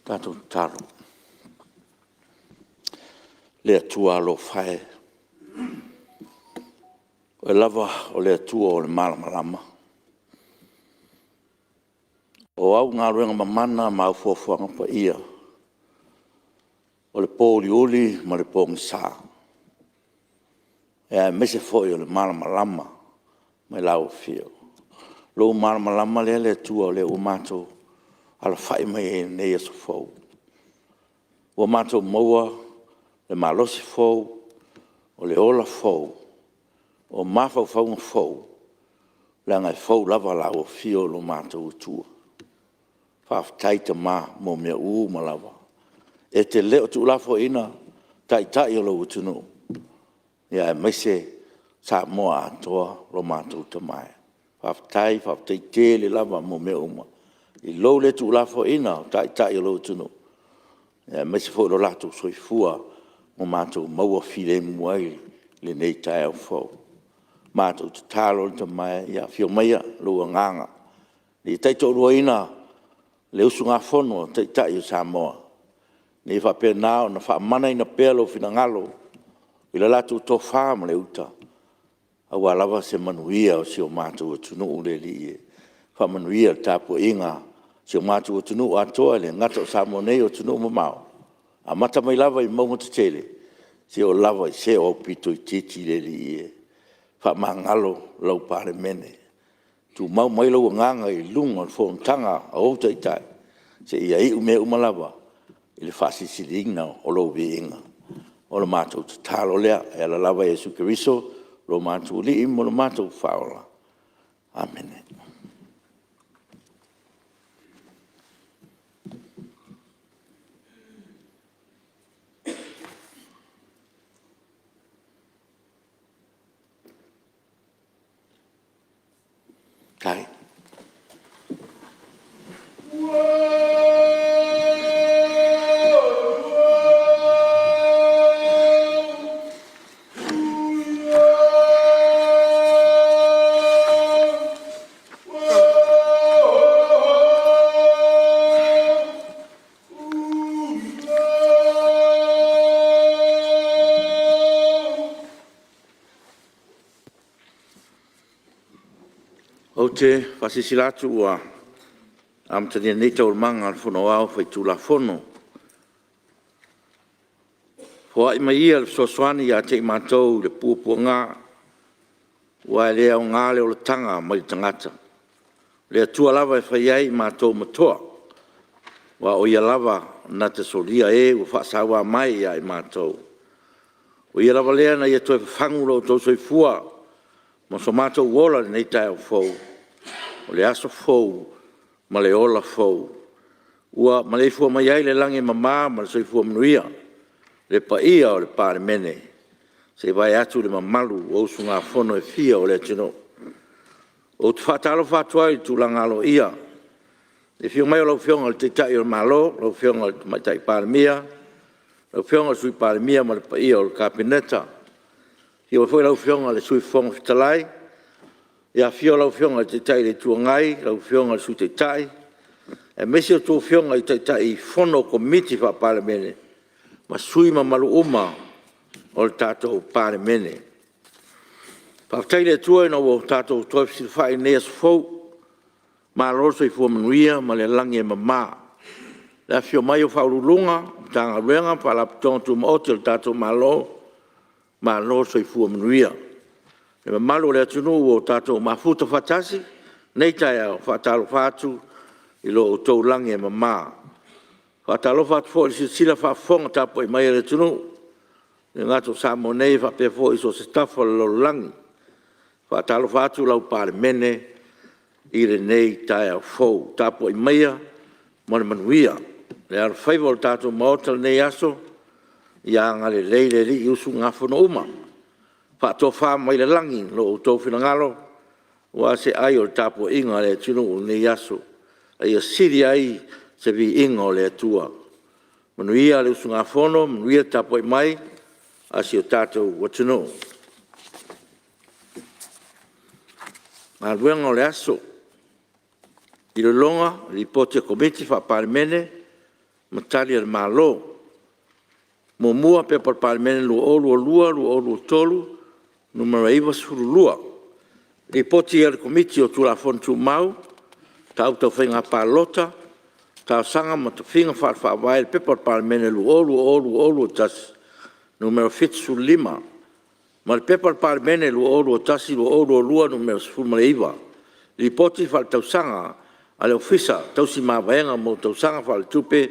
Tatou tatalo. Le Atua alofa e, o Oe lava o le Atua o le malamalama. O au galuega mamana ma au foafoaga paia, o le po uliuli ma le pogisa, aemaise foi o le malamalama mai lau Afio. Lou malamalama lea le Atua o lea ua matou alafai mai ai i lenei aso fou, ua matou maua le malosi fou, o le ola fou, o mafaufauga fou, leaga e fou lava lau Afio i lo matou Atua. Faafetai Tama mo mea uma lava. E te le o tuulafoaiina Taitai o lou atunuu, aemaise Samoa atoa lo matou Tama e. Faafetai faafetai tele lava mo mea uma i lou le tuulafoaiina o Taitai o lou atunuu, aemaise foi lo latou soifua ua matou maua filemu ai i lenei taeao fou. Matou tatalo le Tama e, ia afio maia lou Agaga ina ia taitoaluaina le usugafono a Taitai o Samoa, ina ia faapena ona faamanaina pea lou finagalo i le latou tofa ma le uta, aua lava se manuia o si o matou atunuu le Alii e. Faamanuia i le tapuaiga a si o matou atunuu atoa, e le gata o Samoa nei a o atunuu mamao, amata mai lava i mauga tetele seia oo lava i se aupito itiiti le Alii e. Faamagalo lau Palemene, tumau mai lou Agaga i luga o le fonotaga a ou Taitai seia iu mea uma lava i le faasilisiliina o lou viiga. O le matou tatalo lea e ala lava ia Iesu Keriso lo matou Alii ma lo matou Faaola. Amene. Ou te faasilasila atu ua amatalia nei Taualumaga a le Fono Aoao Faitulafono. Foai mai ia le fesoasoani ia te i matou i le puapuaga, aua e le aoga le olataga mai le tagata. O le Atua lava e fai ai i matou ma toa, aua o Ia lava na te solia e ua faasaua mai ia i matou. O Ia lava lea na ia toe fafagu lo outou soifua ma so matou ola i lenei taeao fou, o le aso fou ma le ola fou ua maleifua mai ai i le lagi e mama ma le soifua manuia le paia o le Palemene, se i vae atu le mamalu o usugafono e fia o le atunuu. Ou te faatalofa atu ai i le tulaga aloaia i le afio mai o lau Afioga i le Taitai o le Malo lau Afioga i le Tamaitai Palemia, lau Afioga i le Sui Palemia ma le paia o le Kapeneta. Afio mai foi lau Afioga i le Sui Fofoga Fetalai, afio lau Afioga i le Taitai o le Itu Agai, lau Afioga i le Sui Taitai aemaise a outou Afioga i Taitaifono o Komiti Faa-Palemene ma sui usufono mamalu uma o le tatou Palemene. Faafetai i le Atua ina ua tatou toe fesilafai i lenei aso fou, malo le soifua manuia ma le lagi e mama. I le afifio mai o Ofisa Sili o Pulega o Matagaluega ma Faalapotopotoga Tumaoti a le tatou Malo, malo le soifua manuia. Le mamalu o le atunuu ua tatou mafuta faatasi i lenei taeao, e faatalofa atu i lo outou lagi e mama. E faatalofa atu foi i le silasila faafofoga tapuai mai a le atunuu, e le gata o Samoa nei ae faapea foi i so o se tafa o le lalolagi. E faatalofa atu lau Palemene i lenei taeao fou, tapuai maia ma le manuia. Le alofaiva o le tatou Maota i lenei aso, ia agalelei le Alii i usugafono uma, faatofa mai le lagi lo outou finagalo aua se ai o le tapuaiga a le atunuu i lenei aso, a ia sili ai se viiga o le Atua. Manuia le usugafono, manuia le tapuai mai a si o tatou atunuu. Galuega o le Aso. ma Tali a le Malo. 1. P.P.2022/2023 Nu.92, Lipoti a le Komiti o Tulafono Tumau, Mataupu Tau Faiga Palota, Talosaga ma Tofiga Faale-Faavae i le P.P.2020/2021 Nu.75 ma le P.P.2021/2022 Nu.19, Lipoti Faaletausaga a le Ofisa Tausi Mavaega mo le Tausaga Faaletupe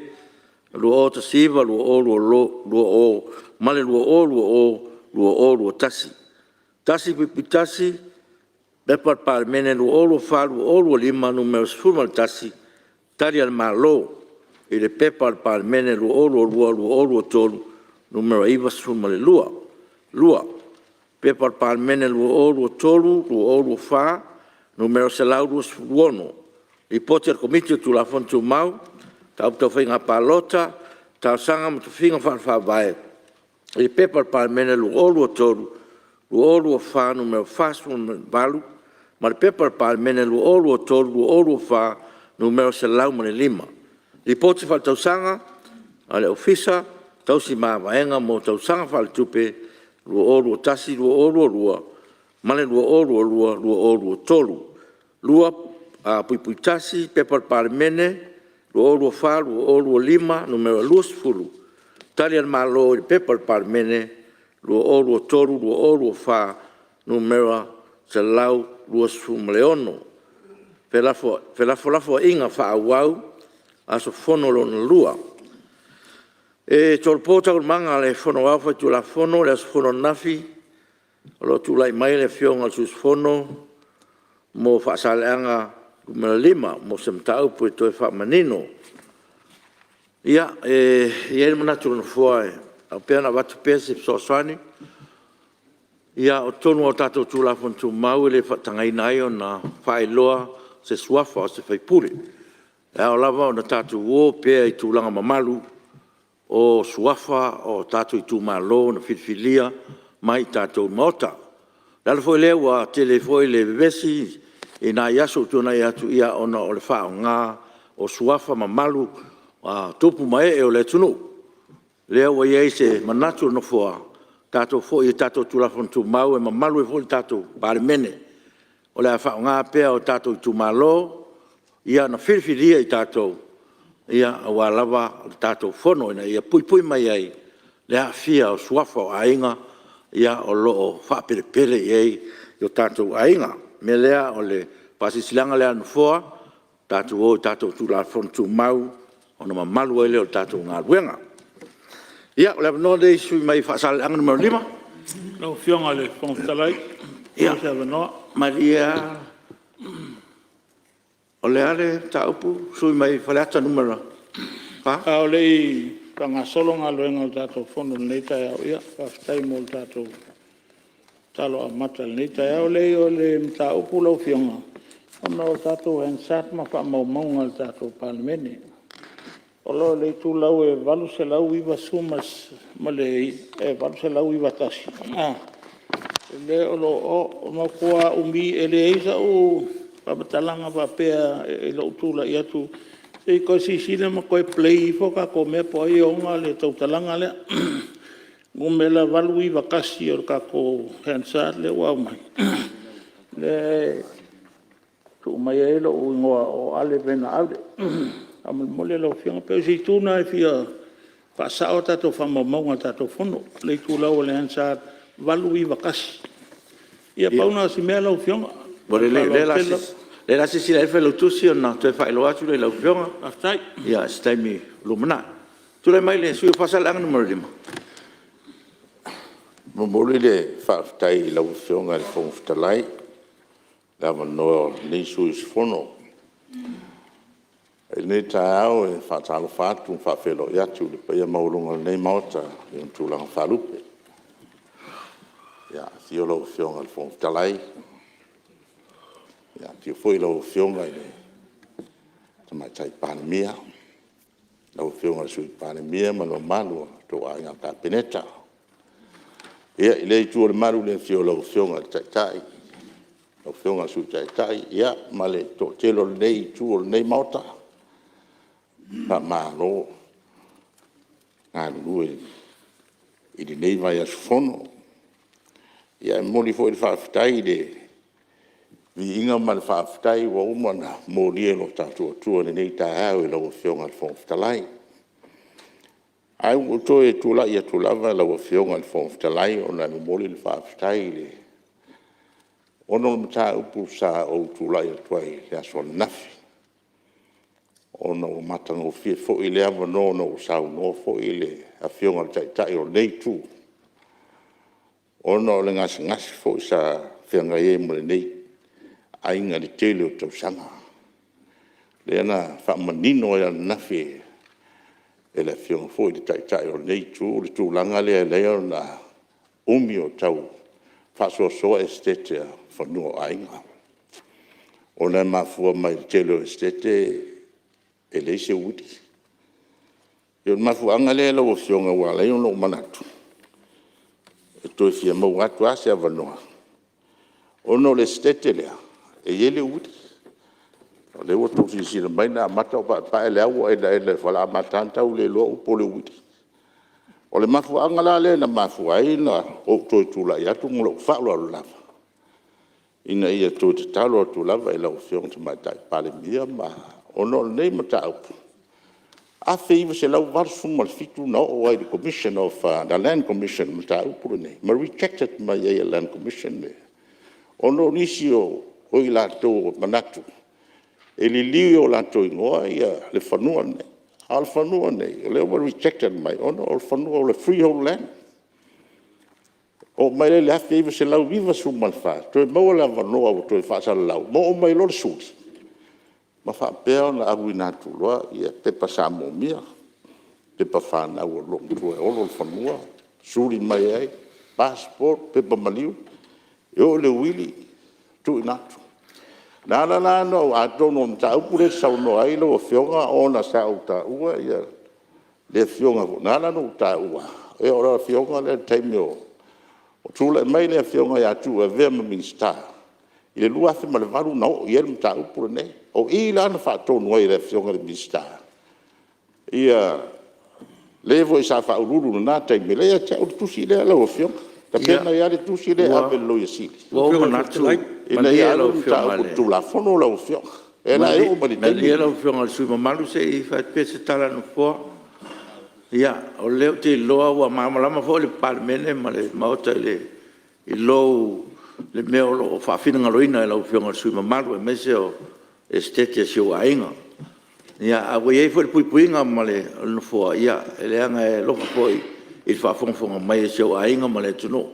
2019/2020 ma le 2020/2021. 1.1. P.P.2024/2025 Nu.11, Tali a le Malo i le P.P.2022/2023 Nu.92. 2. P.P.2023/2024 Nu.126, Lipoti a le Komiti o Tulafono Tumau, Mataupu Tau Faiga Palota, Talosaga ma Tofiga Faale-Faavae i le P.P.2023/2024 Nu.48 ma le P.P.2023/2024 Nu.105, Lipoti Faaletausaga a le Ofisa Tausi Mavaega mo le Tausaga Faaletupe 2021/2022 ma le 2022/2023. 2.1 P.P.2024/2025 Nu.20, Tali a le Malo i le P.P.2023/2024 Nu.126, Felafolafoaiga Faaauau aso Fono lona lua. E tolopo Taualumaga a le Fono Aoao Faitulafono i le aso fono ananafi o lo o tulai mai le Afioga i le sui usufono mo Faasaleleaga 5 mo se mataupu e toe faamanino. Ia, e i ai le manatu o le Nofoa e ao pea ona avatu pea se fesoasoani. Ia, o totonu lava o tatou Tulafono Tumau e le faatagaina ai ona faailoa se suafa o se sui usufono. E ao lava ona tatou o pea i tulaga mamalu o suafa o tatou itumalo na filifilia mai i tatou Maota. O le ala foi lea ua tele ai foi le vevesi i nai aso ua tuanai atu ona o le faaaoga o suafa mamalu o tupu ma ee o le atunuu. Lea ua i ai se manatu o le Nofoa, tatou foi i tatou Tulafono Tumau e mamalu ai foi le tatou Palemene. O le a faaaoga pea o tatou itumalo na filifilia i tatou aua lava le tatou Fono ina ia puipui mai ai le aafia o suafa o aiga o lo o faapelepele i ai o tatou aiga. O le mea lea o le faasilasilaga lea a le Nofoa, tatou o i tatou Tulafono Tumau ona mamalu ai lea o le tatou galuega. Ia, o le avanoa lenei i le sui usufono mai Faasaleleaga 5. Lau Afioga i le Fofoga Fetalai pe maua se avanoa. Malie lava, o le a le mataupu le sui usufono mai Faleata 4? A o le i faagasolo galuega o le tatou Fono i lenei taeao, ia faafetai mo le tatou tatalo amata i lenei taeao. Leai o le mataupu lau Afioga, ona o tatou Hansard ma faamaumauga a le tatou Palemene. O lo o i le itulau e 890 ma le 891 lea o lo o matua umi e leai sau faamatalaga faapea i lou tulai atu. Se i toe silasila ma toe play ifo tatou mea po o ai e ona le tautalaga lea. Numera 891 o le tatou Hansard lea ua aumai, lea e tuu mai ai lou igoa o Ale Vena Ale. Faamolemole lau Afioga, pei o se itu lena e fia faasao a tatou faamaumauga o le tatou Fono, le itulau o le Hansard 891. Ia pau lena o si mea lau Afioga. Ua lelei o lea o le a silasila i ai le Failautusi ona toe faailoa atu lea i lau Afioga i se taimi o lumanai. Tulai mai le sui usufono mo Faasaleleaga 5. E momoli le faafetai i lau Afioga i le Fofoga Fetalai i le avanoa o lenei sui usufono. I lenei taeao e faatalofa atu ma faafeiloai atu i le paia maualuga o lenei Maota i ona tulaga faalupe. Afio lau Afioga i le Fofoga Fetalai, afio foi lau Afioga i le Tamaitai Palemia, lau Afioga i le Sui Palemia ma le mamalu o lo outou Aiga Kapeneta. Ia, i lea itu o le malu i le afio o lau Afioga i le Taitai, lau Afioga i le Sui Taitai ma le toatele o lenei itu o lenei Maota, faamalo galulue i lenei vaiaso fono. E momoli foi le faafetai i le viiga ma le faafetai ua uma ona molia e lo tatou Atua i lenei taeao i lau Afioga i le Fofoga Fetalai. Ae ua ou toe tulai atu lava lau Afioga i le Fofoga Fetalai ona e momoli le faafetai ona o le mataupu sa ou tulai atu ai i le aso ananafi, ona ua matagofie foi lea avanoa ina ua saunoa foi le Afioga i le Taitai o lenei Itu, ona o le gasegase foi sa feagai ai ma lenei aiga i le tele o tausaga. Lea na faamanino ai ananafi e le Afioga foi i le Taitai o lenei Itu le tulaga lea e ala ai ona umi o tau faasoasoa esetete o fanua o aiga, ona e mafua mai i le tele o esetete e leai se uili. E pei o le mafuaaga lea lau Afioga ua ala ai ona ou manatu e toe fia maua atu lava se avanoa, ona o le Esetete lea, e i ai le uili. O lea ua outou silasila mai na amata ona ou paepae, o lea ua elaela i le falaoamata na tau le iloa upu o le uili. O le mafuaaga la lea na mafua ai ona ou toe tulai atu ma lou faaaloalo lava, ina ia toe tatalo atu lava i lau Afioga i le Tamaitai Palemia ona o lenei mataupu, 1987 na oo ai i le Commission of the Land Commission le mataupu lenei, ma rejected mai ai e le Land Commission ona o nisi o i latou ua manatu e liliu i o latou igoa le fanua lenei. A o le fanua lenei, o lea ua rejected mai ona o le fanua o le freehold land. Oo mai lea i le 1994, toe maua le avanoa ua toe faasalalau, ma oo mai loa le suli ma faapea ona auina atu loa pepa sa moomia, pepa fanau a le loomatua e olo le fanua, suli mai ai passport, pepa maliu, e oo i le uili, tuuina atu. Na ala la ona ou… atonu o le mataupu lea e te saunoa ai lau Afioga ona sa ou taua le Afioga foi, na ala ona ou taua, o le Afioga lea i le taimi o tulai mai le Afioga ia Tuuu e avea ma Minisita i le 2008 na oo i ai le mataupu lenei. O i la na faatonu ai e le Afioga i le Minisita le foi sa faauluulu i lena taimi, o lea e ia te au le tusi lea lau Afioga, e tapena ai lava le tusi lea e ave i le Loia Sili Ua ou manatu, ina ia alu le mataupu i le Tulafono lau Afioga, lea la e oo mai i le taimi Malie lenei. lau Afioga i le sui usufono mamalu se i fai atu pea se tala a le Nofoa. Ia, o lea ou te iloa ua malamalama foi le Palemene ma le Maota i le mea o lo o faafinagaloina e lau Afioga i le sui usufono mamalu aemaise o le Esetete a si ou aiga. Ae ua i ai foi le puipuiga a le Nofoa, leaga e alofa foi i le faafogafoga mai a si ou aiga ma le atunuu.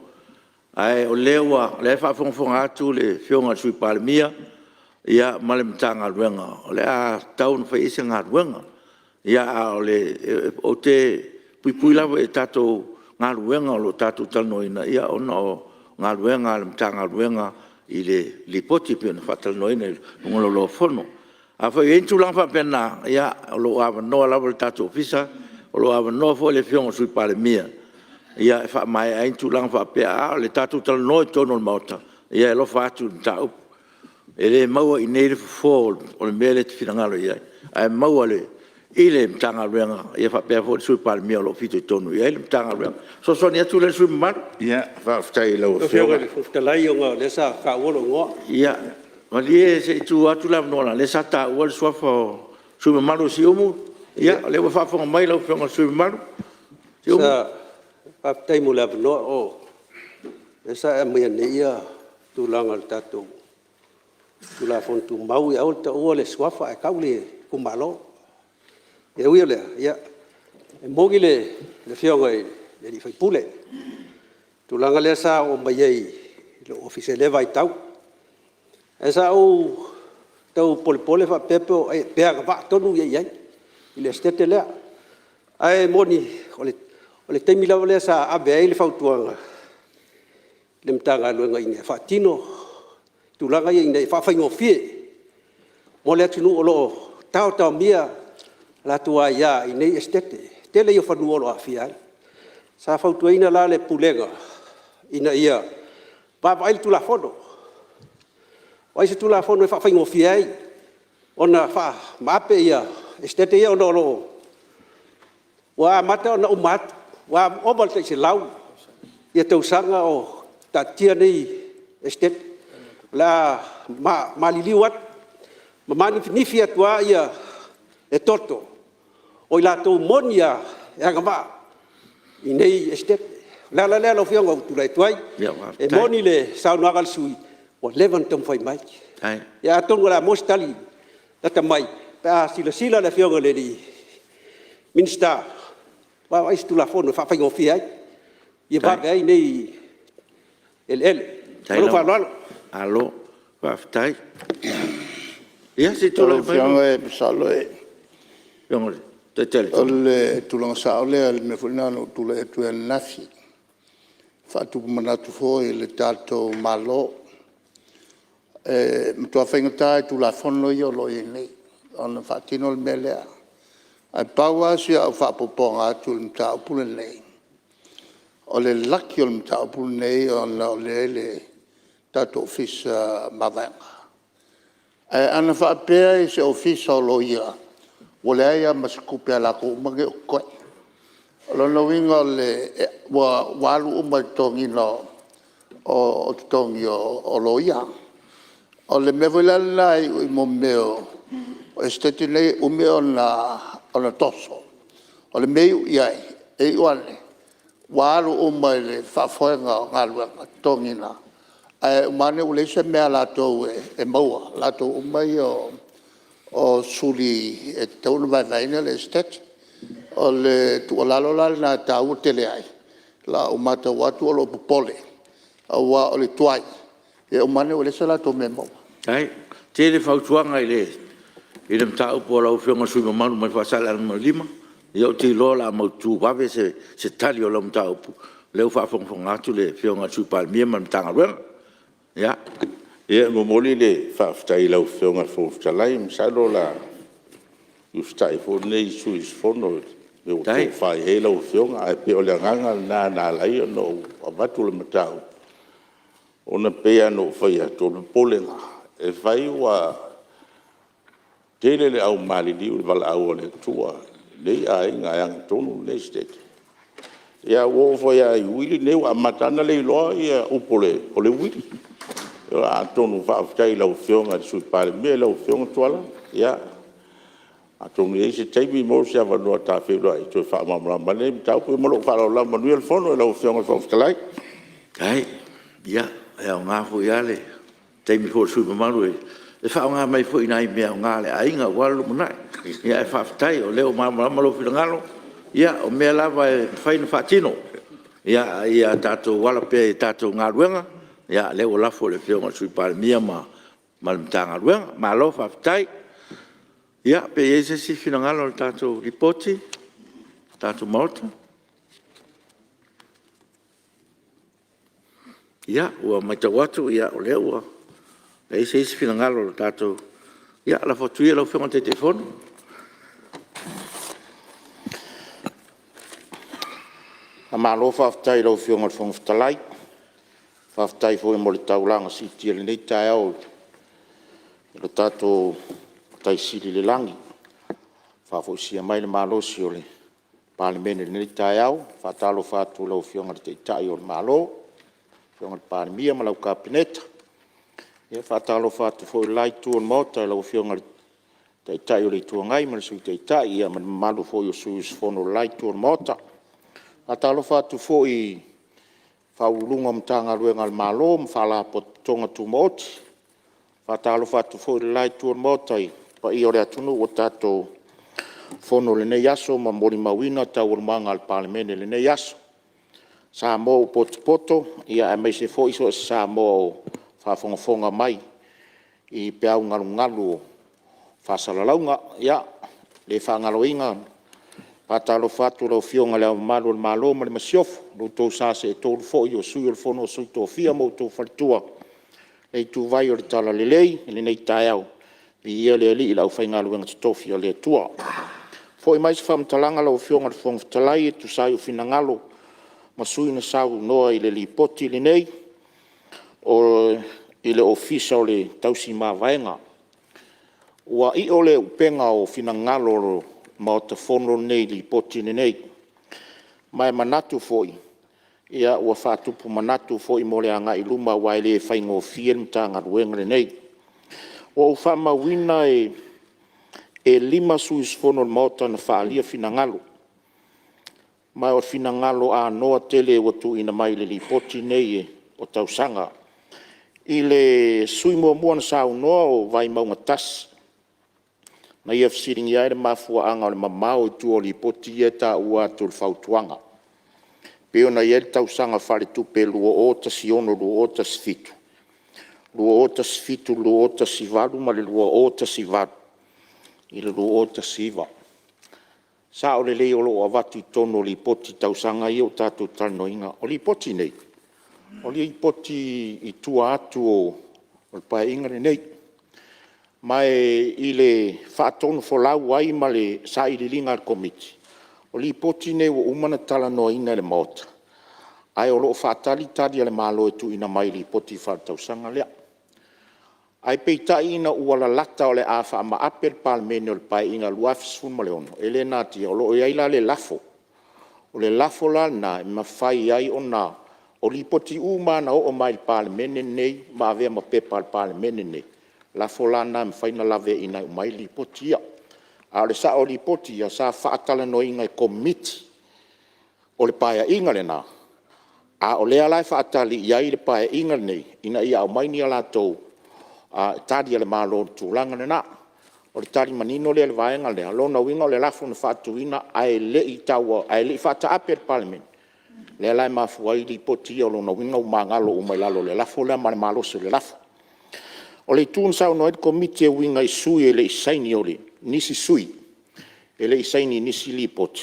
Ae o lea e faafogafoga atu le Afioga i le Sui Palemia ma le Matagaluega, o le a tatau ona fai i ai se galuega. Ae ou te puipui lava i le tatou galuega o lo o tatou talanoaina ona o galuega a le Matagaluega i le Lipoti e pei ona faatalanoaina i luga o le Laulau-a-Fono. Afai o i ai ni tulaga faapena, ia o lo o avanoa lava le tatou Ofisa, o lo o avanoa foi le Afioga i le Sui Palemia e faamaea ai ni tulaga faapea. A o le tatou talanoa i totonu o le Maota, ia e alofa atu i le mataupu. E le maua i inei le fofo o le mea lea e te finagalo i ai, ae maua i le Matagaluega faapea foi le Sui Palemia o lo o fitoitonu i ai le Matagaluega. O le fesoasoani atu lea i le sui usufono mamalu. Faafetai i lau Lau Afioga Afioga. i le Fofoga Fetalai ona o lea sa taua lou igoa. Ia, malie se i tuu atu le avanoa leaga o lea sa taua le suafa o le sui usufono mamalu o Siumu. Ia o lea ua faafofoga mai lau Afioga i le sui usufono mamalu Siumu. Faafetai mo le avanoa. O lea sa e aumaia nei tulaga o le tatou Tulafono Tumau, ia aua le taua le suafa ae tau le itumalo. Ae ui o lea, ia e moni le Afioga i le sui usufono i le tulaga lea sa oo mai ai i lou ofisa i lea vaitau. Ae sa ou tau polepole faapea pe agavaa tonu i ai i le Esetete lea. Ae moni o le taimi lava lea sa ave ai le fautuaga i le Matagaluega ina ia faatino tulaga ia ina ia faafaigofie mo le atunuu o lo o taotaomia a latou aia i nei Esetete. O le tele ia o fanua o lo o aafia ai. Sa fautuaina la le Pulega ina ia vaavaai le Tulafono. O ai se Tulafono e faafaigofie ai ona faamaape Esetete ia ona o lo o Ua amata ona uma atu, ua ova i le tai 100 tausaga o taatitia nei Esetete. O le a maliliu atu ma manifinifi atu lava le toto o i latou moni lava e agavaa i nei Esetete. O le ala lea lau Afioga ua ou tulai atu ai. E moni le saunoaga a le sui usufono ua leva ona taumafai mai. Ia atonu o le a maua se tali lata mai pe a silasila le Afioga i le Minisita e vaavaai i se Tulafono e faafaigofie ai, ia vave ai nei eleele. Ma lou faaaloalo. Malo faafetai. Ia se i Lau tulai mai Afioga masalo le Taitai o le tulaga sao lea i le mea foi lena na ou tulai atu ai ananafi, e faatupu manatu foi i le tatou Malo. E matua faigata lava i Tulafono ia o lo o i ai nei ona faatino le mea lea. Ae pau lava si au faaopoopoga atu i le mataupu lenei, o le laki o le mataupu lenei ona o lea e i le tatou Ofisa Mavaega. Ae ana faapea i se Ofisa o Loia ua leai lava ma se tupe a latou uma nei o totoe. O lona uiga ua alu uma i le totogiina o totogi o loia. O le mea foi la lena e iu i mea o Esetete nei e umi ona toso, o le mea e iu i ai, e iu ane ua alu uma i le faafoega o galuega totogiina, ae uma ane ua leai se mea a latou e maua, latou uma ia o suli e tatau ona vaevaeina le Esetete. O le tuualalo la lena e taua tele ai lau maitau atu o lou popole aua o le tuai, ia uma ane ua leai se latou mea e maua. Faafetai. E tele fautuaga i le mataupu a lau Afioga i le sui usufono mamalu mai Faasaleleaga 5. Ia ou te iloa o le a mautu vave se tali o lau mataupu, o lea ua faafogafoga atu le Afioga i le Sui Palemia ma le Matagaluega. Ia. E momoli le faafetai i lau Afioga i le Fofoga Fetalai, masalo o le a usitai foi lenei sui usufono i le mea ua tofa i ai lau Afioga. Ae pei o le agaga lena na ala ai ona ou avatu le mataupu, ona e pei lava ona ou fai atu, o le popolega, e fai ua tele le au maliliu i le valaau a le Atua i nei aiga e ana tonu nei Esetete. Ia ua oo foi lava i uili nei ua amata lava ona le iloa upu o le uili. Atonu faafetai i lau Afioga i le Sui Palemia lau Afioga Tuala, ia atonu e i ai se taimi maua se avanoa ta feiloai e toe faamalamalama ai lenei mataupu. Ia ma lou faaaloalo lava. Manuia le fono lau Afioga i le Fofoga Fetalai. Faafetai. Ia, e aoga foi lava le taimi foi o le sui usufono mamalu e faaaoga mai foi i nai mea aoga a le aiga aua le lumanai. Ae faafetai o lea ua malamalama lou finagalo, ia o mea lava e mafai ona faatino, a ia tatou ala pea i a tatou galuega, o lea ua lafo i le Afioga i le Sui Palemia ma le Matagaluega. Malo faafetai. Ia, pe i ai se isi finagalo i le tatou Lipoti le tatou Maota? Ia, ua maitau atu o lea ua leai se isi finagalo o le tatou… Ia lafo atu ia i lau Afioga i le Taitaifono. Faamalo faafetai i lau Afioga i le Fofoga Fetalai, faafetai foi mo le taulaga siitia i lenei taeao i lo tatou Matai Sili i le lagi ua faafoisia mai le malosi o le Palemene i lenei taeao. E faatalofa atu i lau Afioga i le Taitai o le Malo, lau Afioga i le Palemia ma lau Kapeneta. E faatalofa atu foi i le la Itu o le Maota i lau Afioga i le Taitai o le Itu Agai ma le Sui Taitai ma le mamalu foi o sui usufono o le la Itu o le Maota. E faatalofa atu foi i Ofisa Sili o Pulega o Matagaluega a le Malo ma Faalapotopotoga Tumaoti. E faatalofa atu foi i le la Itu o le Maota i le paia o le atunuu ua tatou fono i lenei aso ma molimauina taualumaga a le Palemene i lenei aso. Samoa ua potopoto aemaise foi so o se Samoa o faafogafoga mai i peau galugalu o faasalalauga. Ia, e le faagaloina le faatalofa atu i lau Afioga i Le Ao Mamalu o le Malo ma le Masiofo, lo outou sa seetolu foi o Sui o le Fono a Sui Tofia ma outou Faletua, le ituvai o le Talalelei i lenei taeao, viia le Alii i le aufaigaluega totofi a le Atua. Foi mai se faamatalaga lau Afioga i le Fofoga Fetalai e tusa ai o finagalo ma sui usufono na saunoa i le Lipoti lenei i le Ofisa o le Tausi Mavaega. Ua i'o le upega o finagalo o le Maota Fono lenei i le Lipoti lenei. Ma e manatu foi ua faatupu manatu foi mo le agai i luma aua e le faigofie le Matagaluega lenei. Ua ou faamauina e 5 sui usufono o le Maota na faaalia finagalo, ma o finagalo anoa tele ua tuuina mai i le Lipoti lenei o tausaga. I le sui usufono muamua na saunoa o Vaimauga 1, na ia fesiligia ai le mafuaaga o le mamao i tua o Lipoti ia e taua atu o le fautuaga e pei ona i ai le tausaga faaletupe 2016/2017, 2017/2018 ma le 2018/2019. E sao lelei o lo o avatu i totonu o Lipoti i tausaga ia ua tatou talanoaina. O Lipoti nei, o Lipoti i tua atu o le Paeaiga lenei. Ma i le faatonufolau ai ma le sailiiliga a le Komiti, o Lipoti nei ua uma ona talanoaina e le Maota, ae o lo o faatali Tali a le Malo e tuuina mai i Lipoti Faaletausaga lea. Ae peitai ina ua lalata o le a faamaape le Palemene o le Paeaiga 2016, e le natia o lo o i ai la le lafo. O le lafo la lena e mafai ai ona… O Lipoti uma lava na oo mai i le Palemene lenei ma avea ma pepa a le Palemene lenei, o lafo la lena e mafai ona laveaiina uma ai Lipoti ia. A o le sao o Lipoti ia sa faatalanoaina e Komiti o le Paeaiga lena, a o lea la e faatali i ai le Paeaiga lenei ina ia aumai ni a latou Tali a le Malo i le tulaga lena. O le tali manino lea i le vaega lea. O lona uiga o le lafo na faatuina ae le i faataape e le Palemene, lea la e mafua ai Lipoti ia. O lona uiga ua magalo uma i lalo o le lafo lea ma le malosi o le lafo. O le itu na saunoa ai le Komiti e uiga i sui e le i saini, nisi sui e le i saini i nisi Lipoti,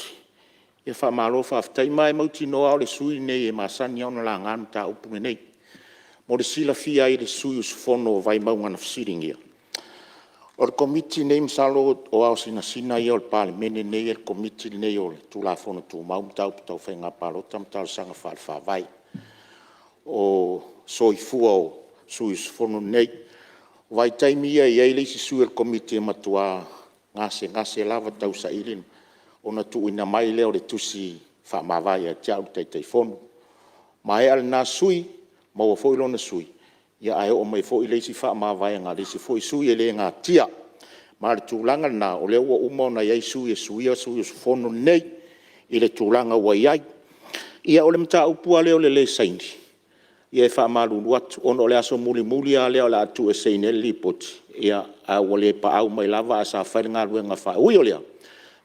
ia faamalo faafetai. Ma e mautinoa lava o le sui usufono lenei e masani lava ona laga le mataupu lenei. Mo le silafia e le sui usufono o Vaimauga na fesiligia, o le Komiti lenei masalo o ao sinasina ia o le Palemene lenei e le Komiti lenei o Tulafono Tumau, Mataupu Tau Faiga Palota ma Talosaga Faale-Faavae. O soifua o sui usufono nei. O vaitaimi ia e i ai le isi sui o le Komiti e matua gasegase lava tausaili ona tuuina mai lea o le tusi faamavae ia te au le Taitaifono. Maea lena sui, maua foi lona sui, ae oo mai foi le isi faamavaega a le isi foi sui. E le natia. Ma o le tulaga lena o lea ua uma ona i ai sui e suia sui usufono nei i le tulaga ua i ai. Ia o le mataupu lava lea o le le saini, ia e faamalulu atu ona o le aso mulimuli lava lea o le a tuu e saini ai le Lipoti, ae ua le paau mai lava ae sa fai le galuega faa… E ui o lea,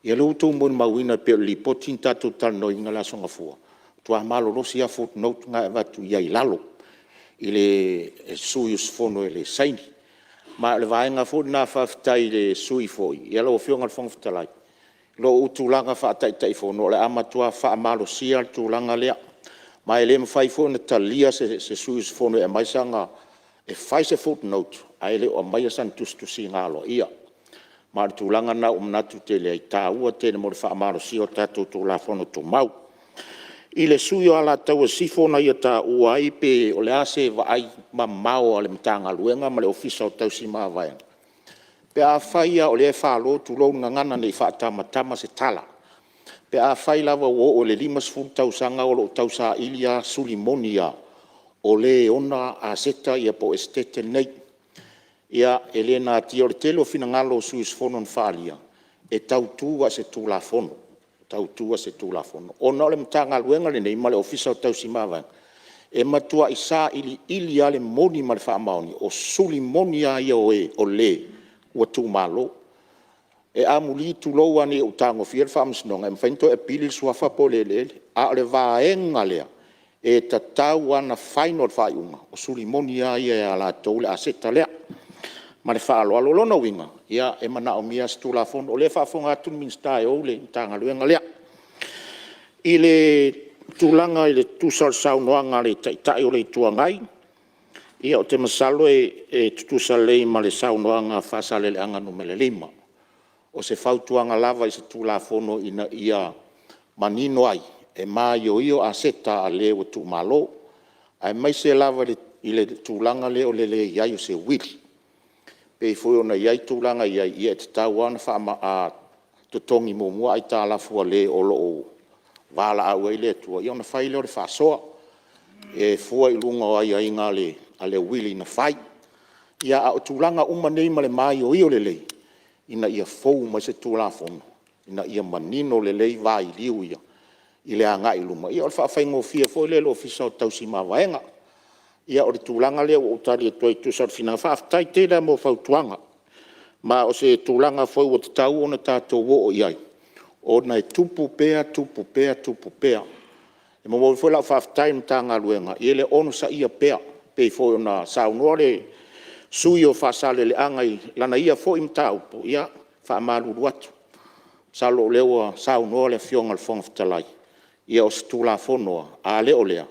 ia o lea ua outou molimauina e pei o le Lipoti na tatou talanoaina i le Aso Gafua, matua malolosi lava footnote na e avatu i ai i lalo i le sui usufono e le saini. Ma o le vaega foi lena faafetai i le sui usufono foi, lau Afioga i le Fofoga Fetalai, i lou tulaga faa-Taitaifono, o le a matua faamalosia le tulaga lea. Ma e le mafai foi ona talia se sui usufono e aumai sana… e fai se footnote ae le o aumaia sana tusitusiga aloaia. Ma o le tulaga lena ua ou manatu tele ai, e taua tele mo le faamalosia o tatou Tulafono Tumau. I le sui usufono o Alataua Sisifo na ia taua ai pe o le a se vaai mamao a le Matagaluega ma le Ofisa o Tausi Mavaega pe afai lava o lea e falo, tulou le gagana ne i faatamatama se tala, pe afai lava ua oo i le 50 tausaga o lo o tausaili lava suli moni lava o le e ona aseta po o esetete nei. Ia, e le natia, o le tele o finagalo o sui usufono na faaalia, e tau tu lava i se Tulafono, e tau tu lava i se Tulafono. Ona o le Matagaluega lenei ma le Ofisa o Tausi Mavaega, e matuai sailiili lava le moni ma le faamaoni, o suli moni lava ia o le ua tuumalo. E amuli tulou lava ne i ou tagofia le faamasinoga, e mafai ona toe apili le suafa po o le eleele. A o le vaega lea, e tatau lava ona final le faaiuga, o suli moni lava ia ia latou le aseta lea. Ma le faaaloalo. O lona uiga, e manaomia lava se Tulafono. O lea e faafofoga atu le Minisita e ou le Matagaluega lea. I le tulaga i le tusa o le saunoaga a le Taitai o le Itu Agai, ia ou te masalo e tutusa lelei ma le saunoaga a Faasaleleaga 5. O se fautuaga lava i se Tulafono ina ia manino ai, e maioio aseta a le ua tuumalo, aemaise lava i le tulaga lea o le leai o se uili. E pei foi ona i ai tulaga e i ai, e tatau lava ona totogi muamua aitalafu a le o lo o valaau ai le Atua, ia ona fai lea o le faasoa, e fua i luga o aiaiga a le uili na fai. Ia a o tulaga uma nei ma le maioio lelei ina ia fou mai se Tulafono ina ia manino lelei vailiu ia i le agai i luma, ia o le faafaigofie foi lea i le Ofisa o Tausi Mavaega. Ia o le tulaga lea ua ou tali atu ai e tusa o le finagalo. Faafetai tele lava mo fautuaga, ma o se tulaga foi ua tatau ona tatou oo i ai ona e tupu pea, tupu pea, tupu pea. E momoli foi lau faafetai i le Matagaluega i le onosaia pea, e pei foi ona saunoa le sui usufono o Faasaleleaga i lana ia foi mataupu, ia e faamalulu atu, masalo o lea ua saunoa le Afioga i le Fofoga Fetalai, ia o se Tulafono lava, a le o lea,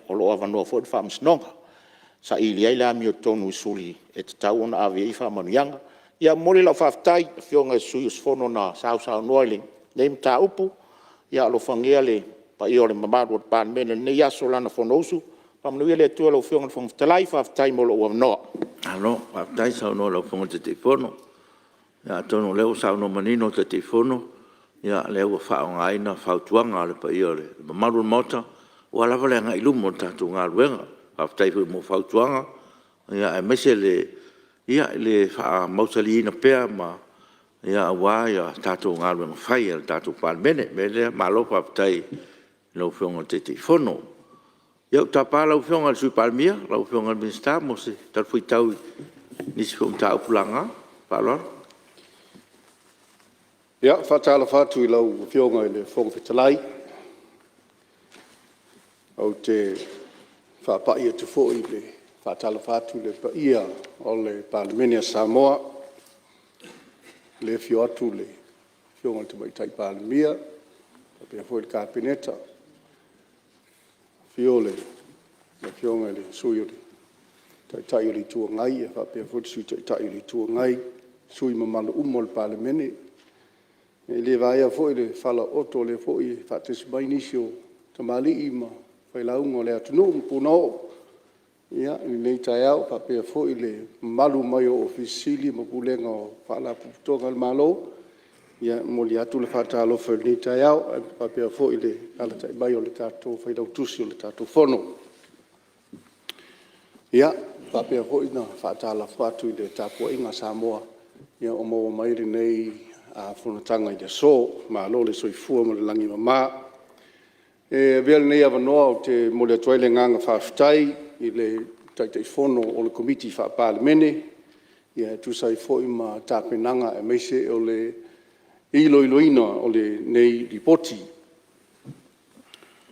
o lo o avanoa foi le Faamasinoga e saili ai le amiotonu i suli e tatau ona ave i ai faamanuiaga. Ia e momoli lau faafetai i Afioga i sui usufono na sausaunoa i lenei mataupu. Ia alofagia le paia o le mamalu o le Palemene i lenei aso i lana Fonousu. Faamanuia le Atua i lau Afioga i le Fofoga Fetalai, faafetai mo lou avanoa. Malo faafetai saunoa i lau Afioga i le Taitaifono. Ia atonu o lea ua saunoa manino le Taitaifono, o lea ua faaaogaina fautuaga a le paia o le mamalu o le Maota aua lava le agai i luma o le tatou galuega. Faafetai foi mo fautuaga aemaise le faamausaliina pea aua tatou galuega fai a le tatou Palemene. O le mea lea, malo faafetai i lau Afioga i le Taitaifono. Ia ou te tapa lau Afioga i le Sui Palemia, lau Afioga i le Minisita mo se talifuaitau i nisi foi o mataupu laga. Ma le faaaloalo. Ia, e faatalofa atu i lau Afioga i le Fofoga Fetalai, ou te faapai atu foi ma faatalofa atu i le paia o le Palemene o Samoa, i le afio atu o le Afioga i le Tamaitai Palemia faapea foi le Kapeneta, afio le Afioga i le Sui Taitai o le Itu Agai faapea foi le Sui Taitai o le Itu Agai, sui usufono mamalu uma o le Palemene. E le vaea foi le falaooto o lea foi e faatasi mai nisi o tamalii ma failauga o le atunuu ma punaoo i lenei taeao, faapea foi le mamalu mai o Ofisa Sili o Pulega o Faalapotopotoga a le Malo. E momoli atu le faatalofa i lenei taeao ae faapea foi le alaalatai mai o le tatou Failautusi o le tatou Fono. E faapea foi ona faatalofa atu i le tapuaiga a Samoa o maua mai lenei fonotaga i le aso. Malo le soifua ma le lagi e mama. E avea lenei avanoa ou te momoli atu ai le agaga faafetai i le Taitaifono o le Komiti Faa-Palemene e tusa ai foi ma tapenaga aemaise o le iloiloina o lenei Lipoti.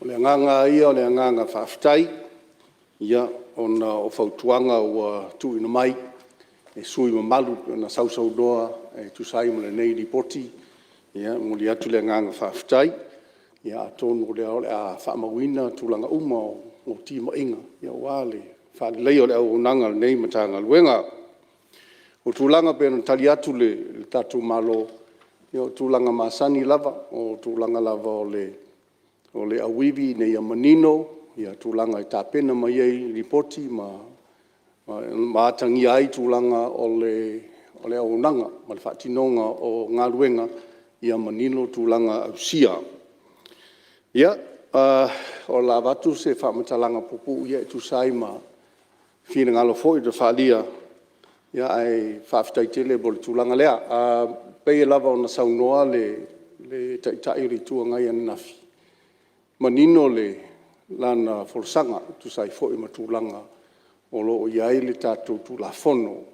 O le agaga lava ia o le agaga faafetai ona o fautuaga ua tuuina mai e sui usufono mamalu na sausaunoa e tusa ai ma lenei Lipoti. E momoli atu le agaga faafetai, atonu o lea o le a faamauina tulaga uma o timaiga aua le faaleleia o le auaunaga a lenei Matagaluega. O tulaga pei ona tali atu le tatou Malo, ia o tulaga masani lava, o tulaga lava o le auivi ina ia manino tulaga e tapena mai ai Lipoti ma atagia ai tulaga o le auaunaga ma le faatinoga o galuega, ia manino tulaga ausia. Ia, o le a avatu se faamatalaga puupuu e tusa ai ma finagalo foi na faaalia, ae faafetai tele mo le tulaga lea. E pei lava ona saunoa le Taitai o le Itu Agai ananafi, e manino lana folasaga e tusa ai foi ma tulaga o lo o i ai le tatou Tulafono.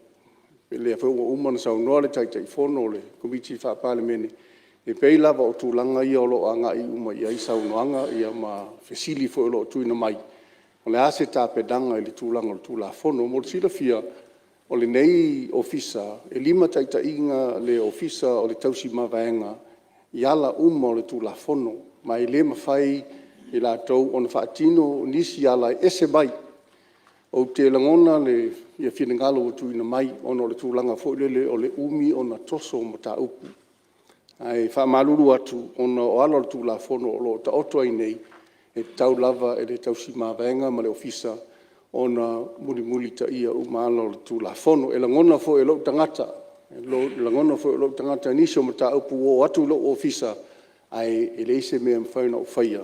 O lea foi ua uma ona saunoa le Taitaifono o le Komiti Faa-Palemene, e pei lava o tulaga ia o lo o agai uma i ai saunoaga ma fesili foi o lo o tuuina mai, o le a se tapenaga i le tulaga o le Tulafono. Mo le silafia, o lenei Ofisa, e limataitaiina le Ofisa o le Tausi Mavaega i ala uma o le Tulafono, ma e le mafai e latou ona faatino nisi ala e ese mai. Ou te lagona finagalo ua tuuina mai ona o le tulaga foi lele o le umi ona toso o mataupu. Ae faamalulu atu, ona o ala o le Tulafono o lo o taoto ai nei, e tatau lava i le tausi mavaega ma le Ofisa ona mulimulitaia uma ala o le Tulafono. E lagona foi e lou tagata nisi o mataupu ua oo atu i lou Ofisa, Ae e leai se mea e mafai ona ou faia,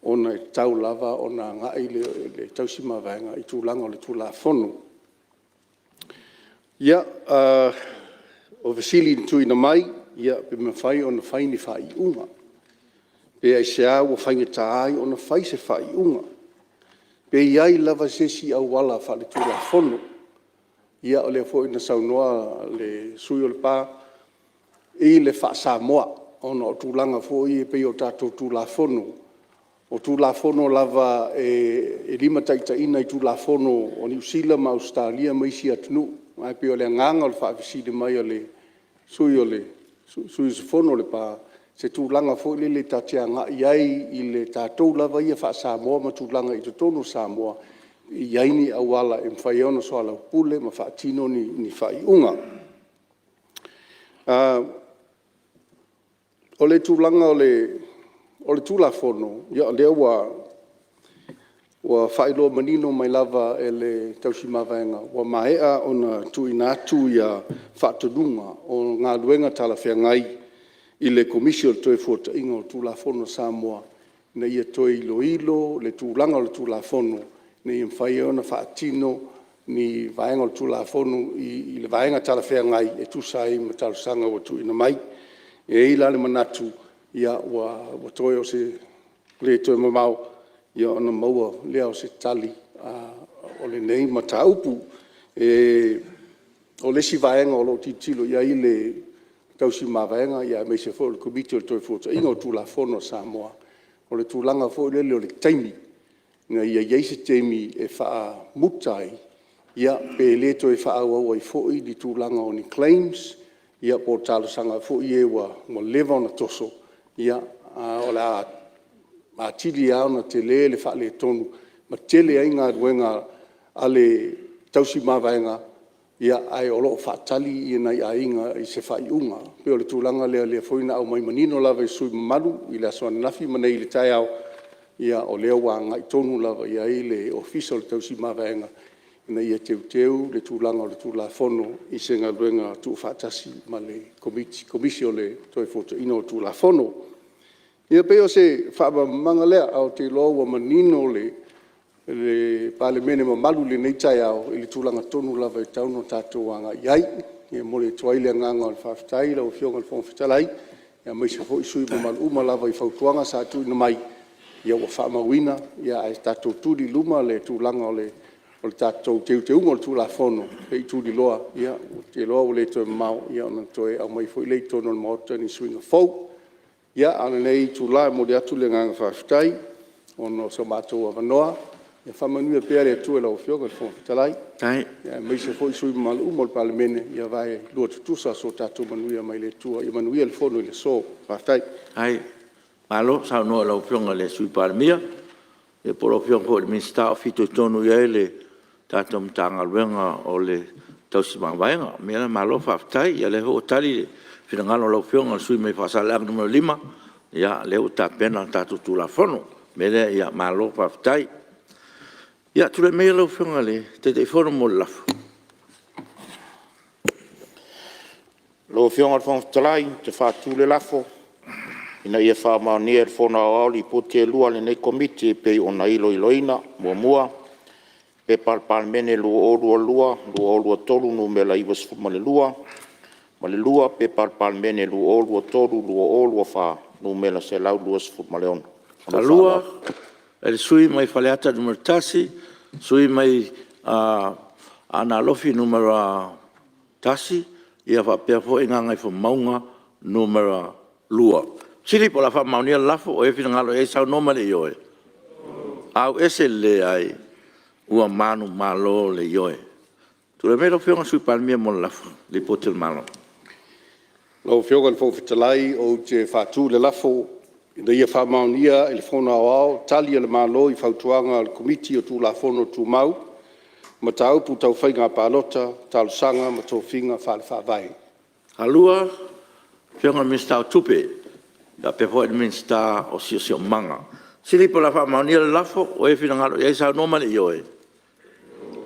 ona e tatau lava ona agai le tausi mavaega i tulaga o le Tulafono. Ia, o fesili na tuuina mai, pe mafai ona fai ni faaiuga. Pe aisea ua faigata ai ona fai se faaiuga? Pe i ai lava se isi auala faaletulafono. Ia o lea foi na saunoa le sui usufono o Lepa i le faa-Samoa, ona o tulaga foi ia pei o tatou Tulafono, o Tulafono lava e limataitaiina i Tulafono o Niu Sila ma Ausetalia ma isi atunuu. Ae pei o le agaga o le faafesili mai a le sui usufono o Lepa, i se tulaga foi lele ta te agai ai i le tatou lava ia faa-Samoa ma tulaga i totonu o Samoa, e i ai ni auala e mafai ai ona soalaupule ma faatino ni faaiuga. O le tulaga o le Tulafono, ia o lea ua faailoa manino mai lava e le tausi mavaega, ua maea ona tuuina atu faatonuga o galuega talafeagai i le Komisi o le Toefuataiga o Tulafono a Samoa, ina ia toe iloilo le tulaga o le Tulafono ina ia mafai ona faatino ni vaega o le Tulafono i le vaega talafeagai e tusa ai ma talosaga ua tuuina mai. E i ai la le manatu, ua toe o se… le toe mamao ona maua lea o se tali o lenei mataupu. O le isi vaega o lo o tilotilo i ai le tausi mavaega aemaise foi o le Komiti o le Toefuataiga o Tulafono a Samoa, o le tulaga foi lele o le taimi, ina ia i ai se taimi e faamuta ai, pe le toe faaauau ai foi ni tulaga o ni claims ia po o talosaga foi ia ua leva ona toso, ae o le a atili lava ona tele le faaletonu ma tele ai galuega a le tausi mavaega, ae o lo o faatali nai aiga i se faaiuga. E pei o le tulaga lea o lea foi na aumai manino lava e sui usufono mamalu i le aso ananafi ma nei i le taeao, o lea ua agai tonu lava i ai le Ofisa o le Tausi Mavaega ina ia teuteu le tulaga o le Tulafono i se galuega tuufaatasi ma le Komisi o le Toefuataiga o Tulafono. Ia pei o se faamalamalamaga lea, ae ou te iloa ua manino le Palemene mamalu i lenei taeao i le tulaga tonu lava e tatau ona tatou agai i ai. E momoli atu ai le agaga o le faafetai i lau Afioga i le Fofoga Fetalai, aemaise foi sui usufono mamalu uma lava i fautuaga sa tuuina mai, ua faamauina, ae tatou tuli i luma le tulaga o le tatou teuteuga o le Tulafono se i tuliloa. Ou te iloa ua le toe mamao ona toe aumai foi lea i totonu o le Maota ni suiga fou. Ia, a o lenei itula e momoli atu le agaga faafetai ona o so matou avanoa. Ia faamanuia pea le Atua i lau Afioga i le Fofoga Fetalai, aemaise foi sui usufono mamalu uma o le Palemene, ia vaelua tutusa so tatou manuia mai le Atua. Ia manuia le fono i le aso. Faafetai. Malo saunoa i lau Afioga i le Sui Palemia po o lau Afioga foi i le Minisita o fitoitonu i ai le tatou Matagaluega o le Tausi Mamaavega. O le mea lea, malo faafetai, o lea foi ua tali le finagalo o lau Afioga i le sui usufono mai Faasaleleaga 5, o lea ua tapena le tatou Tulafono. O le mea lea, ia malo faafetai. Ia, tulai maia lau Afioga i le Taitaifono mo le lafo. Lau Afioga i le Fofoga Fetalai ou te faatu le lafo, Ina ia faamaonia e le Fono Aoao Lipoti e lua a lenei Komiti e pei ona iloiloina. 1. P.P.2022/2023 Nu.92, ma le 2. P.P.2023/2024 Nu.126. Ma le faaaloalo. E le sui usufono mai Faleata 1, sui usufono mai Aana Alofi 1, ia faapea foi Gagaifomauga 2. O le fesili po o le a faamaonia le lafo, o ai e finagalo i ai saunoa mai i le ioe. Auese le leai. Ua manumalo le ioe. Tulai mai lau Afioga i le Sui Palemia mo le lafo, Lipoti a le Malo. Lau Afioga i le Fofoga Fetalai ou te faatu le lafo, Ina ia faamaonia e le Fono Aoao Tali a le Malo i Fautuaga a le Komiti o Tulafono Tumau, Mataupu Tau Faiga Palota, Talosaga ma Tofiga Faale-Faavae. Afioga i le Minisita o Tupe faapea foi le Minisita o Siosiomaga. Fesili po o le a faamaonia le lafo, o ai e finagalo i ai saunoa mai i le ioe.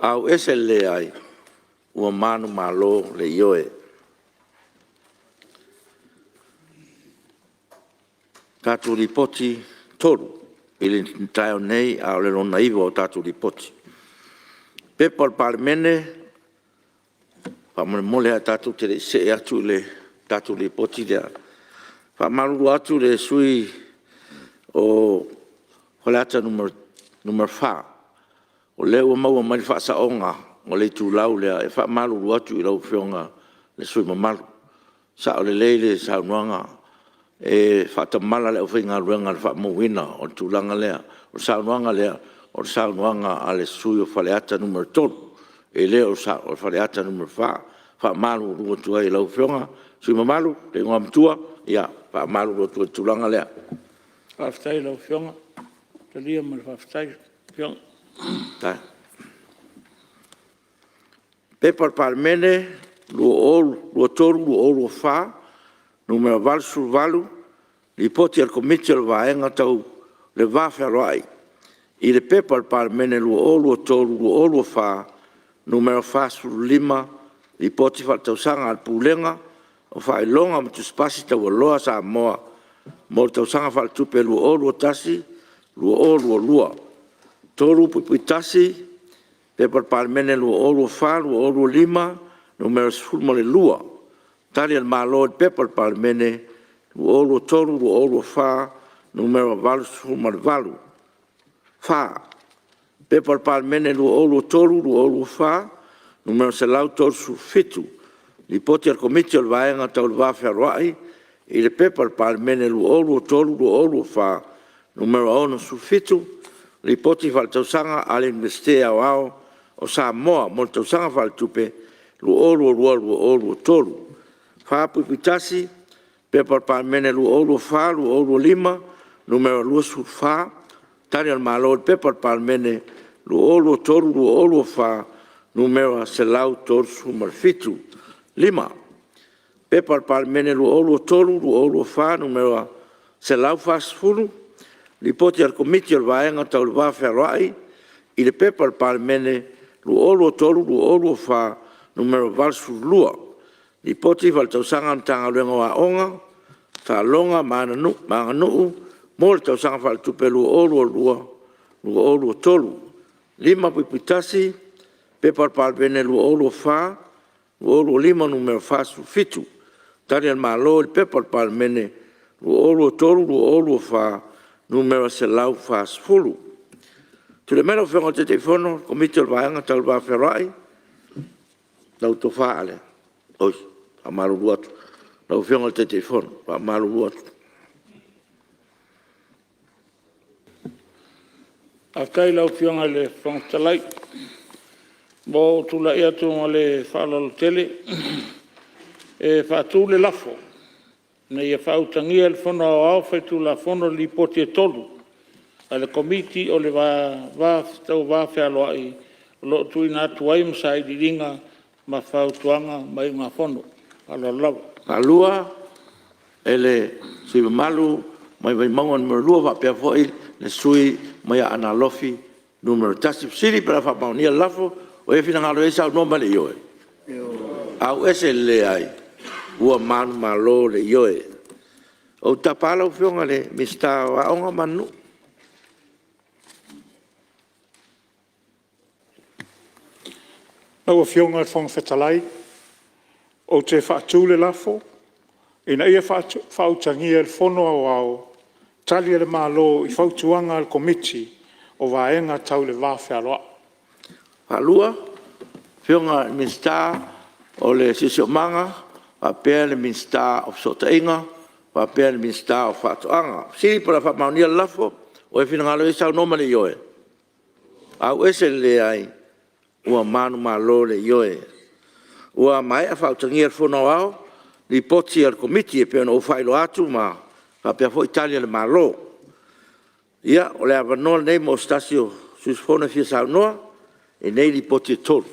Auese le leai. Ua manumalo le ioe. tatou Lipoti e 3 i le taeao nei, a o le lona 9 o tatou Lipoti. P.P.2023/2024 Faamolemole lava tatou te le i see atu i le tatou Lipoti lea, e faamalulu atu i le sui usufono o Faleata 4, o lea ua maua mai le faasaoga o le itulau lea, e faamalulu atu i lau Afioga i le sui usufono mamalu. E sao lelei le saunoaga, e faatamala le aufaigaluega i le faamauina o le tulaga lea. O le saunoaga lea, o le saunoaga a le sui usufono o Faleata 3, e le o Faleata 4. E faamalulu atu ai i lau Afioga i le sui usufono mamalu le Igoamatua, e faamalulu atu ai i le tulaga lea. Faafetai i lau Afioga. E talia ma le faafetai lau Afioga. P.P.2023/2024 Nu.88, Lipoti a le Komiti o le Vaega Tau le Va Fealoai i le P.P.2022/2023 Nu.45, Lipoti Faaletausaga a le Pulega o Faailoga ma Tusi Pasi Taualoa a Samoa mo le Tausaga Faaletupe 2021/2022. 3.1 P.P.2024/2025 Nu.12, Tali a le Malo i Pepa a le Palemene 2023/2024 Nu.88. 4. P.P.2023/2024 Nu.137, Lipoti a le Komiti o le Vaega Tau le Va Fealoai i le P.P.2023/2024 Nu.67, Lipoti Faaletausaga a le Iunivesite Aoao o Samoa mo le Tausaga Faaletupe 2022/2023. 4.1 P.P.2024/2025 Nu.24, Tali a le Malo i Pepa a le Palemene 2023/2024 Nu.137. 5. P.P.2023/2024 Nu.140, Lipoti a le Komiti o le Vaega Tau le Va Fealoai i le P.P.2023/2024 Nu.82, Lipoti Faaletausaga a le Matagaluega o Aoga, Taaloga ma Aganuu mo le Tausaga Faaletupe 2022/2023. 5.1 P.P.2024/2025 Nu.47, Tali a le Malo i Pepa a le Palemene 2023/2024 Nu.140. Tulai mai lau Afioga i le Taitaifono o le Komiti o le Vaega Tau le Va Fealoai, lau Tofa Ale. Oi, faamalulu atu i lau Afioga i le Taitaifono, faamalulu atu. Faafetai i lau Afioga i le Fofoga Fetalai. Ua ou tulai atu ma le faaaloalo tele e faatu le lafo, Ina ia faautagia e le Fono Aoao Faitulafono Lipoti e 3 a le Komiti o le Va Tau le Fealoai o lo o tuuina atu ai ma Sailiiliga, ma Fautuaga ma Iugafono. Ma le faaaloalo lava. E le sui usufono mamalu mai Vaimauga 2 faapea foi le sui usufono mai Aana Alofi 1. O le fesili pe a faamaonia le lafo, o ai e finagalo i ai saunoa mai i le ioe. Ioe. Ua manumalo le Ioe. Ou te tapa lau Afioga i le Minisita o Aoga ma Aganuu. Lau Afioga i le Fofoga Fetalai ou te faatu le lafo, Ina ia faautagia e le Fono Aoao Tali a le Malo i Fautuaga a le Komiti o Vaega Tau le Va Fealoai. Afioga i le Minisita o le Siosiomaga faapea le Minisita o Fesootaiga faapea le Minisita o Faatoaga. O le fesili po o le a faamaonia le lafo, o ai e finagalo ai saunoa ma le ioe. Ioe. Ua manumalo le Ioe. Ua maea faautagia e le Fono Aoao Lipoti a le Komiti e pei ona ou faailoa atu ma faapea foi Tali a le Malo. Ia, o le avanoa lenei mo se tasi o sui usufono e fia saunoa i nei Lipoti e 3.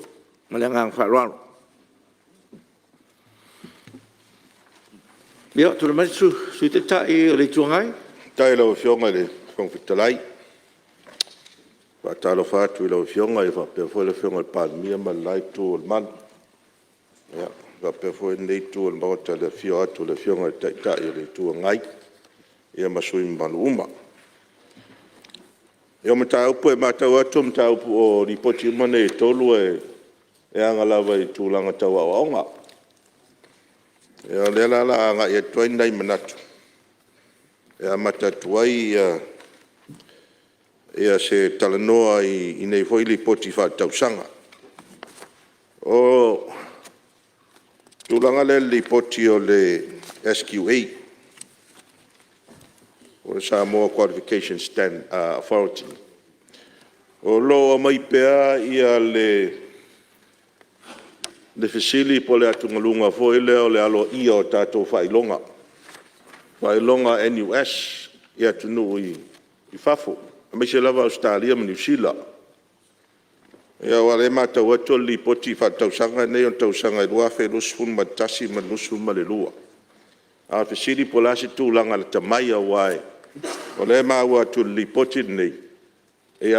Ma le agaga faaaloalo. Ia, tulai mai le Sui Taitai o le Itu Agai. Faafetai i lau Afioga i le Fofoga Fetalai. E faatalofa atu i lau Afioga faapea foi le Afioga i le Palemia ma le la itu o le malu. E faapea foi lenei itu o le Maota i le afio atu o le Afioga i le Taitai o le Itu Agai ma sui usufono mamalu uma. Ia o mataupu e matau atu o Lipoti uma nei e 3 e aga lava i tulaga tau aoaoga. Ia o lea la o le a agai atu ai nai manatu e amata atu ai se talanoa i nei foi Lipoti Faaletausaga. O le tulaga lea i le Lipoti a le SQA po o le Samoa Qualification Authority, o lo o aumai pea le fesili po o le atugaluga foi lea o le aloaia o tatou faailoga, faailoga NUS i atunuu i fafo, aemaise lava Ausetalia ma Niu Sila. Aua o lea e matau atu o le Lipoti Faaletausaga lenei o le tausaga 2021 ma le 2022. A o le fesili po o le a se tulaga lata mai aua o lea e maua atu i le Lipoti lenei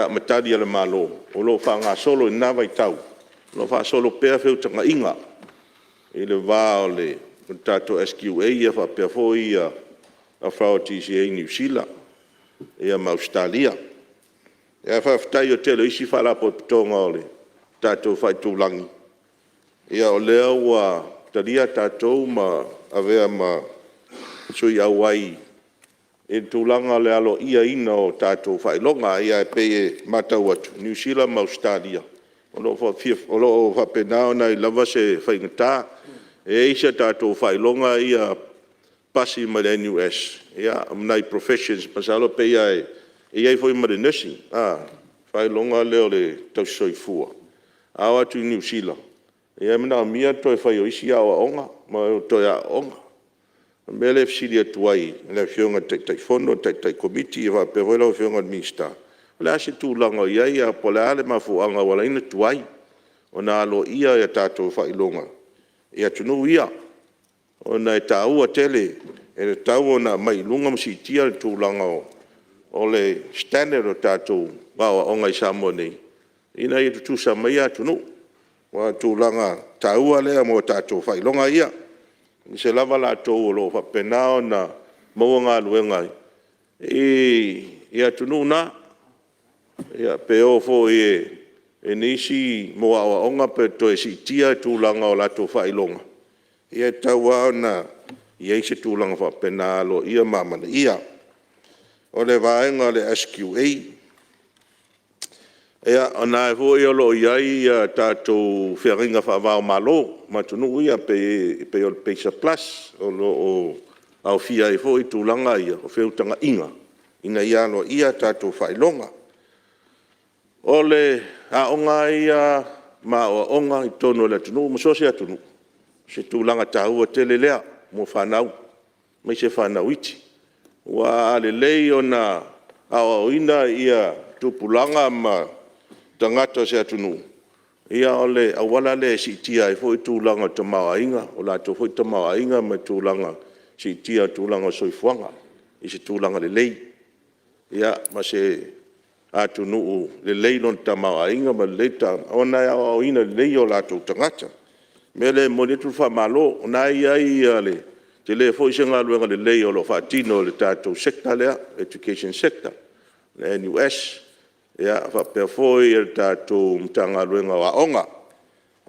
ma Tali a le Malo o lo o faagasolo i lena vaitau, o lo o faasolo pea feutagaiga i le va o le tatou SQA faapea foi authorities e i ai i Niu Sila ma Ausetalia. Ae faafetai i le tele o isi Faalapotopotoga o le tatou faaitulagi, o lea ua talia tatou ma avea ma sui auai i le tulaga o le aloaiaina o tatou faailoga. Ae pei e matau atu, o Niu Sila ma Ausetalia, o lo o faapena ona i ai lava se faigata. E i ai isi a tatou faailoga ia pasi mai le NUS, ma nai professions masalo pei lava e i ai foi ma le Nursing faailoga lea o le tausisoifua. A o atu i Niu Sila, e manaomia le toe fai o isi aoaoga ma toe aooga. O le mea lea e fesili atu ai i le Afioga i le Taitaifono, le Taitai Komiti faapea foi lau Afioga i le Minisita, o le a se tulaga o i ai ae po o le a le mafuaaga ua ala ai ona tuai ona aloaia tatou faailoga i atunuu ia, ona e taua tele, e tatau ona aumai i luga ma siitia le tulaga o le standard o tatou aoaoga i Samoa nei, ina ia tutusa ma ia atunuu. Aua o le tulaga taua lea mo tatou faailoga ia, aemaise lava latou o lo o faapena ona maua galuega i atunuu na, pe o foi i nisi mo aoaoga pe toe siitia le tulaga o latou faailoga, ia e tatau lava ona i ai se tulaga faapena e aloaia ma amanaia. O le vaega o le SQA, ia o lena foi o lo o i ai tatou feagaiga faava o Malo ma atunuu ia pei o le PACER Plus, o lo o aofia ai foi tulaga ia o feutagaiga ina ia aloaia tatou faailoga. O le aoga lava ia ma aoaoga i totonu o le atunuu ma so o se atunuu, o se tulaga taua tele lea mo fanau, aemaise fanau iti. Aua a lelei ona aoaoina tupulaga ma tagata o se atunuu, ia o le auala lea e siitia ai foi tulaga o le tamaoaiga, o latou foi tamaoaiga ma le tulaga siitia o le tulaga o le soifuaga i se tulaga lelei, ma se atunuu lelei lona tamaoaiga ma lelei ona e aoaoina lelei o latou tagata. O le mea lea e momoli atu le faamalo, o lena e i ai le… tele foi se galuega lelei o lo o faatino e le tatou Sector lea, Education Sector, le NUS, faapea foi le tatou Matagaluega o Aoga.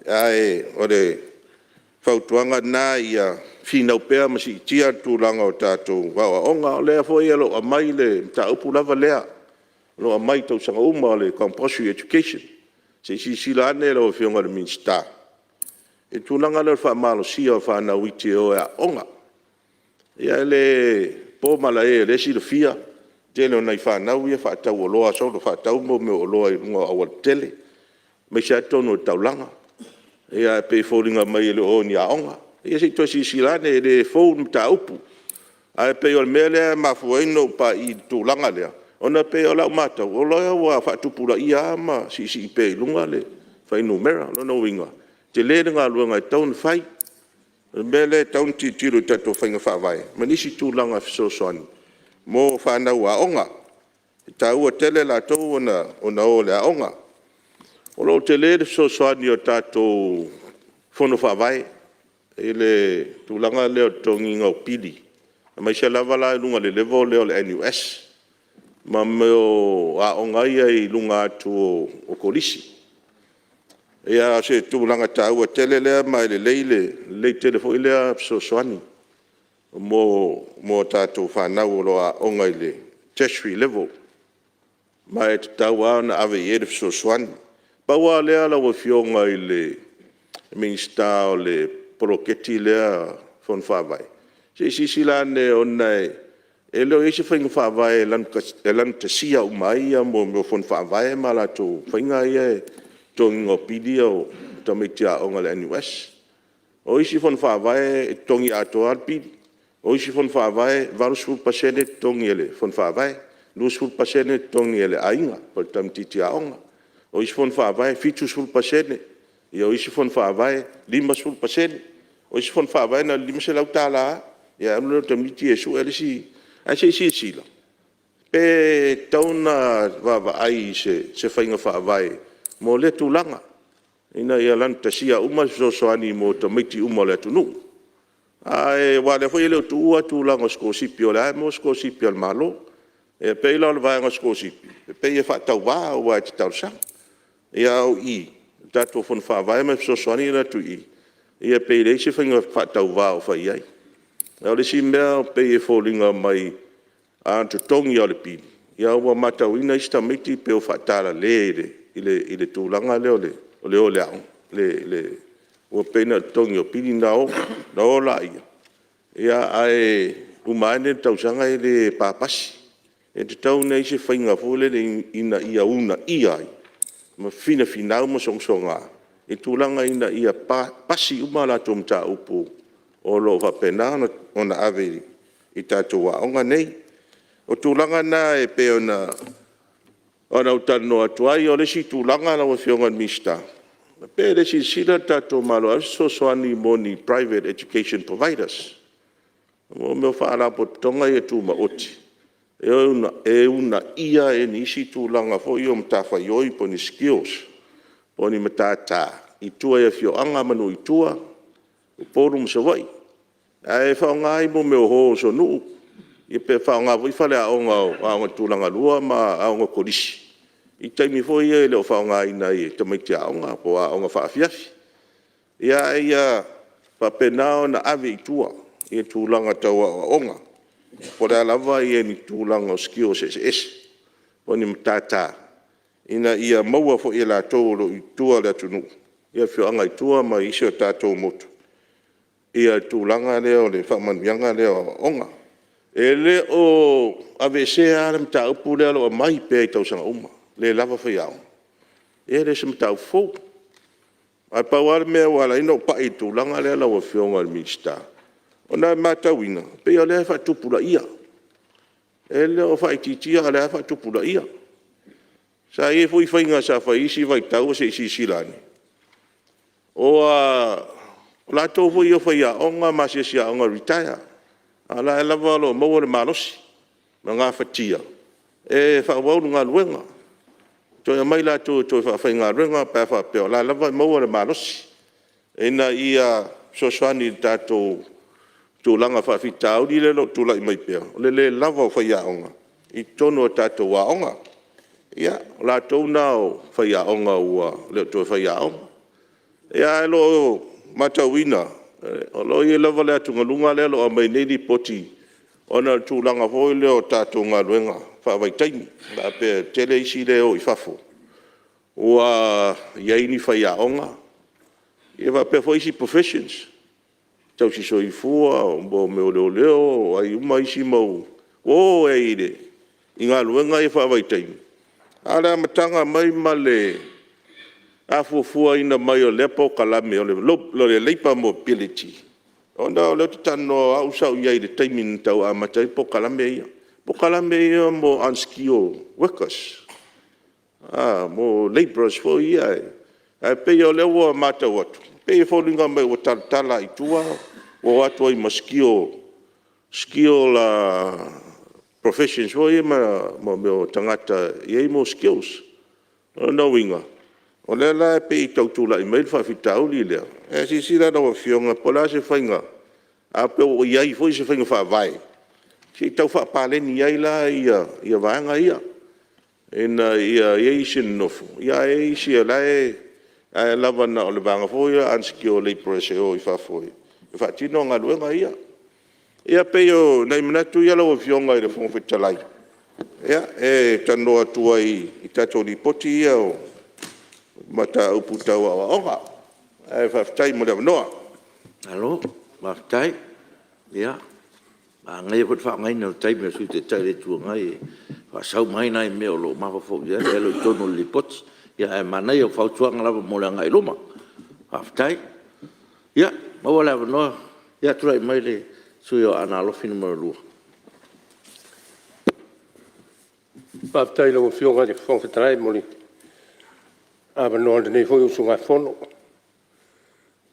Ae o le fautuaga lena ia finau pea ma siitia le tulaga o tatou aoaoga. O lea foi o lo o aumai le mataupu lava lea o lo o aumai i tausaga uma o le compulsory education. Se i silasila ane lau Afioga i le Minisita i le tulaga lea o le faamalosia o fanau iti e o e aooga. Ia e le po malae o lea e silafia le tele o nai fanau ia e faatau solo faatau mea o oloa i luga o aualatetele, aemaise lava totonu o le taulaga. Ae pei e foliga mai e le o o i ni aoga. Ia se i toe silasila ane, e le fou le mataupu. Ae pei o le mea lea e mafua ai ona ou pai i le tulaga lea, ona e pei o lau matau, o lea ua faatupulaia lava ma siisii pea i luga le fuainumera. O lona uiga, e tele le galuega e tatau ona fai. O le mea lea e tatau ona tilotilo i tatou faiga faavae ma nisi tulaga fesoasoani mo fanau aoga. E taua tele latou ona o i le aoga. O lo o tele le fesoasoani a tatou Fono Faavae i le tulaga lea o le totogiina o pili Aemaise lava la i luga i le level lea o le NUS ma mea o aoga ia i luga atu o Kolisi. Ia o se tulaga taua tele lea ma e lelei tele foi lea fesoasoani mo a tatou fanau o lo o aooga i le tertiary level, ma e tatau lava ona ave i ai le fesoasoani. Pau lava o lea lau Afioga i le Minisita o le poloketi lea o le Fono Faavae, se i silasila ane ona e le o i ai se faiga faavae e laugatasia uma ai mea o Fono Faavae ma latou faiga ia i le totogiina o pili ia o tamaiti aoga a le NUS. O isi Fono Faavae e totogi atoa lava le pili, o isi Fono Faavae e 80% e totogi e le Fono Faavae, 20% e totogi e le aiga po o le tamaitiiti aoga. O isi Fono Faavae e 70%, o isi Fono Faavae e 50%, o isi Fono Faavae na o le $500 lava, ia alu lea o le tamaitiiti e sue le isi… Ae se i silasila pe tatau ona vaavaai i se faiga faavae mo lea tulaga ina ia laugatasia uma le fesoasoani mo tamaiti uma o le atunuu. Aua o lea foi e le o tuua le tulaga o sikolasipi o lea lava e maua sikolasipi a le Malo. E pei la o le vaega o sikolasipi, e pei e faatauva aua e te talosaga. A o i i le tatou Fono Faavae ma le fesoasoani lea e atu i i, ia pei e leai se faiga faatauva o fai i ai. A o le isi mea e pei e foliga mai a na o le totogi lava o le pili, ae ua matauina isi tamaiti pei ua faatalale i le tulaga lea o le o i le aoga. Ua pei na o le totogi o pili ona o lea, ae uma ane le tausaga e le papasi. E tatau ona i ai se faiga foi lele ina ia uunaia ai ma finafinau ma sogasoga i tulaga ina ia pasi uma a latou mataupu o lo o faapena ona ave i tatou aoga nei. O tulaga na e pei ona ou talanoa atu ai. O le isi tulaga lau Afioga i le Minisita, pe le silasila le tatou Malo e ave se fesoasoani mo ni private education providers, mo mea o faalapotopotoga ia tumaoti e uunaia ai nisi tulaga foi ia o matafaioi po o ni skills po o ni matata i tua i afioaga ma nuu i tua, Upolu ma Savaii, ae faaaoga ai mea o halls o nuu, pe faaaoga foi faleaoga o aoga tulagalua ma aoga kolisi i taimi foi ia e le o faaaogaina ai e tamaiti aoga po o aoga faafiafi. A ia faapena ona ave i tua i tulaga tau aoaoga, po o le a lava ni tulaga o skills eseese po o ni matata ina ia maua foi e latou o lo o i tua i le atunuu i afioaga i tua ma isi o tatou motu le tulaga lea o le faamanuiaga lea o aoaoga. E le o aveesea lava le mataupu lea o lo o aumai pea i tausaga uma, e le lava faiaoga. Ia e le o se mataupu fou. Ae pau lava le mea ua ala ai ona ou pai i le tulaga lea lau Afioga i le Minisita, ona e matauina, e pei o lea e faatupulaia. E le o faaitiitia a o lea lava e faatupulaia. Sa i ai foi faiga sa fai i isi vaitau se i silasila ane, o latou foi ia o faiaoga ma asiasi aoga retire, a o la e lava o lo o maua le malosi ma gafatia e faaauau le galuega. Toe aumai latou e toe faafaigaluega pe a faapea o la e lava e maua le malosi ina ia fesoasoani i le tatou tulaga faafitauli lea o lo o tulai mai pea, o le le lava o faiaoga i totonu o tatou aoga. Ia, o latou na o faiaoga ua le o toe faiaoga. Ae o lo o matauina, o lo o i ai lava le atugaluga lea o lo o aumai nei Lipoti ona o le tulaga foi lea o tatou galuega faavaitaimi, e faapea e toatele isi lea e o i fafo ua i ai ni faiaoga faapea foi isi professions, tausisoifua, o mea o leoleo, o ai uma isi mau… ua o ai i galuega ia faavaitaimi. A o le amataga mai ma le afuafuaina mai o lea polokalame o le labour mobility, ona o lea ou te talanoa o au sa ou i ai i le taimi na tau amata ai polokalame ia. O polokalame ia mo unskilled workers, mo labourers foi ia. Ae pei o lea ua matau atu, e pei e foliga mai ua talatala lava i tua ua o atu ai ma skill professions foi ia ma mea o tagata e i ai skills. O lona uiga, o lea la e pei e tau tulai mai le faafitauli lea, ae silasila lau Afioga po o le a se faiga, ae pe ua i ai foi se faiga faavae. Se i tau faapaleni ai la vaega ia ina ia i ai isi e nonofo, ae i ai isi o la e… ae lava na o le vaega foi lea o unskilled labourers e o i fafo e faatino galuega ia. Ia pei o nai manatu ia lau Afioga i le Fofoga Fetalai e talanoa atu ai i tatou Lipoti ia o mataupu tau aoaoga. Ae faafetai mo le avanoa. Malo faafetai. Ia, manaia foi le faaaogaina o le taimi o le Sui Taitai o le Itu Agai e faasau mai ai nai mea o lo o mafaufau i ai ae le o i totonu o le Lipoti. Ae manaia o fautuaga lava mo le agai i luma. Faafetai. Ia, ua maua le avanoa. Ia tulai mai le sui usufono mo Aana Alofi 2. Faafetai i lau Afioga i le Fofoga Fetalai mo le avanoa o lenei foi usugafono. E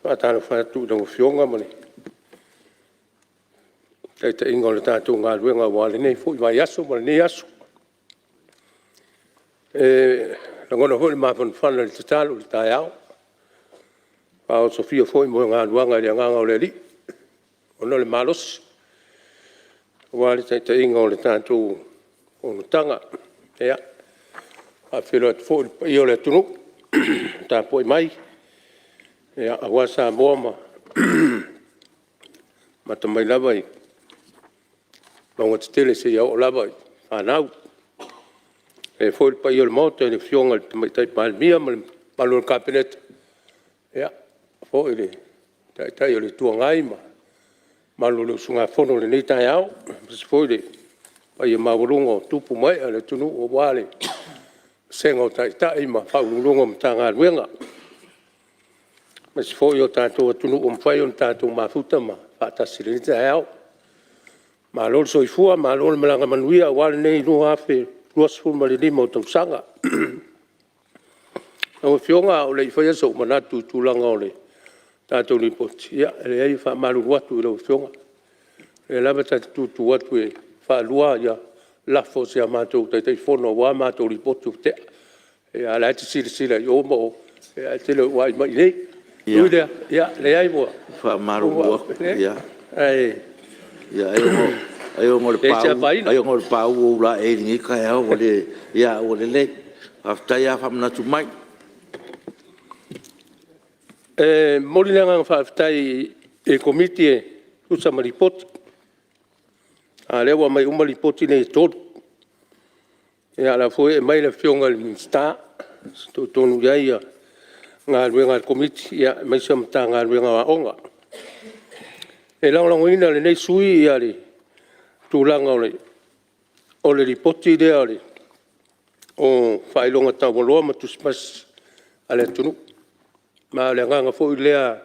faatalofa atu i lau Afioga ma le taitaiga o le tatou galuega aua lenei foi vaiaso ma lenei aso. E lagona foi le mafanafana i le tatalo i le taeao, ua faaosofia foi moegaluaga i le agaga o le Alii, lagona le malosi aua le taitaiga o le tatou fonotaga. Ia, e faafeiloai atu foi i le paia o le atunuu o tapuai mai aua Samoa ma amata mai lava i mauga tetele seia oo lava i fanau. E faapea foi le paia o le Maota i le Afioga i le Tamaitai Palemia ma le mamalu o le Kapeneta, faapea foi le Taitai o le Itu Agai ma le mamalu o le usugafono i lenei taeao, aemaise foi le paia maualuga o tupu ma ee o le atunuu aua le vasega o Taitai ma Faauluuluga o Matagaluega, aemaise foi o tatou atunuu ua mafai ona tatou mafuta ma faatasi i lenei taeao. Malo le soifua malo le malaga manuia aua lenei 2025 o tausaga. Lau Afioga a o le i faia sou manatu i tulaga o le tatou Lipoti, ia e leai e faamalulu atu i lau Afioga, o lea lava ta te tutu atu e faalua lafo a si a matou Taitaifono aua matou Lipoti ua tea, a o la e te silasila i o ma o, ae e te le o vaai mai i inei. Ui i lea, ia leai ua… E faamalulu atu, Ae ai ona o leai se afaina. le paū o ou laei i lenei taeao ua le… Ae ua lelei, faafetai lava faamanatu mai. E momoli le agaga faafetai i le Komiti e tusa ma Lipoti, a o lea ua aumai uma Lipoti nei e 3. Ia o la e foi e aumai le Afioga i le Minisita e fitoitonu i ai galuega a le Komiti, aemaise o le Matagaluega o Aoga. E lagolagoina e lenei sui usufono le tulaga o le Lipoti lea o Faailoga Taualoa ma Tusi Pasi a le atunuu. Ma o le agaga foi lea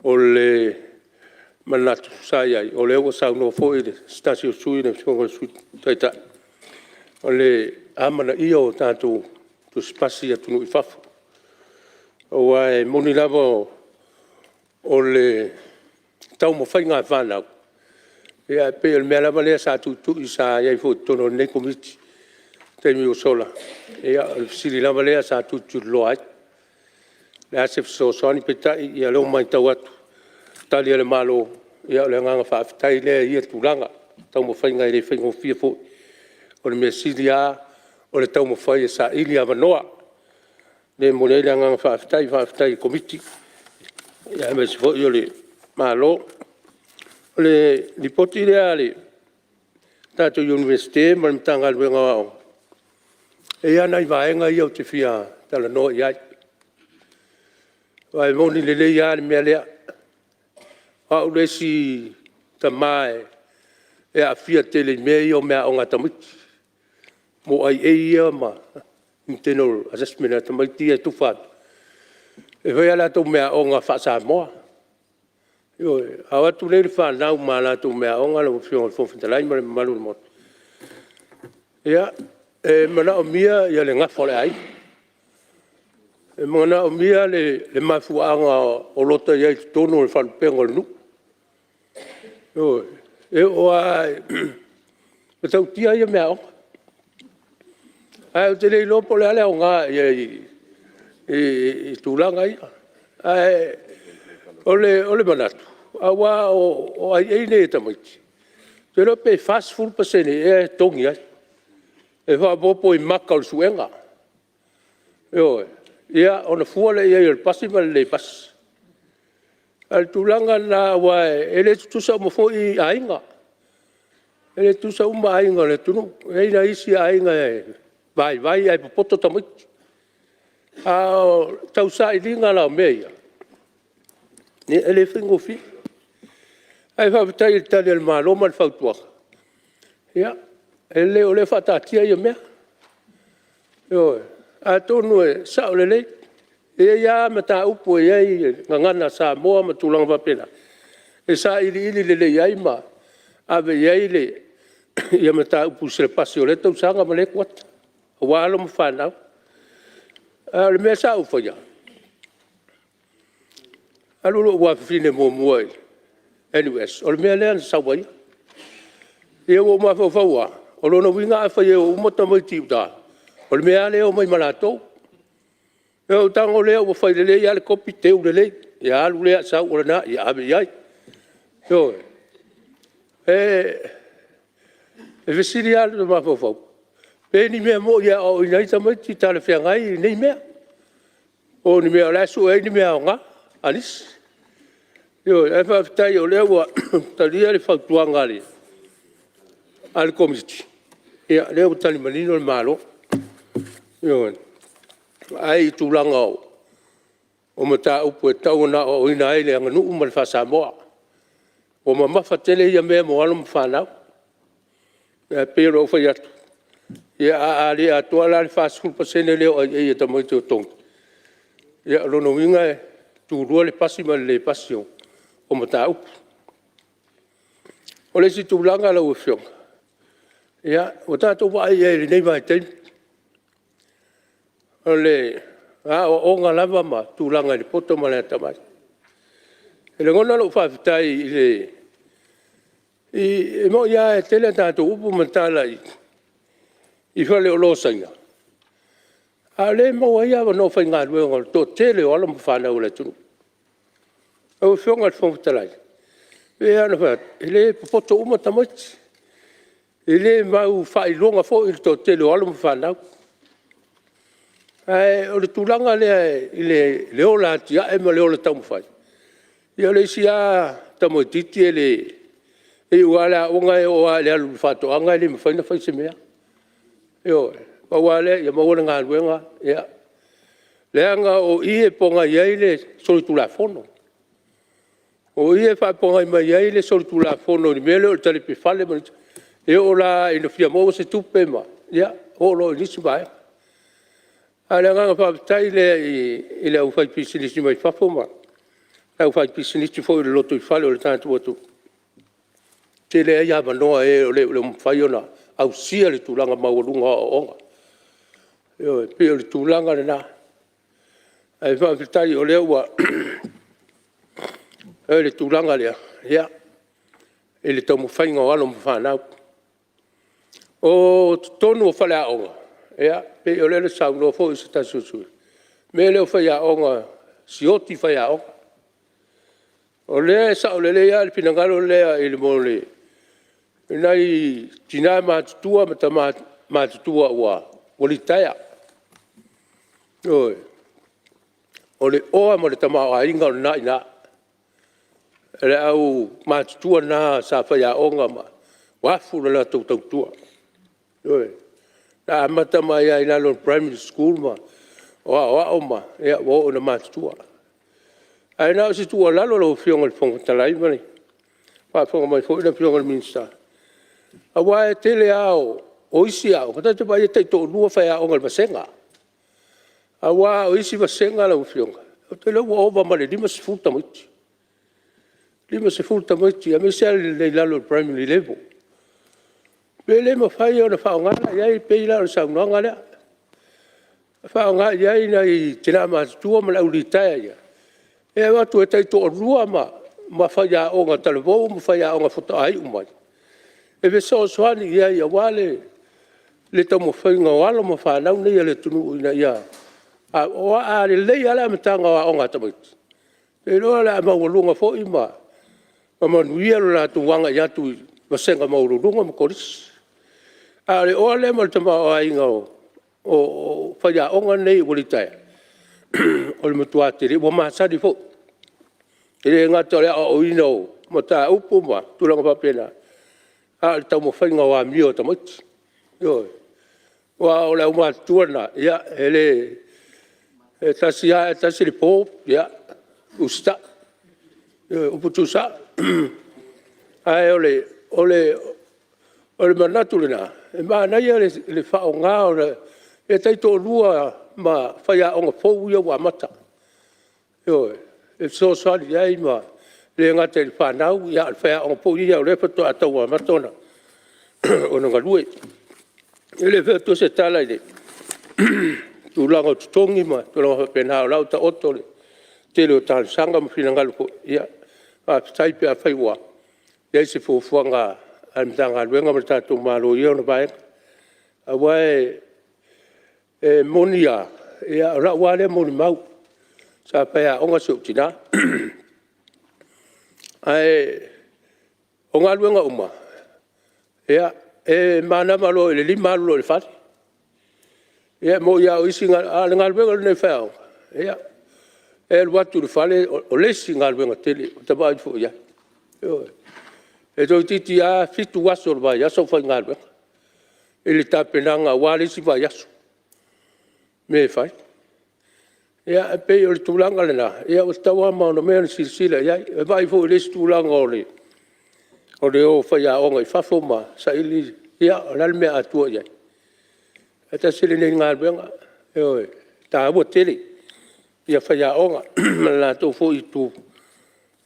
o le manatu sa i ai, o lea ua saunoa foi se tasi o sui usufono le Afioga i le Sui Taitai, o le amanaia o tatou Tusi Pasi i atunuu i fafo. Aua e moni lava o le taumafaiga a fanau, ae pei o le mea lava lea sa tuitui sa i ai foi i totonu o lenei Komiti i le taimi ua sola, ia o le fesili lava lea sa tulituliloa ai. O le a se fesoasoani? Peitai o lea ua matau atu i Tali a le Malo, ia o le agaga faafetai lea i ia tulaga, taumafaiga e le faigofie foi. O le mea sili lava o le taumafai e saili avanoa. O lea e momoli ai le agaga faafetai, faafetai i le Komiti aemaise foi o le Malo. O le Lipoti lea a le tatou Iunivesite ma le Matagaluega o Aoga, e i ai lava nai vaega ia ou te fia talanoa i ai, aua e moni lelei lava le mea lea. O au le isi tama e aafia tele i mea ia o meaaoga a tamaiti, mo IA ia ma internal assessment a tamaiti ia e tufa atu, e fai a latou meaaoga faa-Samoa. Ioe. A o atu nei le fanau ma latou meaaoga lau Afioga i le Fofoga Fetalai ma le mamalu o le Maota, ia, e manaomia le gafa o le aiga, e manaomia le mafuaaga o lo o ita i ai i totonu o le faalupega o le nuu. Ioe. E oo lava e matautia ia meaaoga, ae ou te le iloa po o le a le aoga i ai i tulaga ia. Ae o le manatu, aua o IA nei a tamaiti, te iloa pe 40% ea e totogi ai, e faaopoopo i maka o le suega. Ioe. Ia ona fua lea i ai o le pasi ma le le pasi. A o le tulaga lena aua e le tutusa uma foi aiga, e le tutusa uma aiga o le atunuu. E i ai nai isi aiga e vaivai ae popoto tamaiti. A o le tausailiga la o mea ia, e le faigofie. Ae faafetai i le Tali a le Malo ma le fautuaga, ia e lelei o lea e faataatia ia mea, ioe. Atonu e sao lelei, e i ai lava mataupu e i ai le gagana Samoa ma tulaga faapena, e sailiili lelei ai ma ave i ai mataupu i selapasi o lea tausaga ma lea kuata aua alo ma fanau. A o le mea sa ou faia, alu lou afafine muamua i le NUS, o le mea lea na sau ai ia. Ua ou mafaufau lava, o lona uiga afai e o uma tamaiti i uta, o le mea lava lea e omai ma latou. Ia ou tago lea ua fai lelei lava le kopi teu lelei, ia alu lea sau o lena, ia ave i ai. Ioe. E fesili lava lou mafaufau, pe ni mea moni e aoaoina ai tamaiti talafeagai nei mea, po o ni mea o la e sue ai ni mea aoga a nisi. Ioe. Ae faafetai o lea ua talia le fautuaga a le Komiti, ia o lea ua tali manino le Malo, ioe, vaai i tulaga o mataupu e tatau ona aoaoina ai le aganuu ma le faa-Samoa. Ua mamafa tele ia mea mo alo ma fanau. Ae pei ona ou fai atu, ia a le atoa la le 40% lea o aiai a tamaiti o totogi, ia o lona uiga e tulua le pasi ma le le pasi o mataupu. O le isi tulaga lau Afioga, ia ua tatou vaai i ai i lenei vaitaimi, o le aoaoga lava ma tulaga i le poto ma le atamai. E lagona lou faafetai e moni lava e tele a tatou upu ma tala i faleoloa o Saina, a o lea e maua ai avanoa faigaluega o le toatele o alo ma fanau a le atunuu. Lau Afioga i le Fofoga Fetalai, e pei lava ona ou fai atu, e le popoto uma tamaiti, e le maufaailoga foi le toatele o alo ma fanau. Ae o le tulaga lea i le ola atiae ma le ola taumafai, ia o le isi lava tamaitiiti e iu lava le aoga e oo lava i le alu i le faatoaga e le mafai ona fai se mea. Ioe. Pau lava lea ia maua le galuega, ia, leaga o i e pogai ai le solitulafono. O i e faapogai mai ai le solitulafono i le mea lea o le talepe fale ma isi, e oo la ina fia maua se tupe ma, ia oo loa i le isi vaega. A o le agaga faafetai lea i le aufaipisinisi mai fafo ma le aufaipisinisi foi o le lotoifale o le tatou atunuu, e tele ai avanoa i e o lo o mafai ona ausia le tulaga maualuga o aoaoga. Ioe, e pei o le tulaga lena. Ae faafetai o lea ua i ai le tulaga lea i le taumafaiga o alo ma fanau. O totonu o faleaoga, e pei o lea na saunoa foi se tasi o sui usufono, i le mea lea o faiaoga, sioki faiaoga. O lea e sao lelei lava le finagalo lea i nai tina matutua ma tama matutua ua litaea, ioe. O le oa ma le tamaoaiga o lena e i ina. O le aumatutua na sa faiaoga ma ua afu le latou tautua, ioe. Na amata mai lava i lalo o le Primary School ma aoao ma ua oo ina matutua. Ae na o se tuualalo lau Afioga i le Fofoga Fetalai ma le faafofoga mai foi le Afioga i le Minisita, aua e tele lava o isi aoga, ta te vaai e taitoalua faiaoga i le vasega. Aua o isi vasega lau Afioga, ou te iloa ua ova ma le 50 tamaiti, 50 tamaiti aemaise lava i lalo o le primary level. Pe le mafai ona faaaoga la i ai, pei la o le saunoaga lea, faaaoga i ai nai tina matutua ma le au litaea ia e o atu e taitoalua ma faiaoga talavou ma faiaoga faatoa iu mai e fesoasoani i ai aua le taumafaiga o alo ma fanau nei a le atunuu ina ia… Aua a lelei lava le amataga o aoga a tamaiti, ou te iloa o le a maualuga foi ma manuia lo latou agai atu i vasega maualuluga ma Kolisi. A o le oa lea ma le tamaoaiga o faiaoga nei ua litaea, o le matua tele, ua masani foi. E le gata o le aoaoina o mataupu ma tulaga faapena, a o le taumafaiga o amio a tamaiti, ioe. Aua o le aumatutua lena, ia e le… e tasi lava ae tasi le po, ia usitai, ioe, upu tuusao. Ae o le manatu lena, e manaia le faaaoga o le taitoalua ma faiaoga fou ia ua amata, ioe, e fesoasoani i ai ma e le gata i le fanau a o le faiaoga foi ia o lea faatoa tau amata ona galue. E le fai atua se tala i le tulaga o totogi ma tulaga faapena, o la e ua taoto le tele o talosaga ma finagalo foi, ia faafetai pe afai ua i ai se fuafuaga a le Matagaluega ma le tatou Malo i ia ona vaega. Aua e moni lava, o lau lava lea molimau, sa faiaoga si ou tina. Ae o galuega uma, e manava loa i le 5:00 alu loa i le fale. Ia e moni lava o isi galuega, a o le galuega lenei o le faiaoga, ia, e alu atu i le fale, o le isi galuega tele ua ta vaai foi i ai, ioe. E toeitiiti lava 7 aso o le vaiaso o faigaluega i le tapenaga aua le isi vaiaso, mea e fai. Ia e pei o le tulaga lena, ua tatau lava ma onomea ona silasila i ai. E vaai foi i le isi tulaga o le o o faiaoga i fafo ma saili, ia o le a le mea a tua i ai? Ae tasi lenei galuega, ioe, e taua tele faiaoga ma le latou foi itu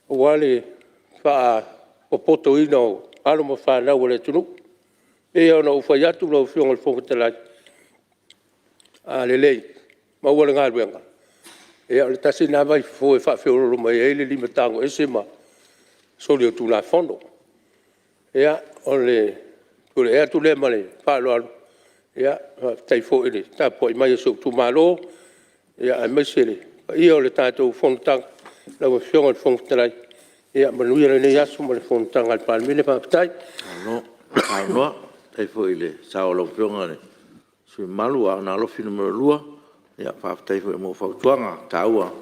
aua le faapopotoina o alo ma fanau a le atunuu. E pei lava ona ou fai atu lau Afioga i le Fofoga Fetalai, a lelei, maua le galuega, ia o le tasi lena vaifofo e faafeoloolo mai ai le lima tagoese ma soli o le Tulafono. Ia, o le tulai atu lea ma le faaaloalo, faafetai foi i le tapuai mai a si ou itumalo, aemaise le paia o le tatou fonotaga. Lau Afioga i le Fofoga Fetalai, ia manuia lenei aso ma le fonotaga a le Palemene, faafetai. Malo saunoa, faafetai foi i le sao o lau Afioga i le sui usufono mamalu o Aana Alofi 2. Faafetai foi mo fautuaga taua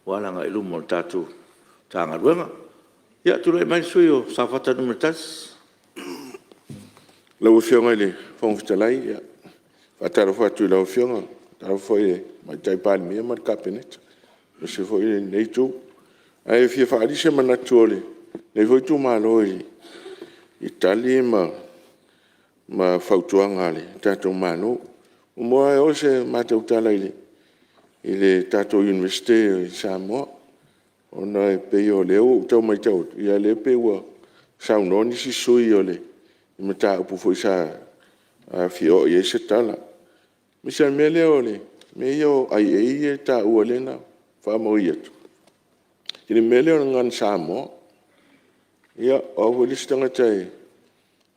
aua le agai i luma o le tatou Matagaluega. Ia tulai mai le sui usufono mo Safata 1. Lau Afioga i le Fofoga Fetalai, e faatalofa atu i lau Afioga, faatalofa foi i le Tamaitai Palemia ma le Kapeneta, aemaise foi lenei itu. Ae fia faaali se manatu o lenei foi itumalo i Tali ma fautuaga a le tatou Malo. E muamua lava oo se matou tala i le tatou Iunivesite i Samoa, ona e pei o lea ua ou tau matau atu, o lea e pei ua saunoa nisi sui usufono i mataupu foi sa fia oo i ai se tala, aemaise lava le mea lea o mea ia o aai lea e taua lea na faamauina atu, i le mea lea o le Gagana Samoa. Ia, o au foi le isi tagata e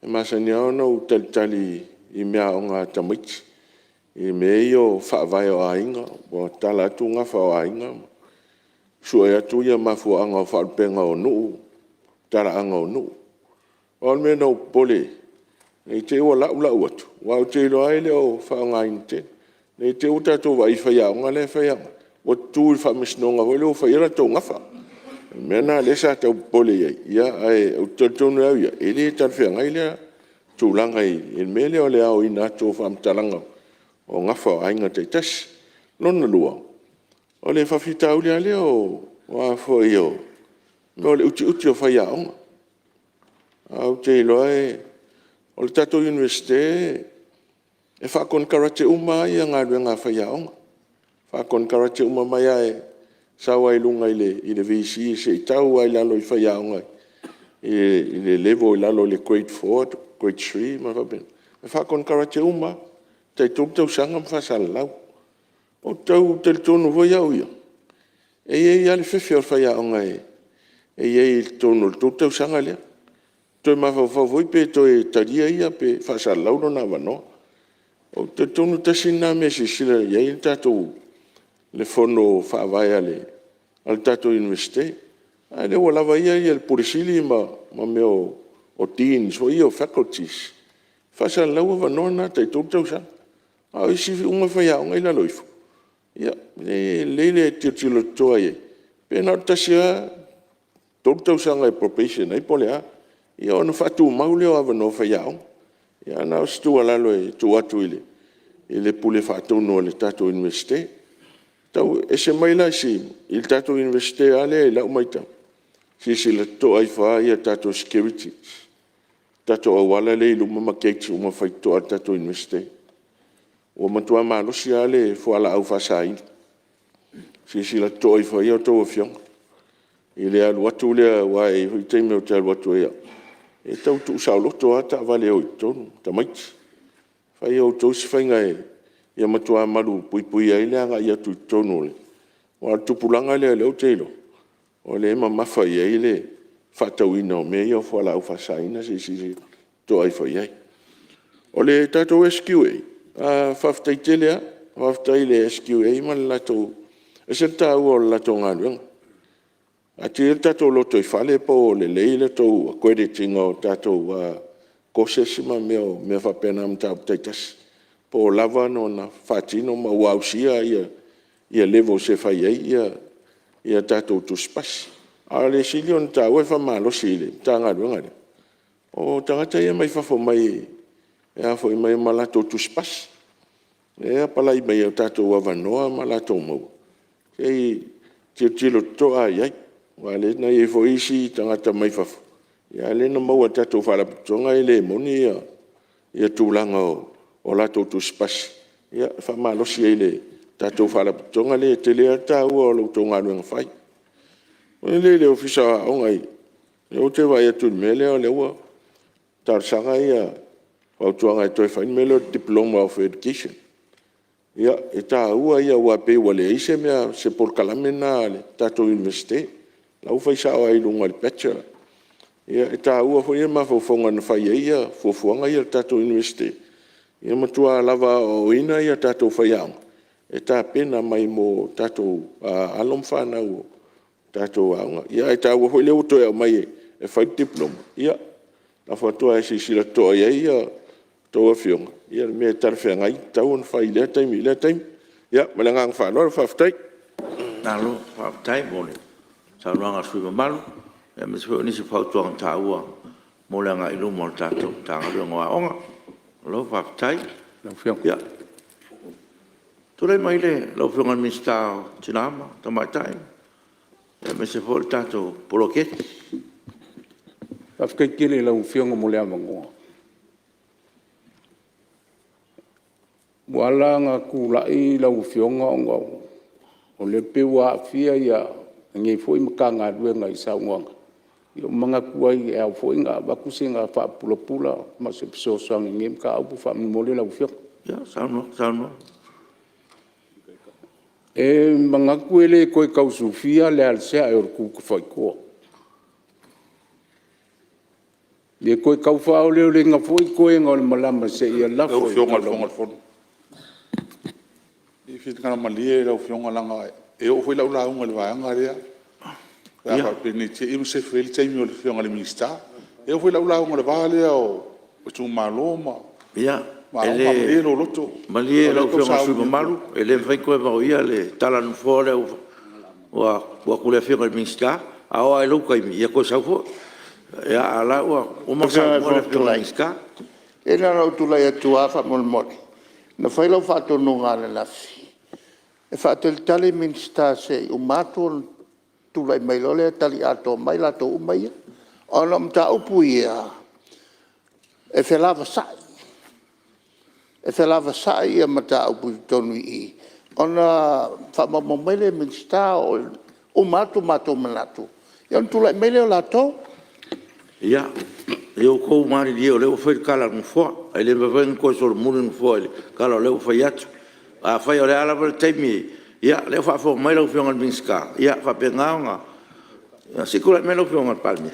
masani lava ona ou talitali i meaaoga a tamaiti i mea ia o faavae o aiga, ua tatala atu gafa o aiga ma sue atu mafuaaga o faalupega o nuu, talaaga o nuu. Pau lava le mea na ou popole i ai, ne i te i ua lau lau atu, aua ou te iloa lava e le o faaaogaina tele. Ne i te i ua tatou vaai i faiaoga la e faiaoga ai, ua tutu i le faamasinoga foi lea ua fai ai latou gafa. O le mea lena lea sa tau popole i ai, ae ou te talitonu lava au ia, e le talafeagai lea tulaga i le mea lea o le aoina atu o faamatalaga o gafa o aiga taitasi. Lona lua, o le faafitauli lava lea o le utiuti o faiaoga. Ae ou te iloa o le tatou Iunivesite e faakonekarate uma lava galuega a faiaoga, e faakonekarate uma mai lava e sau lava i luga i le VC seia tau lava i lalo i faiaoga i le level i lalo o le Grade 4, Grade 3 ma mea faapena, e faakonekarate uma lava, e tai 3 tausaga ma faasalalau. Ou te tau talitonu foi au ia, e i ai lava le fefe o le faiaoga e i ai i totonu o le 3 tausaga lea, toe mafaufau foi pe toe talia ia pe faasalalau lona avanoa. Ou te talitonu tasi lena mea e silasila i ai le tatou Fono Faavae a le tatou Iunivesite, a lea ua lava ia le Pule Sili ma mea o Deans foi ia o Faculties, e faasalalau avanoa na tai 3 tausaga. A o isi uma faiaoga e i lalo ifo, ia e lelei le tilotilo totoa i ai, pe na o le tasi lava, 3 tausaga e probation ai po o le a, ia ona faatumau lea o avanoa faiaoga. Ia na o se tuualalo e tuu atu i le Pule Faatonu a le tatou Iunivesite. E ese mai la i le tatou Iunivesite lava lea i lau matau, silasila totoa ifo lava i tatou securities, tatou auala lea e i luma ma gates uma faitotoa a le tatou Iunivesite. Ua matua malosi lava le fualaau faasaina. Silasila totoa ifo i ai a outou afioga i le alu atu lea aua e i ai foi taimi ou te alu atu ai au, e tau tuusaoloto lava taavale e o i totonu, tamaiti. Fai e outou se faiga ia matua malupuipuia ai le agai atu i totonu, aua o le tupulaga lea o lea ou te iloa, o lea e mamafa i ai le faatauina o mea ia o fualaau faasaina, se i silasila totoa ifo i ai. O le tatou SQA, faafetai tele lava. Faafetai i le SQA ma le latou... E ese le taua o le latou galuega. E atia le tatou lotoifale po o lelei le tou accredit ina o tatou courses ma mea faapena i mataupu taitasi, po o lava ona faatino ma ua ausia levels e fai ai tatou tusipasi. A o le sili ona taua e faamalosi i le Matagaluega lea, o tagata ia mai fafo mai e mai ma latou tusipasi, lea e apalai mai i tatou avanoa ma latou maua, se i tilotilo totoa lava i ai, aua o lea na i ai foi isi tagata mai fafo, a o lea na maua e le tatou Faalapotopotoga e le moni tulaga o latou tusipasi. Ia e faamalosi ai i le tatou Faalapotopotoga lea, e tele lava le taua o la outou galuega fai. Oo mai lea i le Ofisa o Aoga, lea ou te vaai atu i le mea lea o lea ua talosaga fautuaga e toe fai le mea lea o le Diploma of Education. Ia, e taua ia aua e pei ua leai se mea, se polokalame lena a le tatou Iunivesite, o la ua fai sao lava i luga o le Bachelor. Ia e taua foi mafaufauga na fai ai fuafuaga ia a le tatou Iunivesite, ia matua lava aoaoina tatou faiaoga e tapena mai mo tatou alo ma fanau o tatou aoga. Ae taua foi lea ua toe aumai e fai le Diploma, ia lafo atu ae silasila totoa i ai a outou afioga i le mea e talafeagai e tatau ona fai i lea taimi i lea taimi. Ia ma le agaga faaaloalo faafetai. Malo faafetai mo le saunoaga a le sui usufono mamalu, aemaise foi o nisi o fautuaga taua mo le agai i luma o le tatou Matagaluega o Aoga. Malo faafetai. Ia, tulai mai lau Afioga i le Minisita o Tina ma Tamaitai aemaise foi o le tatou Poloketi. Faafetai tele i lau Afioga mo le avanoa. Ua ala ona tulai lau Afioga ona o lea e pei ua aafia lenei foi Matagaluega i saunoaga, ia ua manatu ai e ao foi ona avatu sina faapulapula ma se fesoasoani i lenei mataupu faamolemole lau Afioga. Ia saunoa. E manatu e le toe tau sufia le alasiae o le tutafaitoa, e le toe tau faaoleoleina foi toega o le malama seia lafo i Lau Afioga i le Fofoga Fetalai, se i finagalo malie lau Afioga leaga e oo foi lau lauga i le vaega lea, pe a faapea ne i te i ua sefe ai le taimi o le Afioga i le Minisita. E oo foi lau lauga i le va lea o itumalo ma aoga. Malie lou loto… Malie lau Afioga i le sui usufono mamalu, e le mafai ona toe vaoia le tala a le Nofoa lea ua tuu atu i le Afioga i le Minisita. A oo lava i lou taimi, ia toe sau foi. A o la ua uma ona saunoa le Afioga i le Minisita. Ia na ona ou tulai atu lava faamolemole, na fai lau faatonuga ananafi e faatalitali Minisita se i uma atu ona tulai mai loa lea tali atoa mai latou uma ia, ona o mataupu ia e felavasai, e felavasai mataupu i totonu i i ona faamaumau mai lea e Minisita, uma atu matou manatu ia ona tulai mai lea o latou. Ia outou malilie o lea ua fai le tala a le Nofoa, e le mafai foi ona toe solomuli le Nofoa i le tala o lea ua fai atu. Afai o le a lava le taimi, ia o lea ua faafofoga mai lau Afioga i le Minisita, ia faapena ona… Se i tulai mai lau Afioga i le Palemia.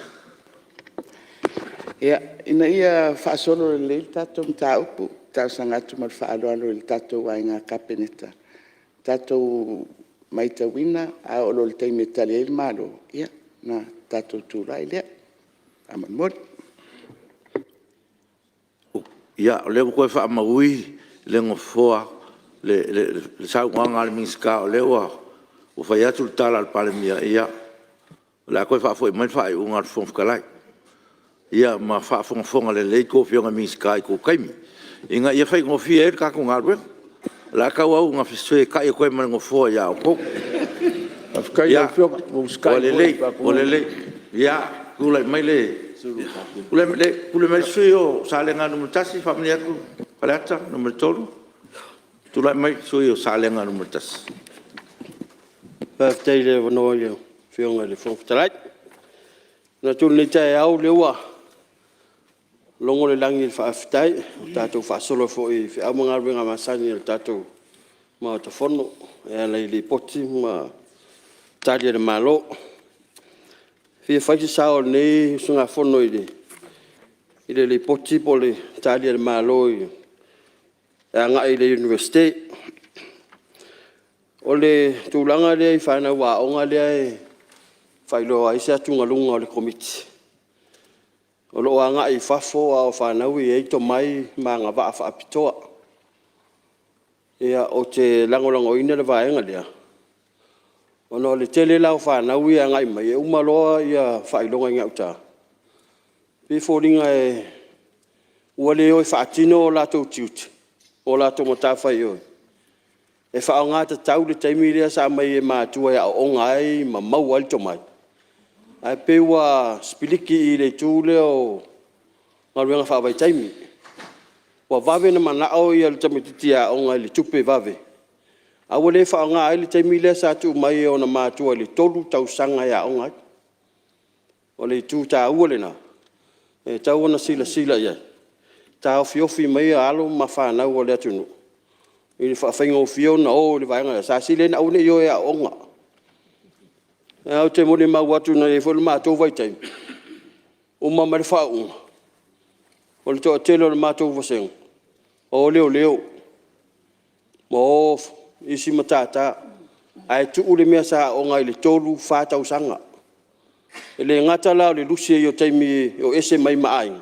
Ia, ina ia faasolo lelei le tatou mataupu, e talosaga atu ma le faaaloalo i le tatou Aiga Kapeneta, tatou maitauina a oo loa i le taimi e tali ai le Malo, ona tatou tulai lea faamolemole. Ia, o lea ua toe faamauina le Nofoa le saunoaga a le Minisita o lea ua fai atu le tala a le Palemia, ia o le a toe faafoi mai le faaiuga a le Fofoga Fetalai. Ia ma faafogafoga lelei a outou Afioga i Minisita i tou taimi ina ia faigofie ai le tatou galuega. O le a tauau ina fesetaiai atu ai ma le Nofoa ia outou. Faafetai i lau Afioga, ua ou usitai Ua lelei, ua lelei. Ia tulai mai le sui usufono mo Salega 1, faamalie atu Faleata 3. Tulai mai le sui usufono mo Salega 1. Faafetai i le avanoa i lau Afioga i le Fofoga Fetalai. E manatu o lenei taeao o lea ua logo le lagi i le faafetai ua tatou faasolo foi i feau ma galuega masani a le tatou Maota Fono e ala i Lipoti ma Tali a le Malo. E fia fai se sao o lenei usugafono i le Lipoti po o le Tali a le Malo e agai i le Iunivesite. O le tulaga lea i fanau aoga lea e faailoa ai se atugaluga o le Komiti, o lo o agai i fafo a o fanau e i ai tomai ma agavaa faapitoa. Ou te lagolagoina le vaega lea ona o le tele la o fanau ia e agai mai e uma loa faailoga i gauta, e pei e foliga ua le o e faatino o latou tiute po o latou matafaioi e faaaoga tatau le taimi lea sa aumai ai e matua e aooga ai ma maua ai le tomai, ae pei ua sipiliki i le itu lea o galuega faavaitaimi. Ua vave ona manao le tamaititi aoga i le tupe vave ae ua le faaaogaina ai le taimi lea sa tuu mai e ona matua i le tolu tausaga e aoga ai. O le itu taua lena e tatau ona silasila i ai, taofiofi mai alo ma fanau a le atunuu i le faafaigofie ona o i le vaega lea, sa sili ai ona aua ne i o e aooga. Ae ou te molimau atu na i ai foi le matou vaitaimi, uma mai le faauuga, o le toatele o le matou vasega, ua o leoleo, ua o isi matata, ae tuu le mea sa aooga ai i le 3, 4 tausaga. E le gata la o le lusi ai o taimi e o ese mai ai ma aiga,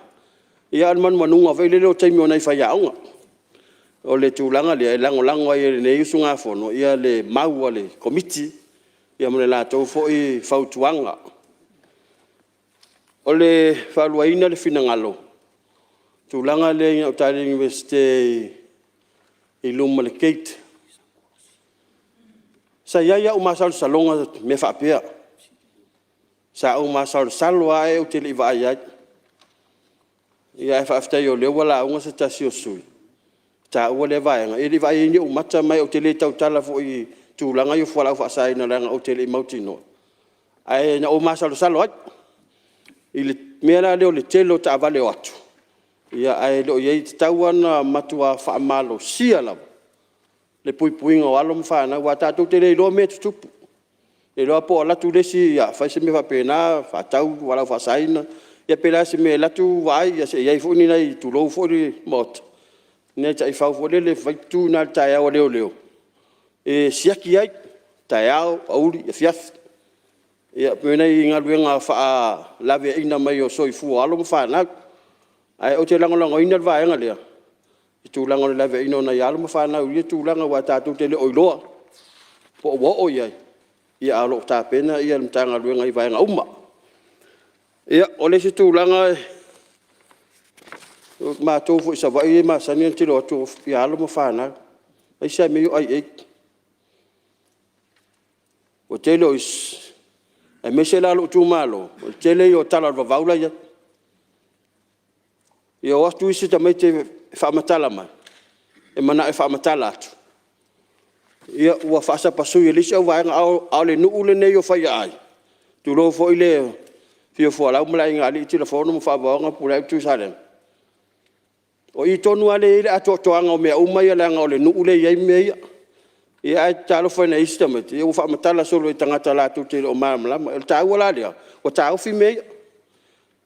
a o le manumanuga foi lele o taimi o nai faiaoga. O le tulaga lea e lagolago ai e lenei usugafono le mau a le Komiti ma le latou foi fautuaga. O le faaluaina le finagalo i le tulaga lea i gauta i le Iunivesite i luma o le gate. Sa i ai lava ou masalosaloga i mea faapea. Sa ou masalosalo lava ae ou te le i vaai i ai. Ae faafetai o lea ua lauga se tasi o sui usufono e taua lea vaega, e le i vaaia ai ni ou mata ma ou te le tautala foi i tulaga ia o fualaau faasaina leaga ou te le i mautinoa, ae na ou masalosalo ai i le mea la lea o le tele o taavale e o atu ae le o i ai… E tatau lava ona matua faamalosia lava le puipuiga o alo ma fanau aua tatou te le iloa mea e tutupu. E le iloa po o alu atu le isi fai se mea faapena, faatau fualaau faasaina ia pe le a se mea, e alu atu vaai se i i ai foi ni nai, tulou foi le Maota, ni nai taifau foi lele e tu i ina i le taeao a leoleo e siaki ai, taeao, aoauli, afiafi. Ia pei o nai galuega faalaveaiina mai o soifua o alo ma fanau. Ae ou te lagolagoina le vaega lea i le tulaga o le laveaiina o nai alo ma fanau i ia tulaga aua tatou te le o iloa po o ua oo i ai, ae o lo o tapena le Matagaluega i vaega uma. Ia, o le isi tulaga, o matou foi i Savaii e masani ona tilotilo atu i alo ma fanau, aemaise lava mea ia o aai. O le tele o isi, aemaise la o lou itumalo, o le tele ia o tala o le vavau la e i ai. E o atu isi tamaiti e faamatala mai, e manao e faamatala atu, ia ua faasapasui e le isi auvaega. A o le nuu lenei o Faiaai, tulou foi le afio o Fualau ma le Aiga Alii, Tilafono ma Faafaoga, Pulea ma Tuisalega, o i tonu lava lea e i ai le atoatoaga o mea uma ia leaga o le nuu lea e i ai mea ia. Ae talofa i nai isi tamaiti, ua faamatala solo e tagata latou te le o malamalama. O le taua la lea, ua taofi mea ia,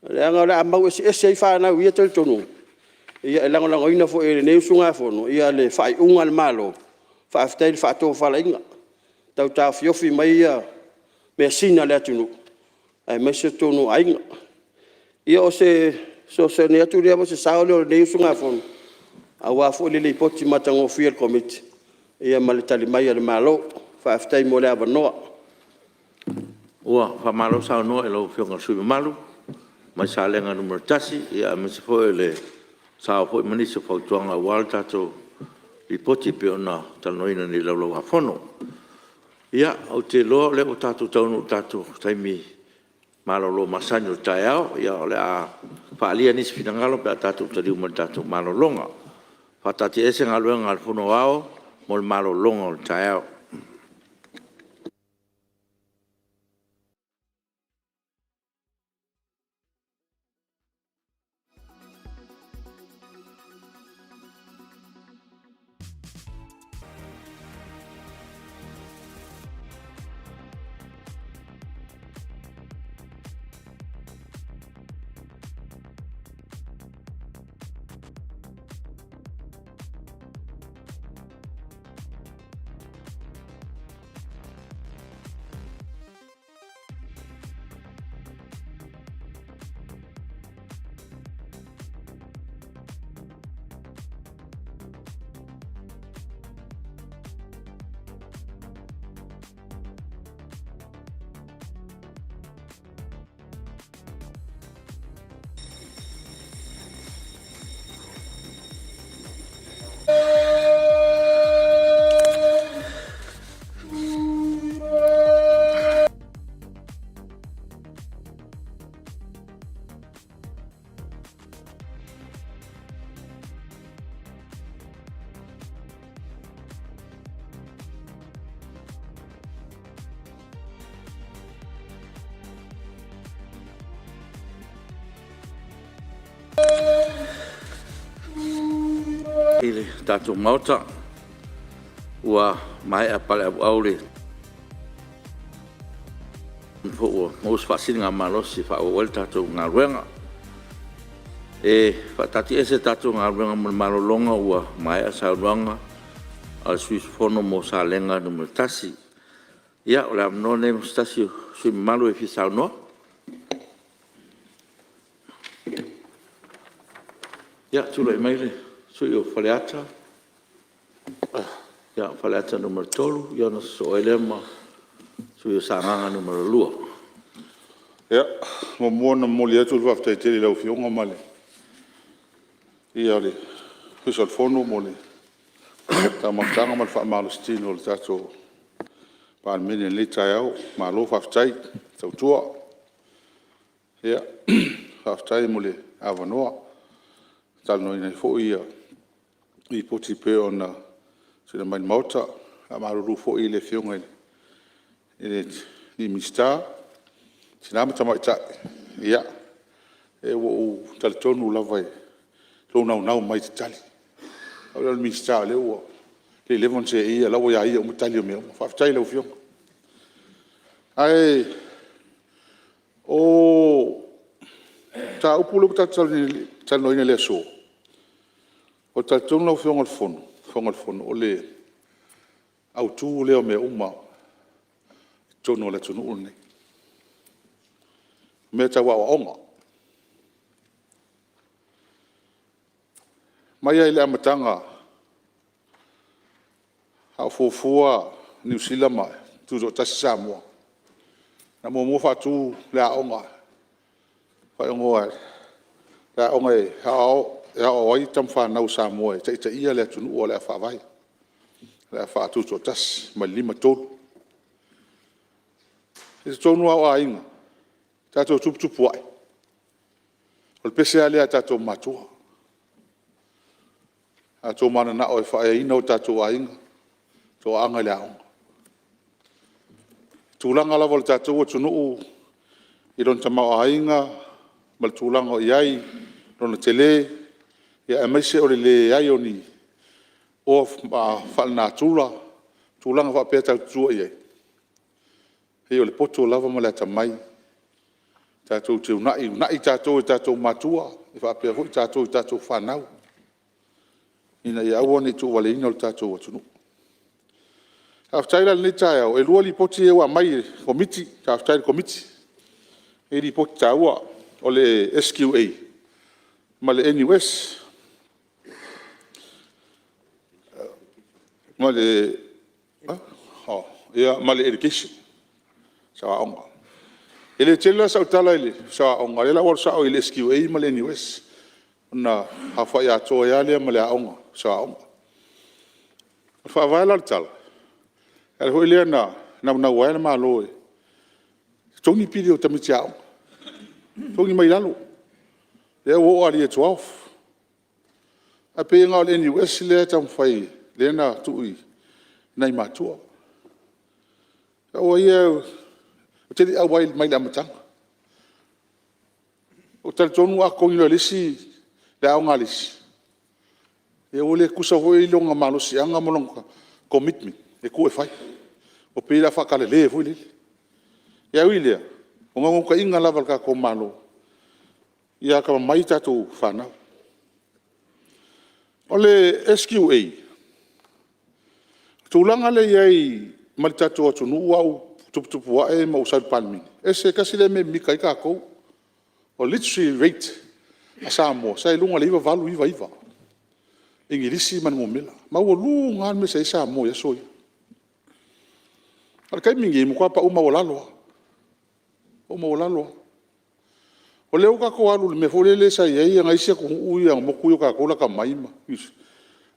leaga o le a mau eseese ai fanau i ia talitonuga. E lagolagoina foi e lenei usugafono le faaiuga a le Malo, faafetai i le faatofalaiga, tau taofiofi mai measina a le atunuu aemaise totonu o aiga. Ia o se fesoasoani atu lea ma se sao lea o lenei usugafono aua foi le Lipoti matagofie a le Komiti ma le Tali mai a le Malo. Faafetai mo le avanoa. Ua faamalo saunoa i lau Afioga i le sui usufono mamalu mai Salega 1, aemaise foi o le sao foi ma nisi o fautuaga aua le tatou Lipoti e pei ona talanoaina nei i le Laulau a Fono. Ia, ou te iloa o lea ua tatou taunuu i le tatou taimi malolo masani o le taeao. O le a faaalia nisi finagalo pe a tatou taliu mai le tatou malologa. E faataatiaese Galuega a le Fono Aoao mo le malologa o le taeao. I le tatou Maota ua maea paleauau le foi ua maua se faasiligamalosi e faaauau ai le tatou galuega. E faataatiaese le tatou galuega mo le malologa ua maea saunoaga a le sui usufono mo Salega 1. Ia, o le avanoa lenei mo se tasi o sui usufono mamalu e fia saunoa. Ia, tulai mai le sui usufono mo Faleata, 3, ona sosoo ai lea ma le sui usufono mo Sagaga 2. Ia, e muamua ona momoli atu le faafetai tele i lau Afioga ma le paia o le Ofisa o le Fono mo le taumafataga ma le faamalositino o le tatou Palemene i lenei taeao. Malo faafetai tautua. Faafetai mo le avanoa e talanoaina ai foi Lipoti e pei ona tuuina mai i le Maota. E faamalulu foi i le Afioga i le Minisita o Tina ma Tamaitai, ia, ua ou talitonu lava i lou naunau mai e te tali. O au la o le Minisita o lea ua leva ona seei o la ua ia ia uma tali o mea uma. Faafetai i lau Afioga. Ae o le mataupu lea ua tatou talanoaina i le aso, ou te talitonu lau Afioga i le Fofoga o le Fono, o le autu lea o mea uma i totonu o le atunuu lenei, o mea tau aoaoga. Mai lava i le amataga a o fuafua Niu Sila ma tutoatasi Samoa, na muamua faatu le aoga, faaigoa o le aoga e aoao ai tama fanau a Samoa e taitaia le atunuu o le a faavae, o le a faatutoatasi mai le 1953. I totonu lava o aiga, tatou tuputupuae, o le pese lava lea a tatou matua. A outou mananao e faaeaina o tatou aiga, toaaga i le aoga. O tulaga lava o le tatou atunuu i lona tamaoaiga ma le tulaga o i ai lona tele, aemaise o le leai o ni oa faalenatura ma tulaga faapea tatou te tua i ai, pei o le poto lava ma le atamai tatou te uunai, uunai tatou e tatou matua faapea foi tatou i tatou fanau ina ia aua ne i tuuvaleina lo tatou atunuu. Faafetai la i lenei taeao, e 2 Lipoti ia ua aumai e le Komiti. Faafetai i le Komiti e Lipoti taua, o le SQA ma le NUS. ma le Education, aoaoga. E le tele la sau tala i le aoaoga, o lea o le a ou alu sao i le SQA ma le NUS, ona aofai atoa ai lava lea ma le aoga. E faavae la le tala, o le ala foi lea na naunau ai le Malo e totogi pili o tamaiti aoga, totogi mai lalo, lea ua oo lava i le Year 12. Ae pei na o le NUS lea e taumafai lea na tuu i nai matua. O au lava ia ou te le i auai mai i le amataga. Ou te talitonu a totogi loa e le isi le aoga a le isi, ia ua le tutusa foi lona malosiaga ma lona commitment e tuu e fai. Ua pei o le a faatalale foi lele. Ae ui i lea, o le naunautaiga lava o le tatou Malo, ia atamamai a tatou fanau. O le SQA, o le tulaga lea e i ai ma le tatou atunuu a o ou tuputupu ae ma ou sau i le Palemene, e tasi lea mea e mimita ai tatou. O le literacy rate a Samoa sa i luga i le 98, 99 Igilisi ma le numera. E maualuga lava le mea sa i ai Samoa i aso ia. A o le taimi lenei, ua matua pau maualalo lava, pau maualalo lava. O lea ua tatou alu i le mea foi lele sa i ai nai isi atunuu ia motu ia o tatou lata mai ma nisi,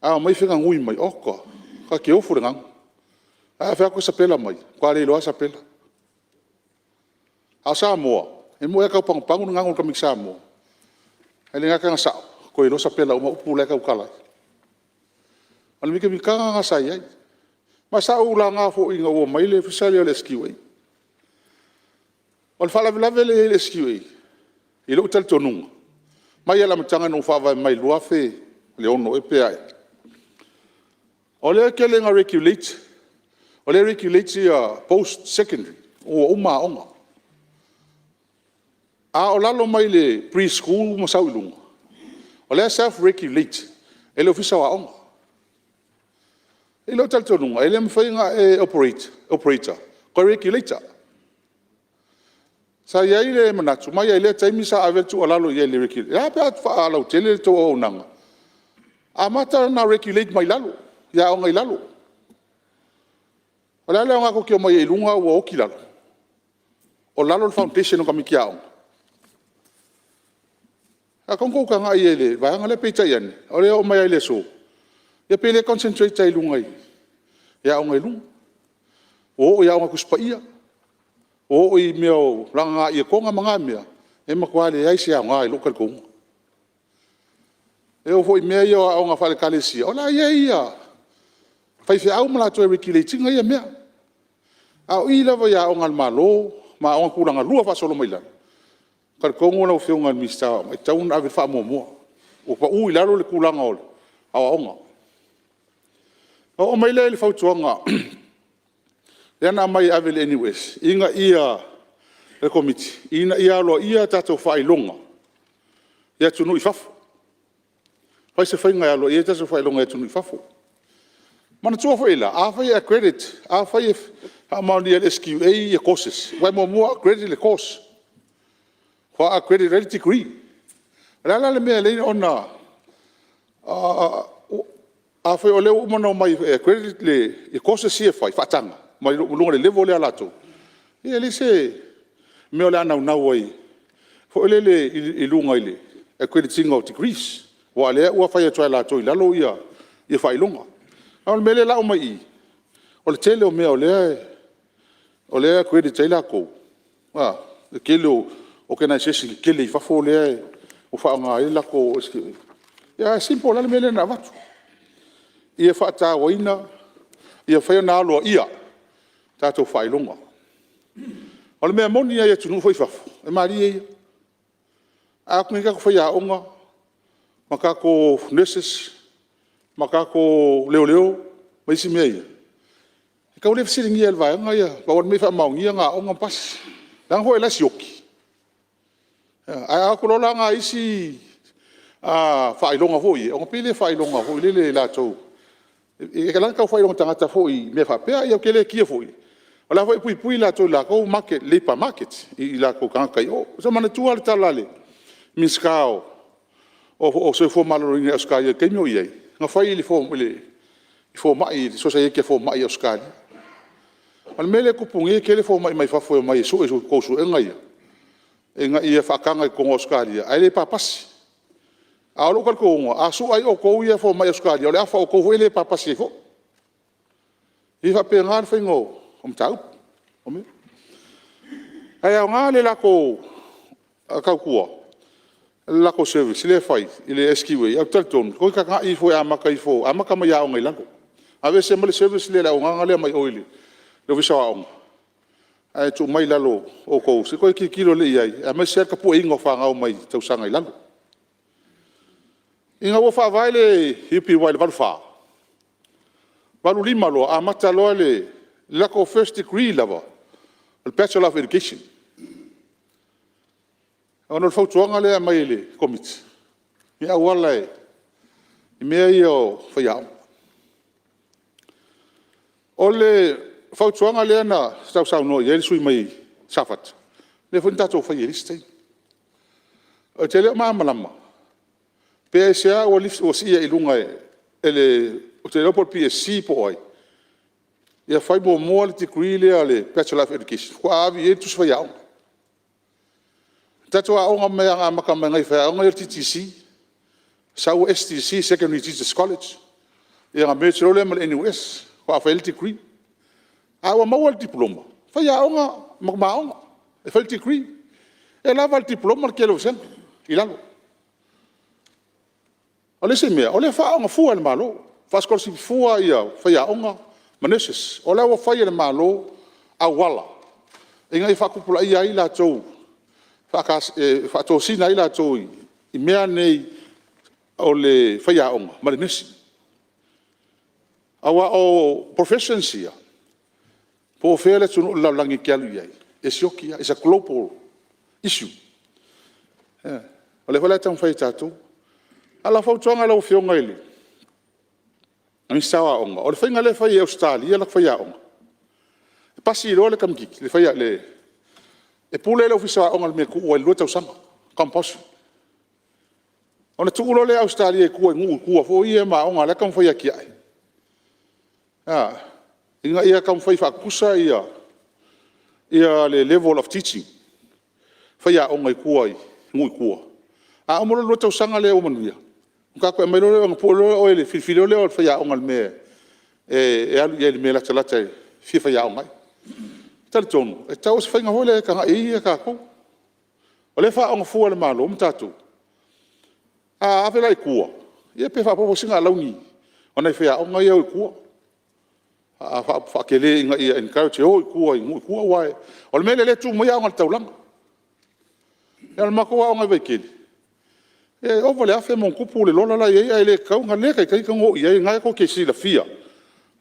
a omai feganui mai, oka, ta te ofo i le ganu. Ae a fai atu e sapela mai, e matua le iloa lava sapela. A o Samoa, e moni lava e tau panupanu le ganu a le tamaititi Samoa, ae le gata ina sao, toe iloa sapela uma upu la e tautala ai. O le mitamitaga lena sa i ai. Ma sa ou laga foi ina ua omai le Ofisa lea o le SQA. O le faalavelave lea e i ai le SQA i lou talitonuga, mai lava i le amataga ina ua faavae mai i le 2006 ea pe a ea, o lea e tele ina regulate, o lea e regulate post secondary ua uma aoga. A o lalo mai le Pre-School ma sau i luga, o la e self-regulate e le Ofisa o Aoga. I lou talitonuga, e le mafai ona e operator toe regulator. Sa i ai le manatu mai lava i lea taimi sa ave ai le tuualalo i ai i le Regulator, e a pe a faalautele le tou auaunaga, amata ona regulate mai lalo i aoga i lalo. O le a le aoga tou te omai ai i luga a ua oti lalo? O lalo le foundation o tamaiti aoga. Sa tatau ona outou tagai i ai i le vaega lea, peitai ane, o lea e oo mai lava i le aso, e pei o lea e concentrate lava i luga i aoga i luga. Ua oo i aoga Tusi Paia, ua oo i mea o lagalaga ietoga ma na mea, e matua leai se aoga i lou talitonuga. E oo foi i mea ia o aoga faale-Ekalesia, o la e i ai faifeau ma latou e regulate ina ia mea. A o i lava i aoga a le Malo ma aoga tulagalua faasolo mai lalo, e talitonu lau Afioga i le Minisita o Aoga, e tatau ona ave i ai le faamuamua. Ua pau i lalo le tulaga o aoaoga. Ona oo mai lea i le fautuaga lea na aumai e ave i le NUS le Komiti, ina ia aloaia tatou faailoga i atunuu i fafo. Fai se faiga e aloaia ai tatou faailoga i atunuu i fafo. Manatua foi la, afai e accredit, afai e faamaonia e le SQA ia courses, aua e muamua accredit le course faatoa accredit ai le degree. O le a la le mea e ala ai ona… Afai o lea ua uma ona omai e accredit le courses ia e fai faataga mai luga o le level lea a latou, ia e leai se mea o le a naunau ai foi lele i luga i le accredit ina o degrees aua o lea ua fai atu lava e latou i lalo ia faailoga. A o le mea lea o le a aumai i i, o le tele o mea o lea e accredit ai latou, le tele o organization tetele i fafo lea ua faaaoga ai le latou SQA. Ae simple lava le mea lea na avatu, ia faatauaina, ia mafai ona aloaia tatou faailoga. O le mea moni lava i atunuu foi ia i fafo, e malie ia. A o atu nei tatou faiaoga ma tatou nurses ma tatou leoleo ma isi mea ia, e tau le fesiligia e le vaega ia, pau lava le mea ia faamaonia ona aoga ma pasi. Leaga foi o la e sioki. Ae a o atu loa la nai isi faailoga foi ia, ona pei lea e faailoga foi lele e latou… E ala ona tau fai faailoga tagata foi i mea faapea. Ia ou te le kikina foi, o la e foi e puipui latou i le latou labour market i latou tagata i o. Sa ou manatua lava le tala a le Minisita o le Soifua Maloloina i Ausetalia i le taimi a o i ai, na fai i le fomai, le Sosaiete a Fomai a Ausetalia. O le mea lea e tupu nei e tele fomai mai fafo e omai e sue a outou suega ia ina ia faataga i totonu o Ausetalia ae le papasi. A o lou talitonuga a sue ai outou ia fomai Ausetalia, o le afa o outou foi e le papasi ai foi. E faapena le faiga o mataupu. Ae aoga le latou tautua, le latou service lea e fai i le SQA, ae ou te talitonu, toe tagai ifo e amata ifo, amata mai aoga i lalo. Aveese mai le service lea le auaunaga lea mai o i le Ofisa o Aoga, ae tuu mai i lalo o outou se i toe tilotilo lelei i ai, aemaise lava le tapueina o fanau mai tausaga i lalo. Ina ua faavae le UPY i le 1984, 1985 loa amata loa le latou first degree lava, o le Bachelor of Education. Ona o le fautuaga lea e aumai e le Komiti i auala i mea ia o faiaoga. O le fautuaga lea na sausaunoa i ai le sui usufono mai Safata, lea foi na tatou faia i le isi taimi. Ou te le o malamalama pe aisea ua sii ai i luga e le… ou te le iloa po o le PSC po o ai, ia fai muamua le degree lea o le Bachelor of Education faatoa ave i ai le tusi faiaoga. Na tatou aoga mai lava na amata mai i faiaoga ia o le TTC, sau ua STC Secondary Teachers College, ia ona merge loa lea ma le NUS faatoa fai ai le degree. A ua maua le Diploma, faiaoga ma aoga e fai le degree. E lava le Diploma le tele o vasega i lalo. O le isi mea, o lea e faaaooga fua e le Malo, faasikolasipi fua faiaoga ma nurses. O la ua fai e le Malo auala ina ia faatupulaia ai i latou e faatosina ai latou i mea nei o le faiaoga ma le nurse. Aua o professions ia, po o fea le atunuu o le lalolagi e te alu i ai, e sioki lava, it's a global issue. O lea foi la e taumafai e tatou. A o lau fautuaga i lau Afioga i le Minisita o Aoga, o le faiga lea e fai e Ausetalia ia latou faiaoga, e pasi loa le tamaitiiti, e pule le Ofisa o Aoga i le mea e tuu ai i le 2 tausaga, compulsory. Ona tuu loa lea e Ausetalia i tua i nuu i tua foi ia ma aoga o la e taumafai e atiae, ina ia taumafai e faatutusa le level of teaching o faiaoga i tua i nuu i tua. A uma loa le 2 tausaga lea ua manuia, ona tatou aumai loa lea ona pue loa lea o oe e filifili loa oe e le faiaoga i le mea e alu i ai i le mea e latalata e fia faiaoga ai. Ou te talitonu e tatau o se faiga foi lea e tagai i ai tatou. O lea e faaaooga fua e le Malo ma tatou. A ave la i tua, ia pe faaopoopo sina alauni a nai faiaoga ia e o i tua, faatele ina ia encourage e o i tua i nuu i tua aua o le mea lea o lea e tu mai aoga i le taulaga. O le matou aoga i Vaitele, e ova i le 1000+ le lola la e i ai ae le tatau na le taitai ona oo i ai. O lena tou te silafia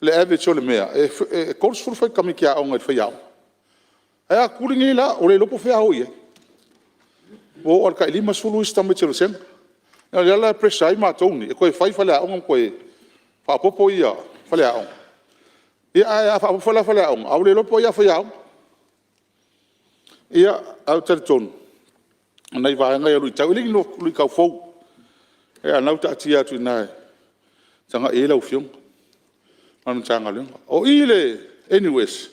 le average o le mea e 30 tamaiti aoga i le faiaoga. Ae a tutuli nei la, ua le iloa po o fea a o i ai. Ua oo lava i le tai 50 isi tamaiti o le vasega. O lea la e pressure ai matou nei e toe fai faleaoga ma toe faaopoopo faleaoga. Ae a faaopoopo la faleaoga, ae ua le iloa po o ai a faiaoga. Ia, ae ou te talitonu o nai vaega ia o luitau. E le o ni luitau fou, a o lena ua taatia atu i ina e tagai i ai lau Afioga ma le Matagaluega. O i i le NUS,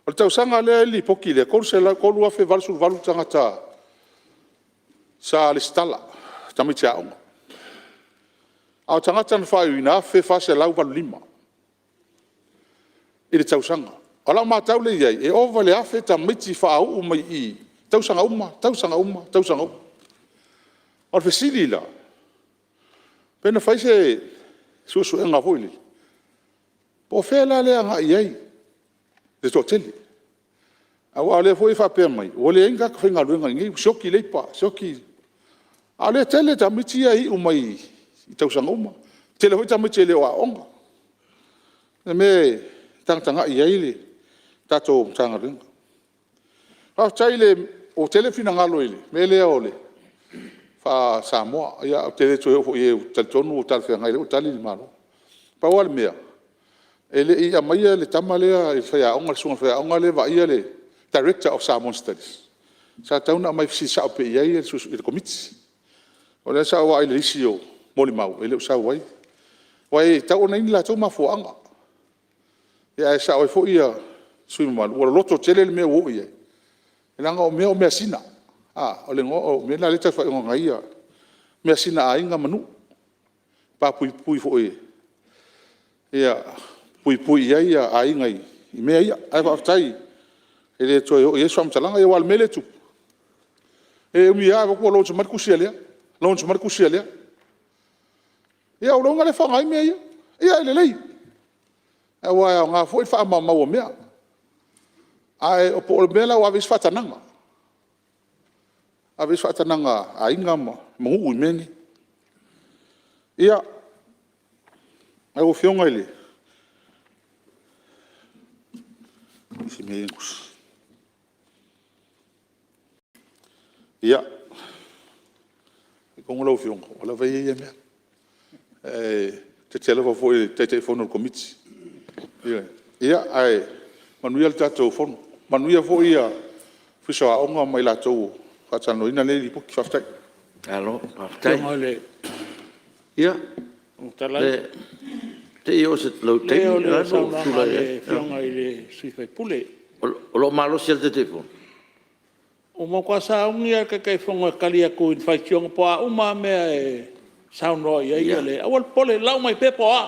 o le tausaga lea e i ai le lipoti lea, e 3,088 tagata sa resitala, tamaiti aoga. A o tagata na faaiuina e 1,485 i le tausaga. O lau matau lea i ai, e ova i le 1,000 tamaiti faauu mai i i, tausaga uma, tausaga uma, tausaga uma. O le fesili la; pe na fai se suesuega foi lele, po o fea la lea e agai i ai le toatele? Aua o lea foi e faapea mai ua leai ni tagata faigaluega i inei ua sioki leipa, sioki… A o lea e tele tamaiti ia e iu mai i tausaga uma. E tele foi tamaiti e le o aooga. O le mea e tagatagai i ai le tatou Matagaluega. Faafetai ua tele finagalo i le mea lea o le faa-Samoa. Ia ou te le toe oo foi i ai ou te talitonu ua talafeagai o lea ua tali le Malo. Pau lava le mea, e le i aumaia le tama lea le faiaoga, le susuga i le faiaoga lea e vaaia le Director of Samoan Studies, sa tatau ona aumai e fesili sao pea i ai le Komiti. O lea sa ou vaai i le lisi o molimau e le o sau ai. Aua e tatau ona i ai ni latou mafuaaga. Ae sao ai foi sui usufono mamalu, ua loloto tele le mea ua oo i ai, leaga o mea o measina. O mea la lea e tau faaigoa nei measina a aiga ma nuu, pa puipui foi ia puipui i ai aiga i mea ia. Ae faafetai e le toe oo i ai se faamatalaga. Aua o le mea lea e tupu, e ui lava ua launch mai le tusi a le, launch mai le tusi a le. Ia ou iloa la e faaaoga ai mea ia. Ia e lelei, aua e aoga foi le faamaumau o mea. Ae po o le mea la ua ave i ai se faatanaga, ave i ai se faatanaga a aiga ma nuu i mea nei. Ia, lau Afioga i le… Ia, talitonu lau Afioga, ua lava ia ia mea. E te alofa foi i le Taitaifono o le Komiti. Ioe. Ae manuia le tatou Fono, manuia foi le Ofisa o Aoga ma i latou o faatalanoaina lenei Lipoti. Faafetai. Malo faafetai. Ia, se i oo i lou taimi Leai o le saunoaga a le Afioga i le sui usufono. O lo o malosi lava le Taitaifono? Ua matua sauni lava le Taitaifono e tali atu i ni faitioga po o a uma lava mea e saunoa i ai le… Aua le popole, lau mai pea po o a,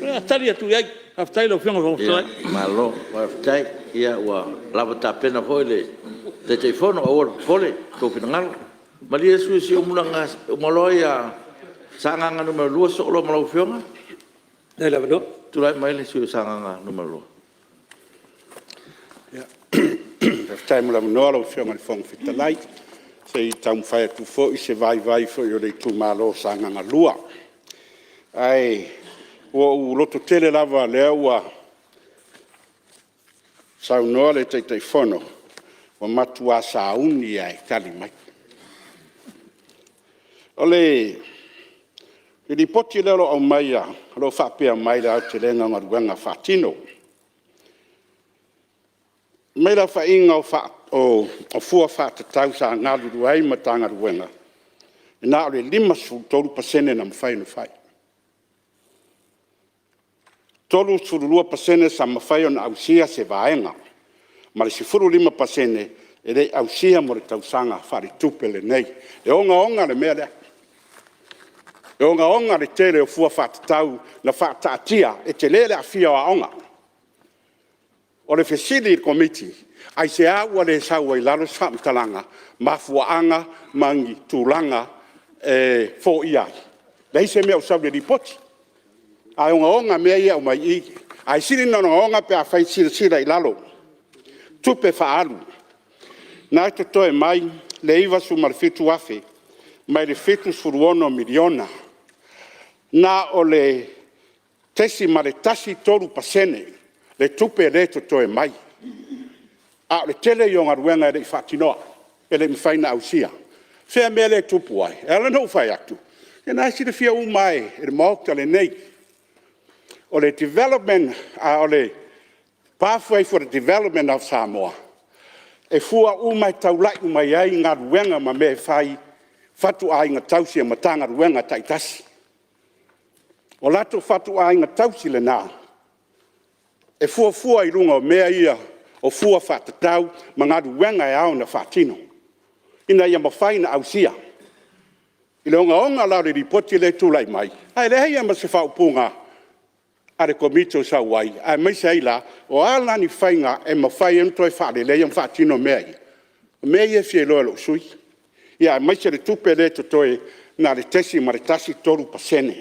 o le a tali atu i ai. Faafetai i lau Afioga i le Fofoga Fetalai. Malo faafetai. Ia ua lava tapena foi le Taitaifono, aua le popole i lou finagalo. Malie le sui usufono mo Siumu, leaga e uma loa Sagaga 2 sosoo loa ma lau Afioga. Faafetai mo le avanoa. Tulai mai le sui usufono mo Sagaga 2. Faafetai mo le avanoa lau Afioga i le Fofoga Fetalai, se i taumafai atu foi se vaivai foi o le itumalo o Sagaga 2. Ae ua ou lototele lava o lea ua saunoa le Taitaifono, ua matua sauni lava e tali mai. O le Lipoti lea o lo o aumaia o lo o faapea mai le aotelega o galuega faatino. Fai mai le aofaiga o fua faatatau sa galulue ai le Matagaluega, e na o le 53% na mafai ona fai. E 32% sa mafai ona ausia se vaega ma le 15% e le i ausia mo le tausaga faaletupe lenei. E ogaoga le mea lea. E ogaoga le tele o fua faatatau na faataatia, e tele le aafia o aoga. O le fesili i le Komiti, aisea ua le sau ai i lalo se faamatalaga, mafuaaga ma ni tulaga e foia ai? Leai se mea o sau i le Lipoti, ae ogaoga mea ia e aumai i i. Ae sili ona ogaoga pe afai e silasila i lalo. Tupe faaalu, lena e totoe mai le $97,000 mai le $76 miliona. Na o le 0.13% le tupe lea e totoe mai, a o le tele ia o galuega e le i faatinoa, e le i mafai ona ausia. O fea le mea lea e tupu ai? E ala ona ou fai atu, ia o lena e silafia uma lava e le Maota lenei, o le pathway for the development of Samoa, e fua uma e taulai uma i ai galuega ma mea e fai, fatuaiga tausi a Matagaluega taitasi. O latou fatuaiga tausi lena, e fuafua i luga o mea ia o fua faatatau ma galuega e ao ona faatino ina ia mafai ona ausia. I le ogaoga la o le Lipoti lea e tulai mai, ae leai lava ma se faaupuga a le Komiti o sau ai, aemaise ai la, o a la ni faiga e mafai ai ona toe faaleleia ma faatino mea ia? O mea ia e fia iloa e lou sui usufono, aemaise le tupe lea e totoe na o le 0.13%.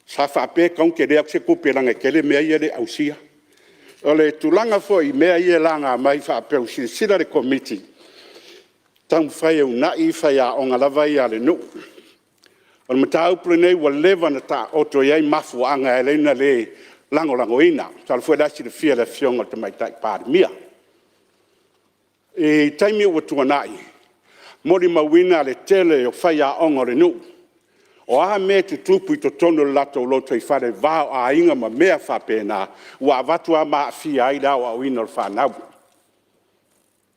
Sa faapea e tatau ona tele atu se tupe leaga e tele mea ia e le i ausia. O le tulaga foi i mea ia e laga mai faapea ua silasila le Komiti e taumafai e uunai faiaoga lava ia a le nuu. O le mataupu lenei ua leva ona taoto i ai mafuaaga e ala ai ona le lagolagoina. Masalo foi o la e silafia e le Afioga i le Tamaitai Palemia. I taimi ua tuanai, e molimauina le tele o faiaoga o le nuu, o a mea e tutupu i totonu o le latou lotoifale i le va o aiga ma mea faapena, ua avatu lava ma aafia ai le aoaoina o le fanau. O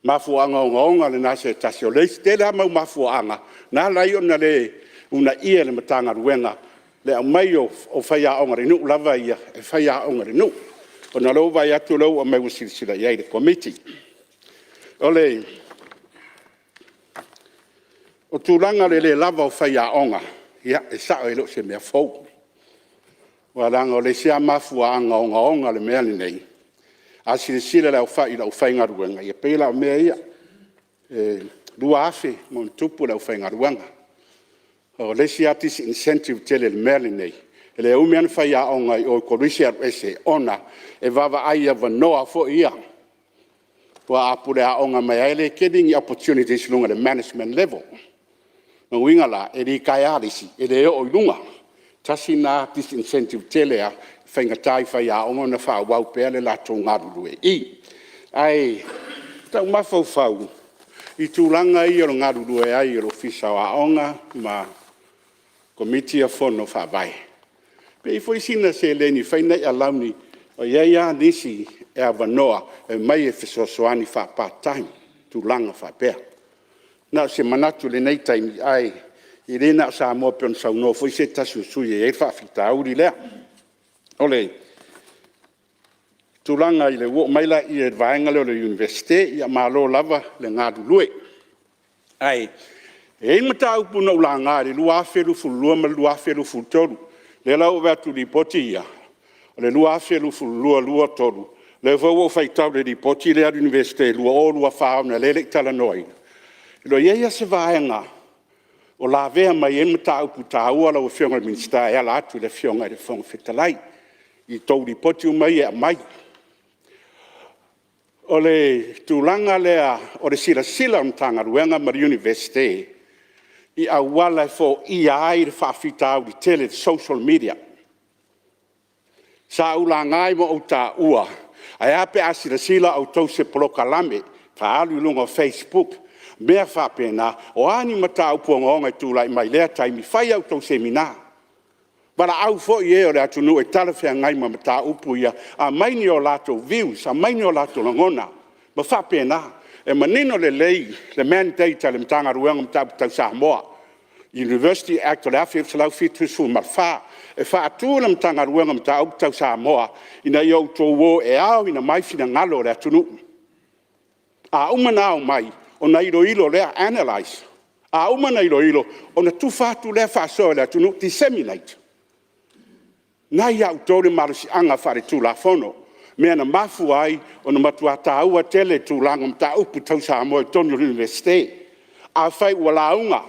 mafuaaga ogaoga na o se tasi, o le isi tele lava mau mafuaaga na ala ai ona le uunaia e le Matagaluega le aumai o faiaoga a le nuu lava ia e faiaoga i le nuu. Ona o lea ua ou vaai atu o lea ua aumai ua silasila i ai le Komiti. O tulaga o le le lava o faiaoga, ia e sao e le o se mea fou. Aua leaga o le isi lava mafuaaga ogaoga o le mea lenei, a silasila i le aufaigaluega, e pei la o mea ia, e 2,000+ le aufaigaluega. O le isi lava disincentive tele i le mea lenei, e le umi lava ona faiaoga i o i kolisi ae alu ese ona e vaavaai i avanoa foi ia. Aua a puleaoga mai lava e le tele ni opportunities i luga o le management level. O lona uiga la, e litaea lava le isi, e le oo i luga. Tasi lena disincentive tele lava, e faigata i faiaoga ona faaauau pea le latou galulue i i. Ae o lou mafaufau i tulaga ia o le galulue ai o le Ofisa o Aoga ma Komiti ia o Fono Faavae, pe i ai foi sina seleni e fai nai alauni, e i ai lava nisi e avanoa e omai e fesoasoani faa-part time, tulaga faapea. Na o se manatu i lenei taimi, ae le na o Samoa pei ona saunoa foi se tasi o sui usufono e i ai le faafitauli lea. O le tulaga i le oo mai lea i le vaega lea o le Iunivesite, ia malo lava le galulue. Ae i ai mataupu na ou laga i le 2022 ma le 2023, lea la ua ou vaai atu i Lipoti ia, o le 2022/2023, o lea foi ua ou faitau i le Lipoti lea a le Iunivesite 2024 ona o lea e le i talanoaina, e le o i ai lava se vaega o lavea mai ai le mataupu taua lau Afioga i le Minisita e ala atu i le Afioga i le Fofoga Fetalai i tou Lipoti uma ia e aumai. O le tulaga lea o le silasila a le Matagaluega ma le Iunivesite i auala e foia ai le faafitauli tele, le social media. Sa ou laga ma ou taua, ae a pe a silasila outou i se polokalame faaalu i luga o facebook, mea faapena. O a ni mataupu ogaoga e tulai mai i lea taimi, fai a outou semina, valaau foi e o le atunuu e talafeagai ma mataupu ia, aumai ni o latou views, aumai ni o latou lagona ma faapena. E manino lelei le mandate a le Matagaluega o Mataupu Tau Samoa, University Act 1974, e faatu le Matagaluega o Mataupu Tau Samoa ina ia outou o e aoina mai finagalo o le atunuu. A uma ona ao mai, ona iloilo lea, analyze. A uma ona iloilo, ona tufa atu lea faasoa i le atunuu, disseminate. O lena e ia outou le malosiaga faaletulafono, mea na mafua ai ona matua taua tele tulaga o mataupu tau Samoa i totonu o le Iunivesite. Afai ua lauga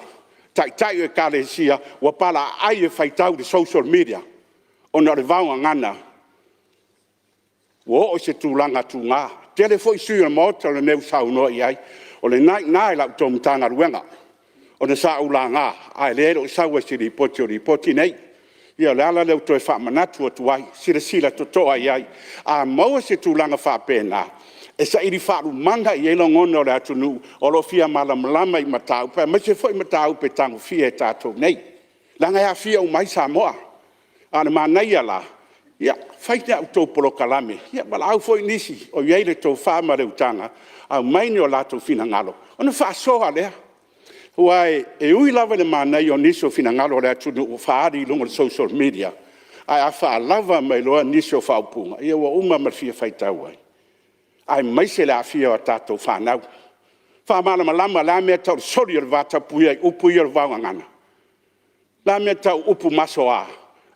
taitai o ekalesia, ua palaaai e faitau i le social media ona o le vaogagana, ua oo i se tulaga tuga. E tele foi sui usufono o le Maota lenei ua saunoa i ai. O lena e i ina i la outou Matagaluega, ona sa ou laga, ae o lea e le o sau lava i se Lipoti o Lipoti nei. Ia o le ala lea o le toe faamanatu atu ai, silasila totoa i ai. A maua se tulaga faapena, e saili faalumaga i ai lagona o le atunuu o lo o fia malamalama i mataupu, aemaise foi mataupu e tagofia e tatou nei, leaga e aafia uma ai Samoa. A o le manaia la, ia fai ni a outou polokalame, valaau foi nisi o i ai le tofa ma le utaga, aumai ni o latou finagalo ona faasoa lea. Aua e ui lava i le manaia o nisi o finagalo o le atunuu ua faaali i luga o le social media, ae a faalava mai loa nisi o faaupuga, ia ua uma ma le fia faitau ai, aemaise le aafia o a tatou fanau. Faamalamalama o le a le mea e tau o le soli o le vatapuia i upu ia o le vaogagana? O le a le mea e tau o upu masoa? O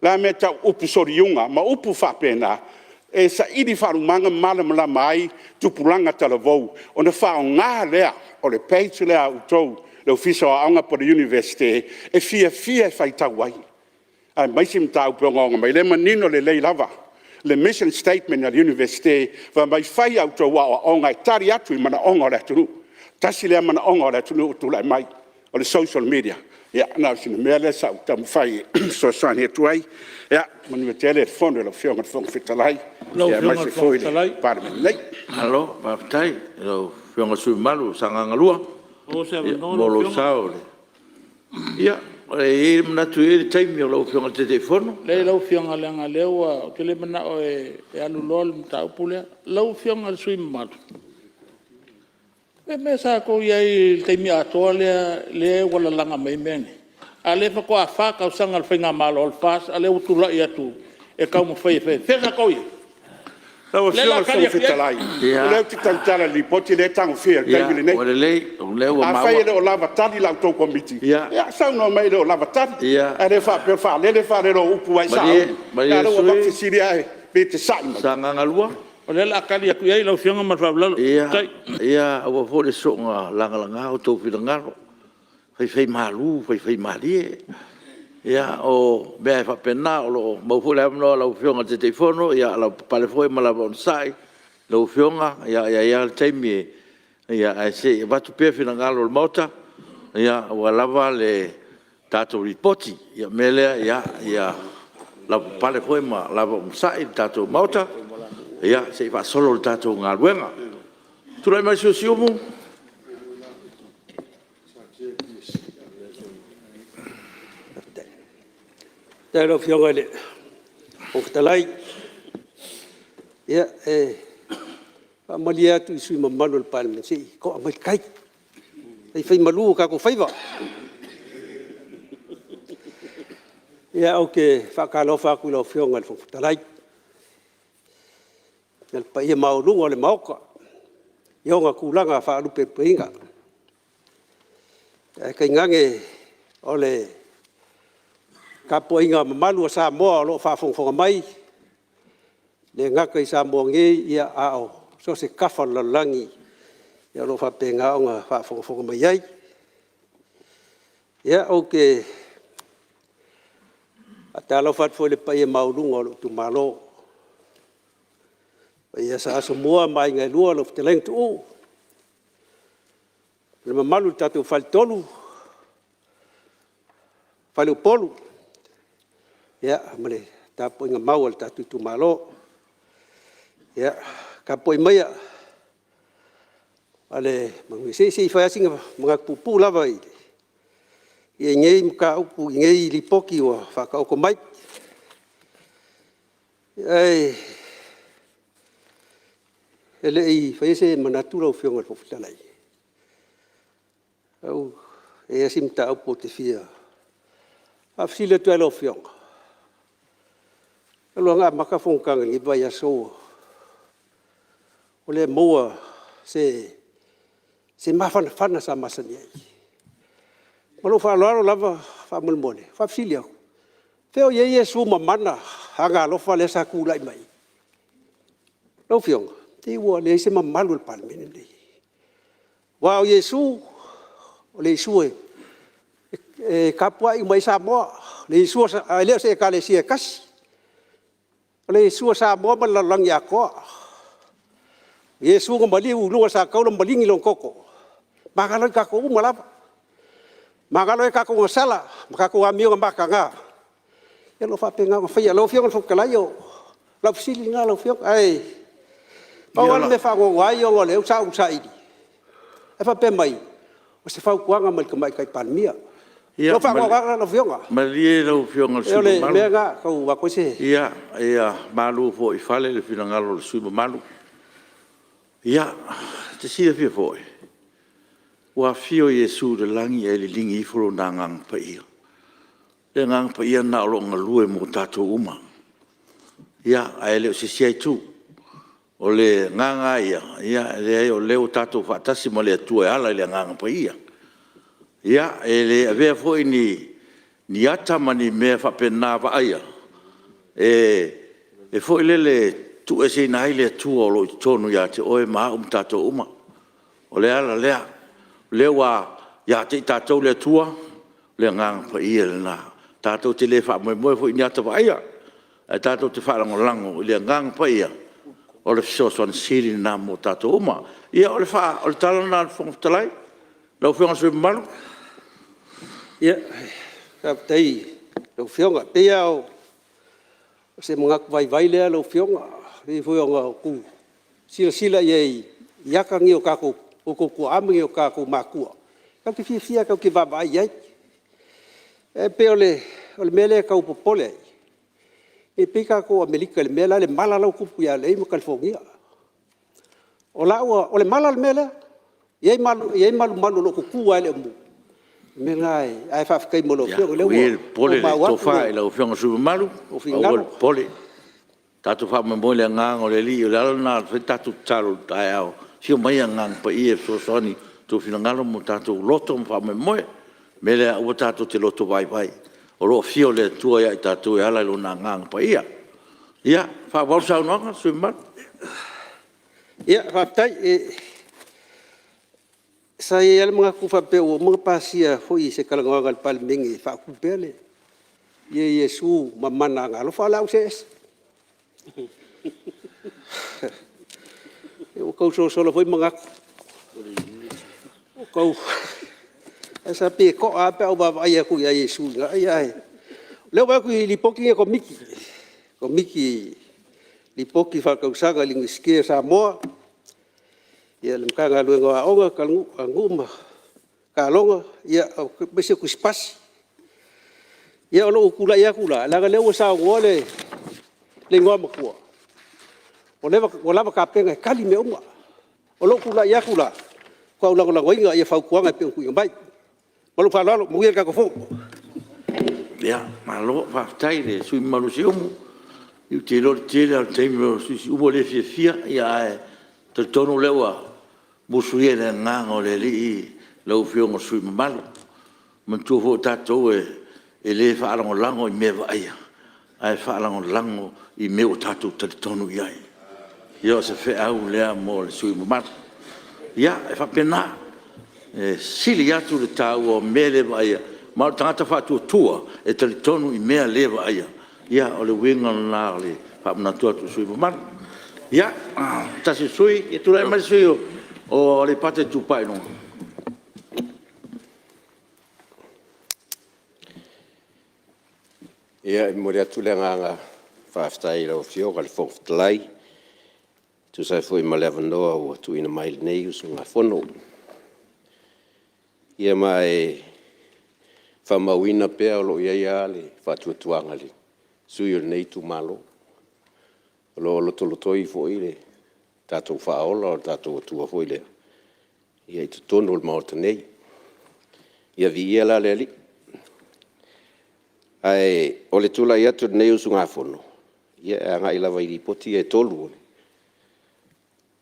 le a le mea e tau o upu soliuga? Ma upu faapena, e saili faalumaga ma malamalama ai tupulaga talavou, ona faaaoga lea o le page lea a outou le Ofisa o Aoga po o le Iunivesite e fiafia e faitau ai, aemaise mataupu e ogaoga mai. O lea e manino lelei lava le mission statement a le Iunivesite, fai mai, fai a outou aoaoga e tali atu i manaoga o le atunuu. Tasi lea manaoga o le atunuu ua tulai mai, o le social media. Ia na o sina mea lea sa ou taumafai e fesoasoani atu ai. Ia manuia tele le Fono a lau Afioga i le Fofoga Fetalai, aemaise foi le Palemene nei. Malo faafetai i lau Afioga i le sui usufono mamalu o Sagaga 2 mo lou sao. Ia, e i ai le manatu e i ai le taimi o lau Afioga i le Taitaifono. Leai lau Afioga leaga o lea ua… ou te le manao e alu loa le mataupu lea. Lau Afioga i le sui usufono mamalu, o le mea sa tou i ai i le taimi atoa lea ua lalaga mai ai mea nei? A o lea faatoa 4 tausaga o le Faigamalo a le FAST a o lea ua tulai atu e taumafai e fai… Fea sa outou i ai? Lau O lea o le Afioga a i le tali Fofoga atu i ai. Fetalai, o lea ou te tautala i le Lipoti lea e tagofia i le taimi Ia, lenei. ua lelei o lea ua maua. Afai e le o lava tali la outou Komiti, ia saunoa mai e le o lava tali. Ae le faapea o le faalele faalele o upu ae sauni. Malie A o le lea ua sui avatu fesili ae pei e te sa'i mai. usufono mo Sagaga 2. O lea o le a tali atu i ai lau Afioga ma le faaaloalo. Faafetai. Ia, aua foi le soona lagalaga outou finagalo, faifaimalu faifaimalie. Ia o mea e faapena, o lo o maua foi le avanoa o lau Afioga i le Taitaifono, ia lavapapale foi ma lava onosai lau Afioga, e i ai lava le taimi ae se i avatu pea finagalo o le Maota aua lava le tatou Lipoti. O le mea lea, ia lavapapale foi ma lava onosai le tatou Maota se i faasolo le tatou galuega. Tulai mai le sui usufono mo Siumu. Faafetai i lau Afioga i le Fofoga Fetalai. Ia, e faamalie atu i sui usufono mamalu o le Palemene, se i to'a mai le tai, faifaimalu o tatou faiva. Ia, ou te faatalofa atu i lau Afioga i le Fofoga Fetalai ma le paia maualuga o le Maota i ona tulaga faalupelupeina, ae tainane o le tapuaiga mamalu a Samoa o lo o faafogafoga mai, e le gata i Samoa nei, a o so o se tafa o le lalolagi o lo o faapena ona faafogafoga mai ai. Ia, ou te faatalofa atu foi i le paia maualuga o lou itumalo, le paia ia Sa Asomua ma Aiga e Lua, lau Fetalaiga Tuuu, le mamalu i le tatou Faletolu, faleupolu ma le tapuaiga mau a le tatou itumalo. Ia, tapuai maia ma le manuia. Se i fai lava sina manatu puupuu lava i lenei mataupu i lenei Lipoti ua faataoto mai. Ae le i faia se manatu lau Afioga i le Fofoga Fetalai, e i ai lava si mataupu ou te fia faafesili atu lava i lau Afioga, talu lava ona amata fonotaga i lenei vaiaso ua le maua se mafanafana sa masani ai. Ma lou faaaloalo lava faamolemole e faafesili atu, fea o i ai Iesu mamana agaalofa lea sa tulai mai ai? Lau Afioga, se ua leai se mamalu o le Palemene lenei. Aua o Iesu, o le Iesu e tapuai uma i ai Samoa, ae le o se Ekalesia e tasi. O le Iesu a Samoa ma le lalolagi atoa. O Iesu na maliu i luga o le sataula ma maligi lona toto, magalo ai tatou uma lava, magalo ai tatou agasala ma tatou amio mataga o lo o faapena ona faia. Lau Afioga i le Fofoga Fetalai, o lau fesili lena lau Afioga. Ae pau lava le mea e faanoanoa ai ona o lea sa ou saili, ae faapea mai o se fautuaga mai le Tamaitai Palemia. O lou faanoanoa lena lau Afioga. Malie lau Afioga i le sui O usufono le mea mamalu, lena e tau avatu ai se… ia malu foi i fale le finagalo o le sui usufono mamalu. Ia, e te silafia foi, ua afio Iesu i le lagi ae liligi ifo Lona Agaga Paia. O le Agaga Paia lena o lo o galue mo tatou uma, ae le o se isi lava itu. O le Agaga lava ia, e leai o lea ua tatou faatasi ma le Atua e ala i le Agaga Paia. Ia, e le avea foi ni ata ma ni mea faapena vaaia e foi lele e tuueseina ai le Atua o lo o i totonu ia te oe ma au ma tatou uma. O le ala lea, o lea ua ia te i tatou le Atua, o le Agaga Paia lena. Tatou te le faamoemoe foi i ni ata vaaia, ae tatou te faalagolago i le Agaga Paia, o le fesoasoani sili lena mo tatou uma. Ia o le tala lena a le Fofoga Fetalai. Lau Afioga i le sui usufono mamalu. Faafetai i lau Afioga. E pei lava o se manatu vaivai lea lau Afioga, e pei foi ona outou silasila i ai i ata nei o outou tuaa ma ni o tatou matua, tatou te fiafia lava tatou te vaavaai i ai. Ae pei o le mea lea e tau popole ai, e pei tatou o Amerika i le mea la le mala la e ua tupu ia LA ma Kalifonia. O le mala le mea lea, e i ai malumalu o lo o tutu lava i le aumu, mea lena, ae faafetai mo lau Afioga o lea Aua ia le ua popole i le maua atu tofa i lau Afioga i le sui usufono mamalu, lou aua finagalo. le popole. Tatou faamoemoe i le agaga o le Alii, o le ala lena e fai ai le tatou tatalo i le taeao, afio mai Agaga Paia e fesoasoani i outou finagalo ma o tatou loto ma faamoemoe. O le mea lea aua tatou te loto vaivai, o lo o afio le Atua ia i tatou e ala i Lona Agaga Paia. Ia faaauau le saunoaga a le sui usufono mamalu. Ia faafetai. Sa i ai lava le manatu faapea ua uma ona pasia foi i se talanoaga a le Palemene e faatu pea le Iesu Mamana Agaalofa, ae o le a ou see ese. Ua tau sosola foi manatu, ae sa pei e to'a lava pe a ou vaavaai atu ia Iesu i ina. Ae o lea ua ou vaai atu i Lipoti nei a le Komiti, Lipoti Faaletausaga a le Iunivesite o Samoa, le Matagaluega o Aoga, Aganuu ma Taaloga, aemaise o Tusi Pasi. Ia o lou tulai atu la, leaga o lea ua saunoa le Igoamatua ua lava tapena e tali mea uma. O lou tulai atu la, e matua ou lagolagoina fautuaga e pei ona tuuina mai. Ma lou faaaloalo. Manuia le tatou Fono. Malo faafetai i le sui usufono mamalu o Siumu. Ou te iloa o le tele lava o le taimi o le sui usufono o Siumu e le fiafia, ae talitonu o lea ua musuia e le agaga o le Alii lau Afioga i le sui usufono mamalu. Manatua foi o tatou e le faalagolago i mea vaaia ae faalagolago i mea ua tatou talitonu i ai. Ia o se feau lea mo le sui usufono mamalu. Ia, e faapena, e sili atu le taua o mea le vaaia, ma o le tagata faatuatua e talitonu i mea le vaaia. Ia o le uiga lena o le faamanatu atu i le sui usufono mamalu. Ia, se tasi o sui usufono. Ia tulai mai le sui usufono mo Aleipata Itupa i Luga. Ia, e momoli atu le agaga faafetai i lau Afioga i le Fofoga Fetalai e tusa ai foi ma le avanoa ua tuuina mai i lenei usugafono. Ia ma e faamauina pea o lo o i ai lava le faatuatuaga i le sui usufono o lenei itumalo, o lo o lotolotoi foi le tatou Faaola o le tatou Atua foi lea i totonu o le Maota nei. Ia viia la le Alii. Ae o le tulai atu o lenei usugafono, ia e agai lava i Lipoti ia e 3 o le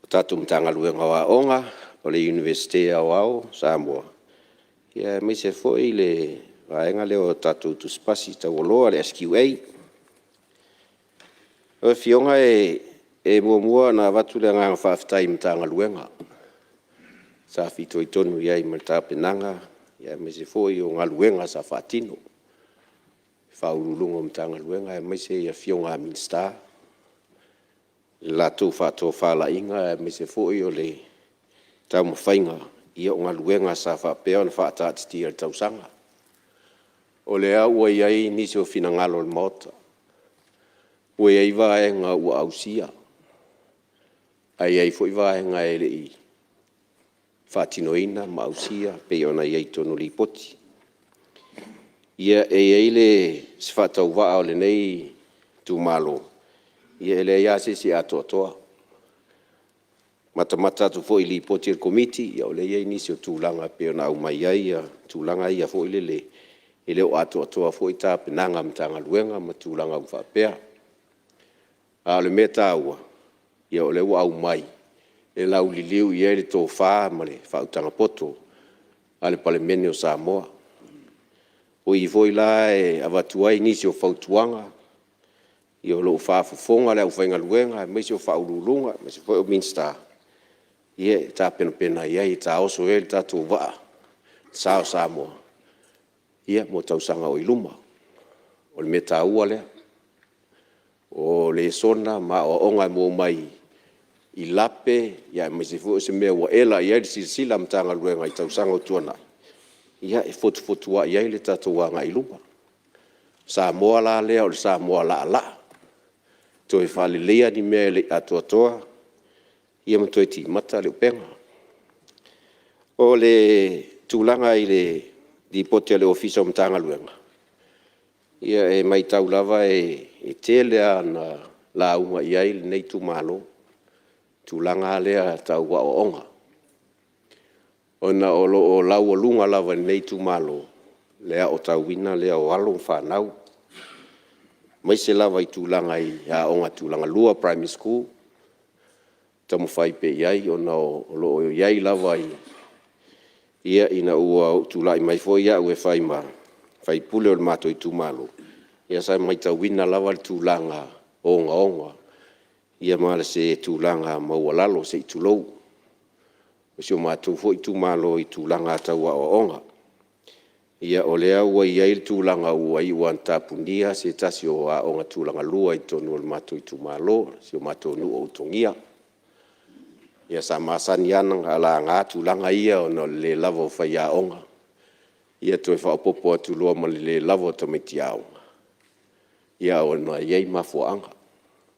tatou Matagaluega o Aoga, o le Iunivesite Aoao o Samoa, aemaise foi le vaega lea o tatou Tusi Pasi Taualoa le SQA. Lau Afioga e muamua ona avatu le agaga faafetai i Matagaluega sa fitoitonu i ai ma le tapenaga aemaise foi o galuega sa faatino, Ofisa Sili o Pulega o Matagaluega aemaise Afioga i Minisita i le latou faatofalaiga aemaise foi o le taumafaiga o galuega sa faapea ona faataatitia i le tausaga. O lea ua i ai nisi o finagalo o le Maota, ua i ai vaega ua ausia, ae i ai foi vaega e le i faatinoina ma ausia pei ona i ai i totonu o Lipoti. Ia e i ai si faatauvaa o lenei itumalo, ia e leai lava se isi e atoatoa. Matamata atu foi i Lipoti a le Komiti, ia o lea e i ai nisi o tulaga e pei ona aumai ai tulaga ia foi lele e le o atoatoa foi tapenaga a Matagaluega ma tulaga uma faapea. A o le mea taua, o lea ua aumai e lauliliu i ai le tofa ma le faautaga poto a le Palemene o Samoa. O i foi la e avatu ai nisi o fautuaga, ia o lo o faafofoga le aufaigaluega aemaise o Ofisa Sili o Pulega aemaise foi o Minisita, ia e tapenapena i ai e taoso ai le tatou vaa, le sa o Samoa mo tausaga o i luma. O le mea taua lea. O lesona ma aoaoga e maua mai i lape aemaise foi o se mea ua ela i ai le silasila a Matagaluega i tausaga ua tuanai, ia e fotufotuai ai le tatou agai i luma. O Samoa la lea o le Samoa laalaa, toe faaleleia ni mea e le i atoatoa ia ma toe timata le upega. O le tulaga i le Lipoti a le Ofisa o Matagaluega, ia e matau lava e tele lava ina lauga i ai lenei itumalo i le tulaga lava lea tau aoaoga. ona o lo o laualuga lava i lenei itumalo le aotauina lea o alo ma fanau, aemaise lava i tulaga i aoga tulagalua, primary school, taumafai pea i ai ona o lo o i ai lava ina ua ou tulai mai foi au e fai ma sui usufono o le matou itumalo, ia sa matauina lava le tulaga ogaoga ma se tulaga maualalo se i tulou o si o matou foi itumalo i tulaga tau aoaoga. Ia o lea ua i ai le tulaga ua iu lava ina tapunia se tasi o aoga tulagalua i totonu o le matou itumalo, si o matou nuu o Ulutogia. Ia sa masani lava ona laga tulaga ia ona o le le lava o faiaoga, ia toe faaopoopo atu loa ma le le lava o tamaiti aoga, ia ona e i ai mafuaaga.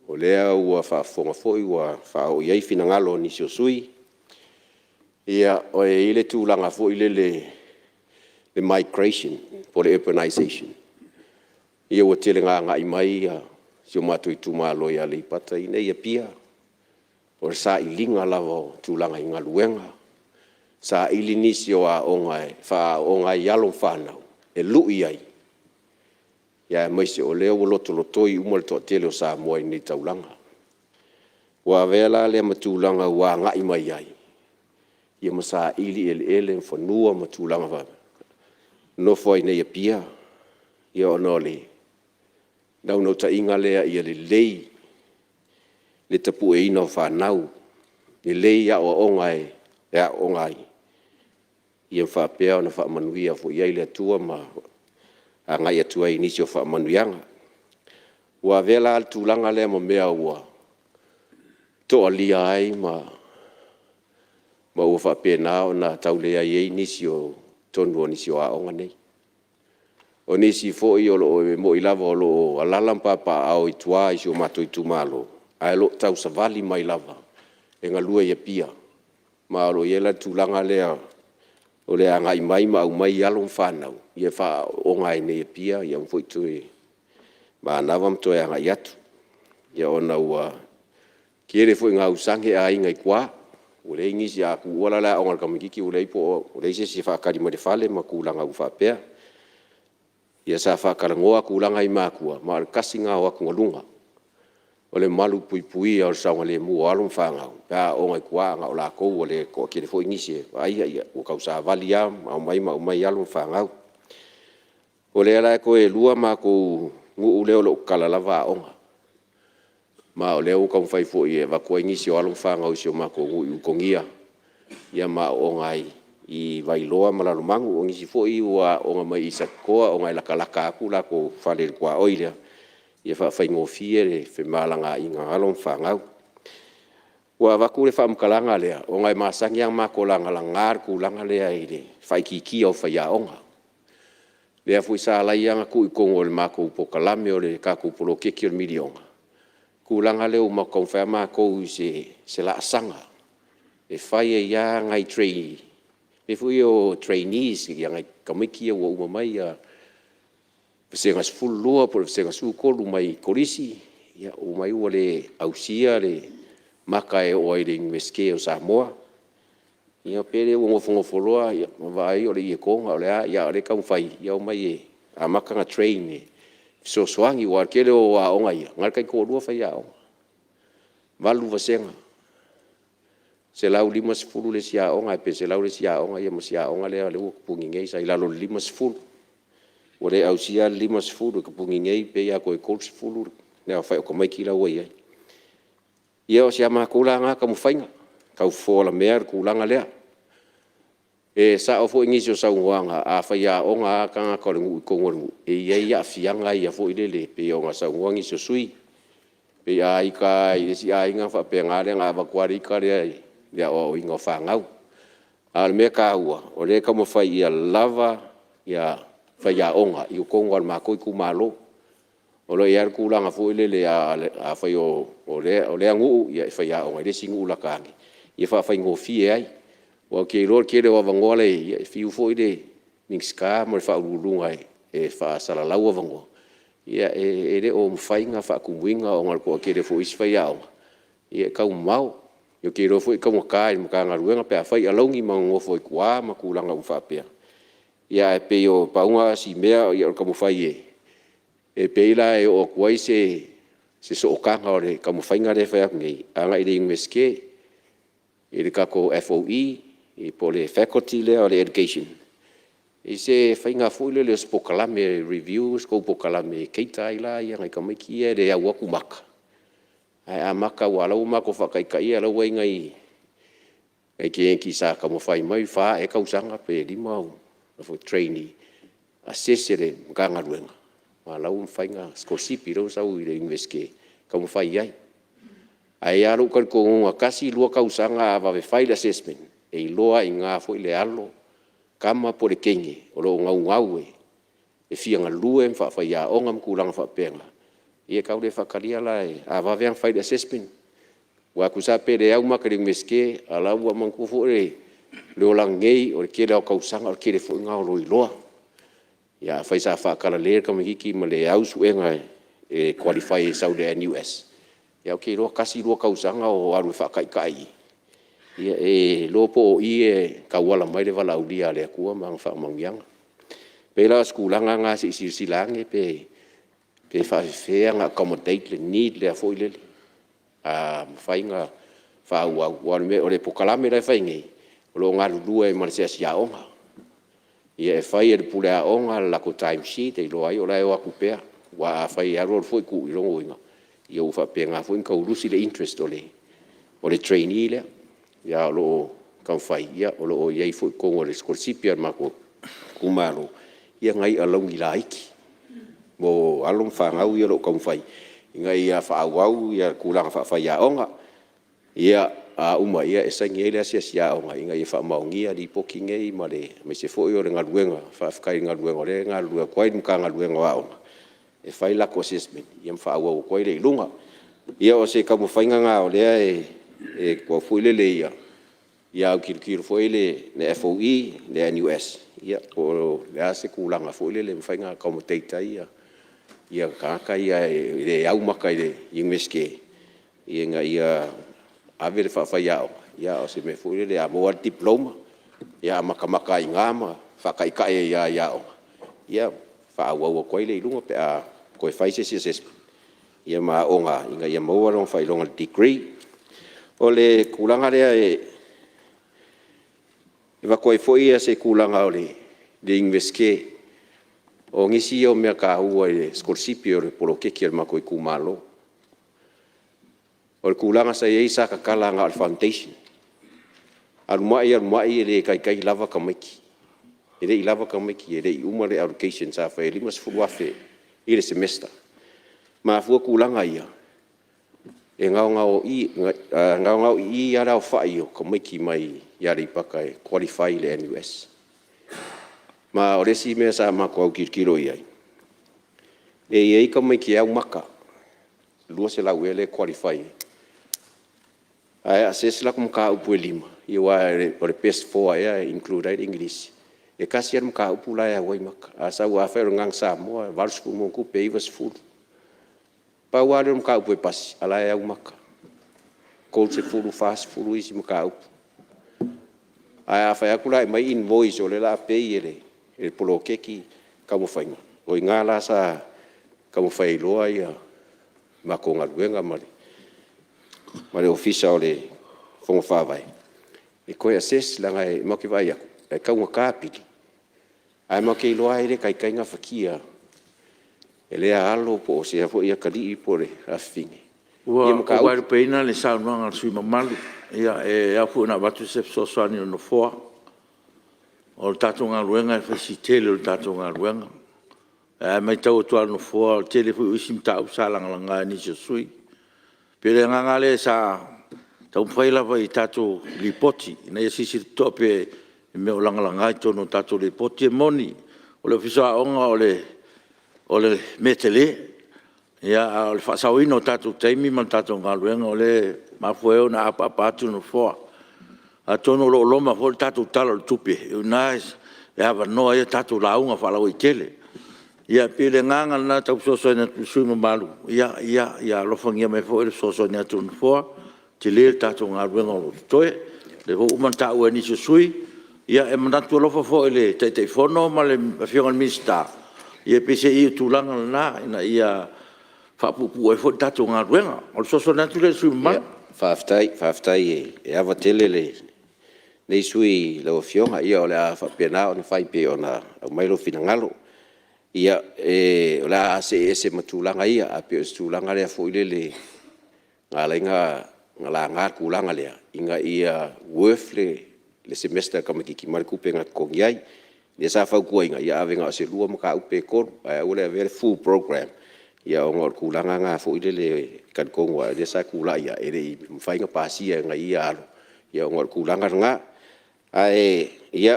O lea ua faafofoga foi ua faaoo i ai finagalo o nisi o sui usufono, ia e i ai le tulaga foi lele le migration po o le urbanization, ia ua tele ina agai mai si o matou itumalo i Aleipata i inei i Apia, o le sailiga lava o tulaga i galuega, saili nisi o aoga e faaaooga ai alo ma fanau e lui ai, aemaise o lea ua lotolotoi uma le toatele o Samoa i inei i le taulaga. Ua avea la lea ma tulaga ua agai mai ai ma saili eleele ma fanua ma tulaga faapea, nonofo ai i Apia, ona o le naunautaiga lea ia lelei le tapueina o fanau, lelei aoaoga e aooga ai, ia faapea ona faamanuia foi i ai le Atua ma agai atu ai i nisi o faamanuiaga. Ua avea la le tulaga lea ma mea ua toalia ai ma ua faapena ona tau leai ai nisi o totonu o nisi o aoga nei. O nisi foi e moni lava o lo o alaala ma papaaao i tua i si o matou itumalo, ae o lo o tausavali mai lava e galue i Apia, ma o lo o i ai la le tulaga lea o le agai mai ma aumai alo ma fanau e faaaooga ai i Apia ma foi i tua i manava ma toe agai atu, ona ua tele foi ina ausage aiga i tua, ua leai nisi, a tuua la le aoga a le tamaitiiti ua leai se isi e faatali mai i le fale ma tulaga uma faapea. Ia sa faatalanoa tulaga ia i matua, ma o le tasi lena o atugaluga, o le malupuipuia o le saogalemu o alo ma fanau pe a aooga i tua, a na o latou ua le toatele foi nisi e vaaia, ua tausavali lava ma omai ma aumai alo ma fanau. O lea la toe 2 matou nuu lea o lo o tatala lava aoga, ma o lea ua taumafai foi e avatu ai nisi o alo ma fanau i si o matou nuu i Ulutogia ma aooga ai i Vailoa ma Lalomanu. O nisi foi ua aooga mai i Satitoa ona e latalata atu latou fale i le tuaoi lea, ia faafaigofie le femalagaaiga a alo ma fanau. Ua avatu le faamatalaga lea, ona e masani lava ona matou lagalaga le tulaga lea i le faaitiitia o faiaoga. O lea foi sa ala ai ona tuu i totonu o le matou polokalame o le tatou poloketi o le $1miliona le tulaga lea ua matou taumafai lava matou i se laasaga e fai ai lava nai trainees mea foi ia o trainees nai tamaiti ia ua uma mai Vasega 12 po o le Vasega 13 mai Kolisi, omai ua le ausia le maka e oo ai i le Iunivesite o Samoa. Ia pe le ua nofonofo loa ma vaai o le ietoga o le a, a o lea e taumafai ia omai e amata ona train e fesoasoani. Aua o le tele o aoga ia, na o le taitoalua faiaoga, 8 vasega, 150 le isi aoga ae pe 100 le isi aoga, ia ma si aoga lea ua tapuni nei sa i lalo o le 50. Ua le ausia la le 50 e tapuni nei pei lava toe 30 le aofai o tamaiti la ua i ai. Ia o si a matou la lena taumafaiga, tau fofo alamea le tulaga lea. E sao foi nisi o saunoaga, a faiaoga lava tagata o le nuu i totonu o le nuu, e i ai aafiaga ia foi lele pei ona saunoa nisi o sui usufono. Pei a ita lava i le isi aiga ona faapena lea ona avatu lava le ita lea i le aoaoina o fanau. A o le mea taua, o lea e taumafai ia lava faiaoga i totonu lava o le matou itumalo. O lo o i ai lava le tulaga foi lele afai o lea nuu e faiaoga i le isi nuu lata ane, ia faafaigofie ai. Aua ou te iloa o le tele o avanoa la e i ai, e fiu foi le Minisita ma le Faauluuluga e faasalalau avanoa, ia e le o mafai ona faatumuina ona o le toatele foi o isi faiaoga, ia e taumamao. Ou te iloa foi e taugata i le Matagaluega pe a fai alauni ma nonofo ai tua ma tulaga uma faapea. Ia ae pei na pau lena o si mea o le taumafai e pei la e oo atu ai se sootaga o le taumafaiga lea e fai atu nei agai i le Iunivesite i le tatou FOE po o le Faculty lea o le Education i se faiga foi lele o se polokalame e review se tou polokalame e cater ai la nai tamaiti ia e le au atu maka, ae amata aua o la ua matou faataitaia o la ua i ai nai teineiti sa taumafai mai, fa ea tausaga pe 5 o trainee, assess e le Matagaluega a o la ua mafai ona sikolasipi, o la ua sau i le Iunivesite e taumafai i ai. Ae i ai lava lou talitonuga tasi, lua tausaga a vave fai le assessment, e iloa ai i ina foi le alo, tama po o le teine o lo o naunau e fia galue ma faafaiaoga ma tulaga faapena. Ia e tau le faatalia la, a vave lava ona fai le assessment, aua tusa lava pe le au maka i le Iunivesite, a o la ua… manatua foi le olaga nei, o le tele lava o tausaga o le tele foi lena o loiloa. Ia afai sa faatalale le tamaitiiti ma le au suega e qualify e sau i le NUS, ia ou te iloa tasi, lua tausaga o alu e faataitai i i, e iloa po o i e tauala mai le valaaulia a le Atua ma ana faamanuiaga. E pei la o se tulaga lena se i silasila ane pe faapefea ona accommodate le need lea foi lele. A mafai ona faaauau aua o le polokalame la e fai nei, o lo o galulue ai ma le asiasi aoga. Ia e fai e le pule aoga le latou timesheet e iloa ai o la e o atu pea. Aua afai e alu alu foi tuu, lona uiga ua faapena foi ona tau lusi le interest o le trainee lea. Ae o lo o taumafai o lo o i ai foi i totonu o le sikolasipi a le matou itumalo nai alauni laiti mo alo ma fanau ia o lo o taumafai ina ia faaauau tulaga faafaiaoga. Ia, a uma e saini ai le asiasi aoga ina ia faamaonia lipoti nei aemaise foi o le galuega. Faafetai i le galuega o lea e galulue atu ai le Matagaluega o Aoga e fai latou assessment ma faaauau atu ai lea i luga. Ia o se taumafaiga lena o lea e tuu atu foi lele ia autilotilo foi le FOE, le NUS po o le a se tulaga foi lele e mafai ona accommodate ai tagata ia e le au maka i le Iunivesite ina ia ave le faafaiaoga, a o se mea foi lele a maua lava le diploma, ia amatamata lava i ina ma faataitai ai lava i aoga, ia faaauau atu ai lea i luga pe a toe fai se isi assessment ma aooga ina ia maua lona faailoga degree. O le tulaga lea e avatu ai foi se tulaga o le Iunivesite, o nisi ia o mea taua i le sikolasipi o le poloketi a le matou itumalo. O le tulaga sa i ai sa tatala na o le foundation, alu mai alu mai e le taitai lava tamaiti, e le i lava tamaiti e le i uma le allocation sa fai e $50,000 i le semester. E mafua tulaga ia, e gaogaoia lava le aofai o tamaiti mai Aleipata e qualify i le NUS. Ma o le isi mea sa matou autilotilo i ai, e i ai tamaiti e au maka, 200 ea lea e qualify ai, ae assess latou mataupu e 5, aua o le best four ea e include ai le Igilisi, e tasi lava le mataupu la e au ai maka. Afai o le Gagana Samoa e 80+, 90. Pau lava lea o le mataupu e pasi a o la e au maka, 30, 40 isi mataupu. Ae a fai atu la e aumai invoice o lea o le a pay e le poloketi taumafaiga, o i ina la sa taumafai ai loa le matou galuega ma le Ofisa o le Fono Faavae e toe assess leaga matou te vaai atu e taugata pili, ae matou te iloa lava e le taitai gafatia e lea alo po o si a foi atalii po o le afafine ia Ua mataupu. ou vaelupeina le saunoaga a le sui usufono mamalu. E ao foi ona avatu se fesoasoani a le Nofoa. O le tatou galuega e fai si tele o le tatou galuega. Ae matau atu lava e le Nofoa o le tele foi o isi mataupu sa lagalaga e nisi o sui usufono. E pei o le agaga lea sa taumafai lava i tatou Lipoti ina ia silasila totoa pea i mea o lagalaga i totonu o tatou Lipoti. E moni o le Ofisa o Aoga o le mea tele, a o le faasaoina o tatou taimi ma le tatou galuega o lea e mafua ai ona apaapa atu le Nofoa. Atonu o lo o loma foi le tatou Tala o le Tupe, o i ina e avanoa ai a tatou lauga faalauaitele. Ia pei o le agaga lena e tau fesoasoani atu i le sui usufono mamalu, ia alofagia mai foi le fesoasoani atu a le Nofoa. tele le tatou galuega o lo o totoe. O lea foi ua uma ona taua e nisi o sui usufono, ia e manatu alofa foi i le Taitaifono ma le Afioga i le Minisita, ia peiseai o le tulaga lena ina ia faapuupuu ai foi le tatou galuega. O le fesoasoani atu lea i le sui usufono mamalu. Faafetai, faafetai e ava tele lenei sui usufono i lau Afioga. Ia o le a faapena ona fai pei ona aumai lou finagalo. Ia, o le a see ese ma tulaga ia, ae pei o se tulaga lea foi lele na ala ai ona laga le tulaga lea, ina ia worth le semester a le tamaitiiti mai le tupe na totogi ai. Lea sa fautuaina ia ave na o se lua mataupu pe tolu, ae aua le avea le full program ona o le tulaga lena foi lele e talitonu lava o lea sa tulai lava e le i mafai ona pasia e nai ia alo ona o le tulaga lena. Ae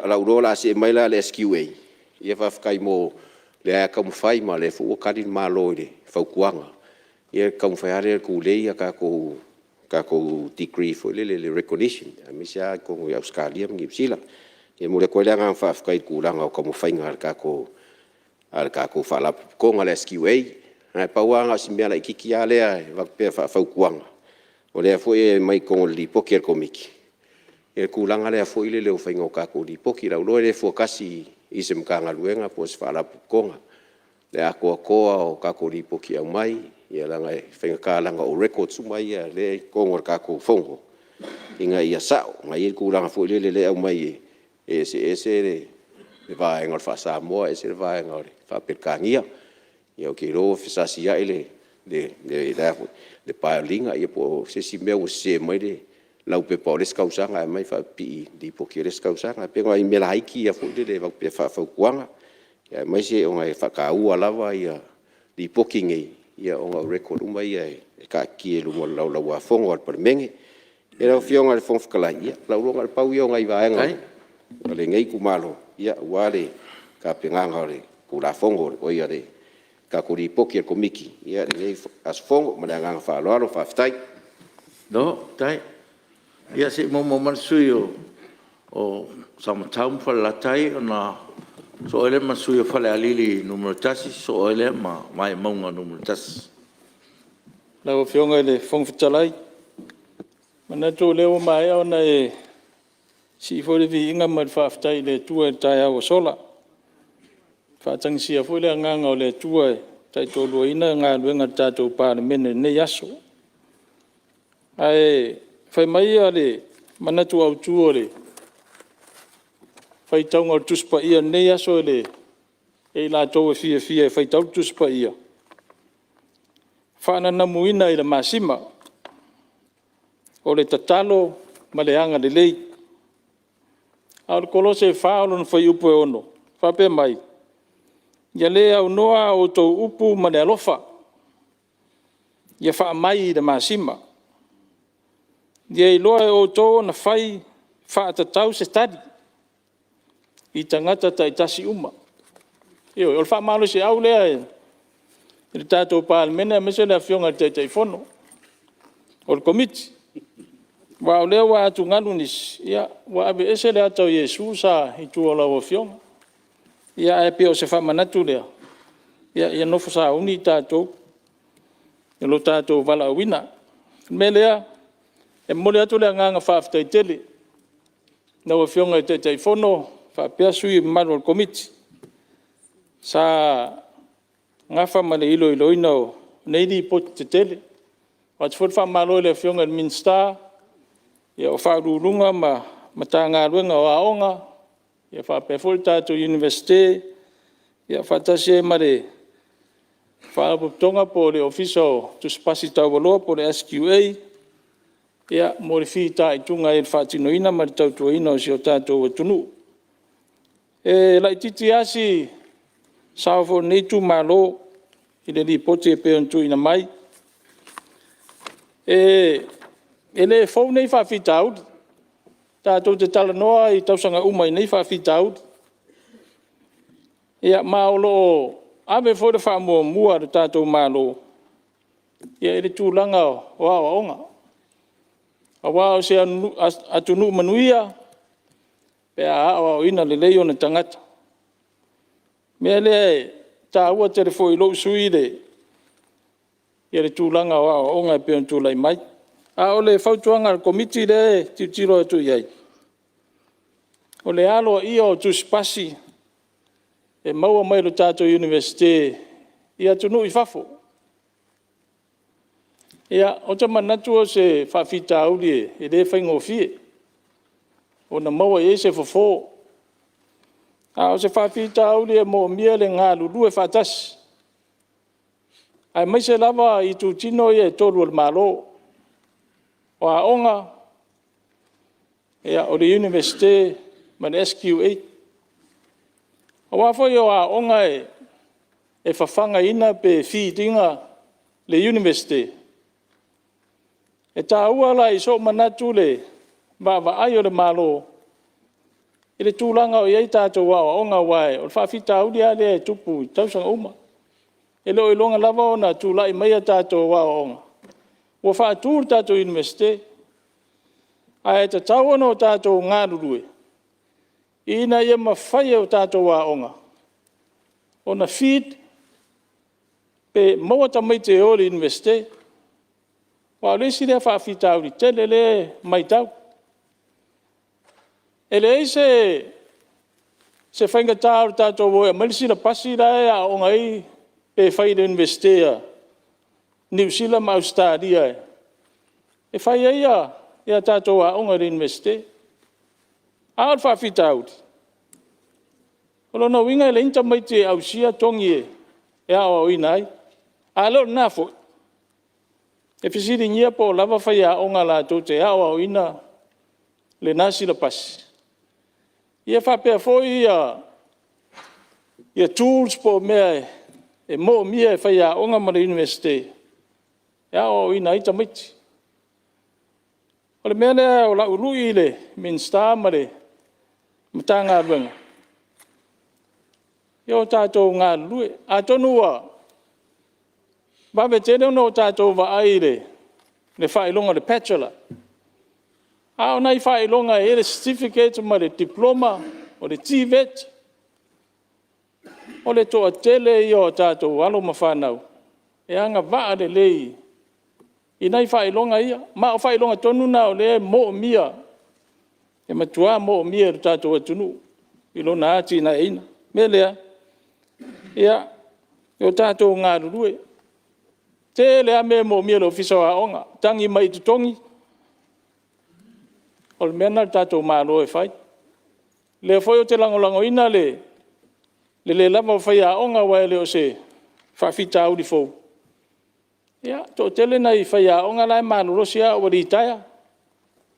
o lou iloa o le a see mai la i le SQA, ia faafetai mo lea lava e taumafai ma o lea foi ua tali le Malo i le fautuaga, ia le taumafai lava lea e tulei a tatou degree foi lele i le recognition, aemaise lava i totonu i Ausetalia ma Niu Sila. E momoli atu ai le agaga faafetai i le tulaga o taumafaiga a le tatou Faalapotopotoga o le SQA. Ae pau lava na o si mea laitiiti lava lea e avatu pea faafautuaga, o lea foi e aumai i totonu o le Lipoti a le Komiti le tulaga lea foi lele o le faiga o tatou Lipoti. O lau iloa e le fua tasi i se Matagaluega po o se Faalapotopotoga le atoatoa o tatou Lipoti e aumai, leaga e faigata leaga o records uma ia o lea e i totonu o le tatou Fono ina ia sao. Aua e i ai le tulaga foi lele o lea e aumai e eseese le vaega o le faa-Samoa ese le vaega o le faa-Peretania. Ia ou te iloa ua fesaasiai le Paeoliga po o se isi mea ua sese mai le laupepa o le isi tausaga ae aumai faapipii i le lipoti a le isi tausaga. E pei o nai mea laiti ia foi lele e avatu pea faafautuaga, aemaise ona e faataua lava Lipoti nei ona o record uma ia e taatitia i luma o le Laulau a Fono a le Palemene. Ia lau Afioga i le Fofoga Fetalai, ia o lou iloa na o le pau ia o nai vaega o lenei itumalo aua le tapenaga o le Tulafono, oi le tatou Lipoti a le Komiti i lenei aso Fono. Ma le agaga faaaloalo faafetai. Malo faafetai. Ia se i muamua mai le sui usufono mo Samatau ma Falelatai ona sosoo ai lea ma le sui usufono mo Falealili 1, sosoo ai lea ma Vaimauga 1. Lau Afioga i le Fofoga Fetalai, e manatu o lea ua maea ona e sii foi le viiga ma le faafetai i le Atua i le taeao ua sola, ua faatagisia foi le agaga o le Atua e tautoaluaina galuega a le tatou Palemene i lenei aso. Ae fai mai le manatu autu o le faitauga o le Tusi Paia i lenei aso ia i latou e fiafia e faitau le Tusi Paia, “Faananamuina i le masima, o le tatalo ma le agalelei.” A o le Kolose 4 lona fuaiupu 6 e faapea mai, “Ia le aunoa a outou upu ma le alofa, ia faamai i le masima. Ia iloa e outou ona fai faatatau se tali i tagata taitasi uma.” Ioe, o le faamalosiau lea i le tatou Palemene aemaise le Afioga i le Taitaifono o le Komiti. Aua o lea ua atugalu nisi, ua aveese le ata o Iesu sa i tua o lau Afioga. Ae pei o se faamanatu lea, ia nofo sauni tatou i lo tatou valaauina. O le mea lea, e momoli atu le agaga faafetai tele i lau Afioga i le Taitaifono faapea sui usufono mamalu o le Komiti sa nafa ma le iloiloina o nei Lipoti tetele. E avatu foi le faamalo i le Afioga i le Minisita, o Ofisa Sili o Pulega ma Matagaluega o Aoga, faapea foi le tatou Iunivesite, faatasi ai ma le Faalapotopotoga po o le Ofisa o Tusi Pasi Taualoa po o le SQA mo le fitaituga ai i le faatinoina ma le tautuaina o si o tatou atunuu. E laitiiti lava si sao foi o lenei itumalo i le Lipoti e pei ona tuuina mai. E le fou nei faafitauli, tatou te talanoa lava i tausaga uma i nei faafitauli. Ma o lo o ave foi le faamuamua a le tatou Malo i le tulaga o aoaoga. Aua o se atunuu manuia pe a aoaoina lelei ona tagata. O le mea lea e taua tele foi i lou sui usufono le tulaga o aoaoga e pei ona tulai mai. A o le fautuaga a le Komiti lea e tilotilo atu i ai, o le aloaia o tusipasi e maua mai le tatou Iunivesite i atunuu i fafo. Ou te manatu o se faafitauli e le faigofie ona maua i ai se fofo. A o se faafitauli e manaomia le galulue faatasi, aemaise lava itutino ia e 3 o le Malo, o aoga, o le Iunivesite ma le SQA. Aua foi o aoga e fafagaina pe feed ina le Iunivesite. E taua la i sou manatu le vaavaai o le Malo i le tulaga o i ai a tatou aoaoga aua o le faafitauli lava lea e tupu i tausaga uma. E le o iloga lava ona tulai mai a tatou aoaoga ua faatu le tatou Iunivesite. Ae tatau ona tatou galulue ina ia mafai e tatou aoga ona feed pe maua tamaiti e o i le Iunivesite. Aua o le isi lea faafitauli tele lea e matau. E leai se faigata o le tatou o e aumai le silapasi la e aooga ai pe fai i le Iunivesite a Niu Sila ma Ausetalia e fai ai a tatou aoga i le Iunivesite. A o le faafitauli, o lona uiga e leai ni tamaiti e ausia togi e aoaoina ai. A le o lena foi, e fesiligia po o lava faiaoga latou te aoaoina lena silapasi, faapea foi tools po o mea e moomia e faiaoga ma le Iunivesite e aoaoina ai tamaiti. O le mea lea o lau lui i le Minisita ma le Matagaluega, ia o tatou galulue. Atonu ua vave tele ona tatou vaai i le faailoga o le Bachelor, a o nai faailoga e i ai le Certificate ma le Diploma o le TVET, o le toatele ia o tatou alo ma fanau e agavaa lelei i nai faailoga ia. Ma o faailoga tonu na o lea e moomia, e matua moomia e le tatou atunuu i lona atinaeina. O le mea lea, ia o tatou galulue. E tele lava mea e moomia e le Ofisa o Aoga, tagi mai i totogi, o le mea lena a le tatou Malo e fai. O lea foi ou te lagolagoina le le lava o faiaoga aua e le o se faafitauli fou. Ia, e toatele nai faiaoga la e malolosi a ua litaea. O le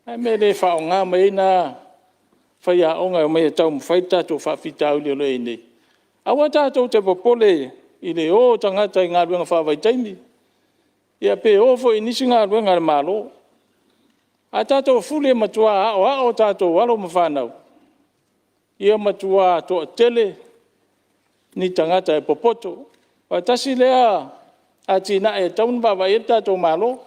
a le mea e le faaaoga mai ai na faiaoga e omai e taumafai le tatou faafitauli o lo o i ai nei? Aua tatou te popole i le o o tagata i galuega faavaitaimi, ia pe o foi i nisi galuega a le Malo. Ae tatou fuli e matua aoao a tatou alo ma fanau, ia matua toatele ni tagata e popoto. Aua tasi lea atinae e tatau ona vaavaai i ai le tatou Malo.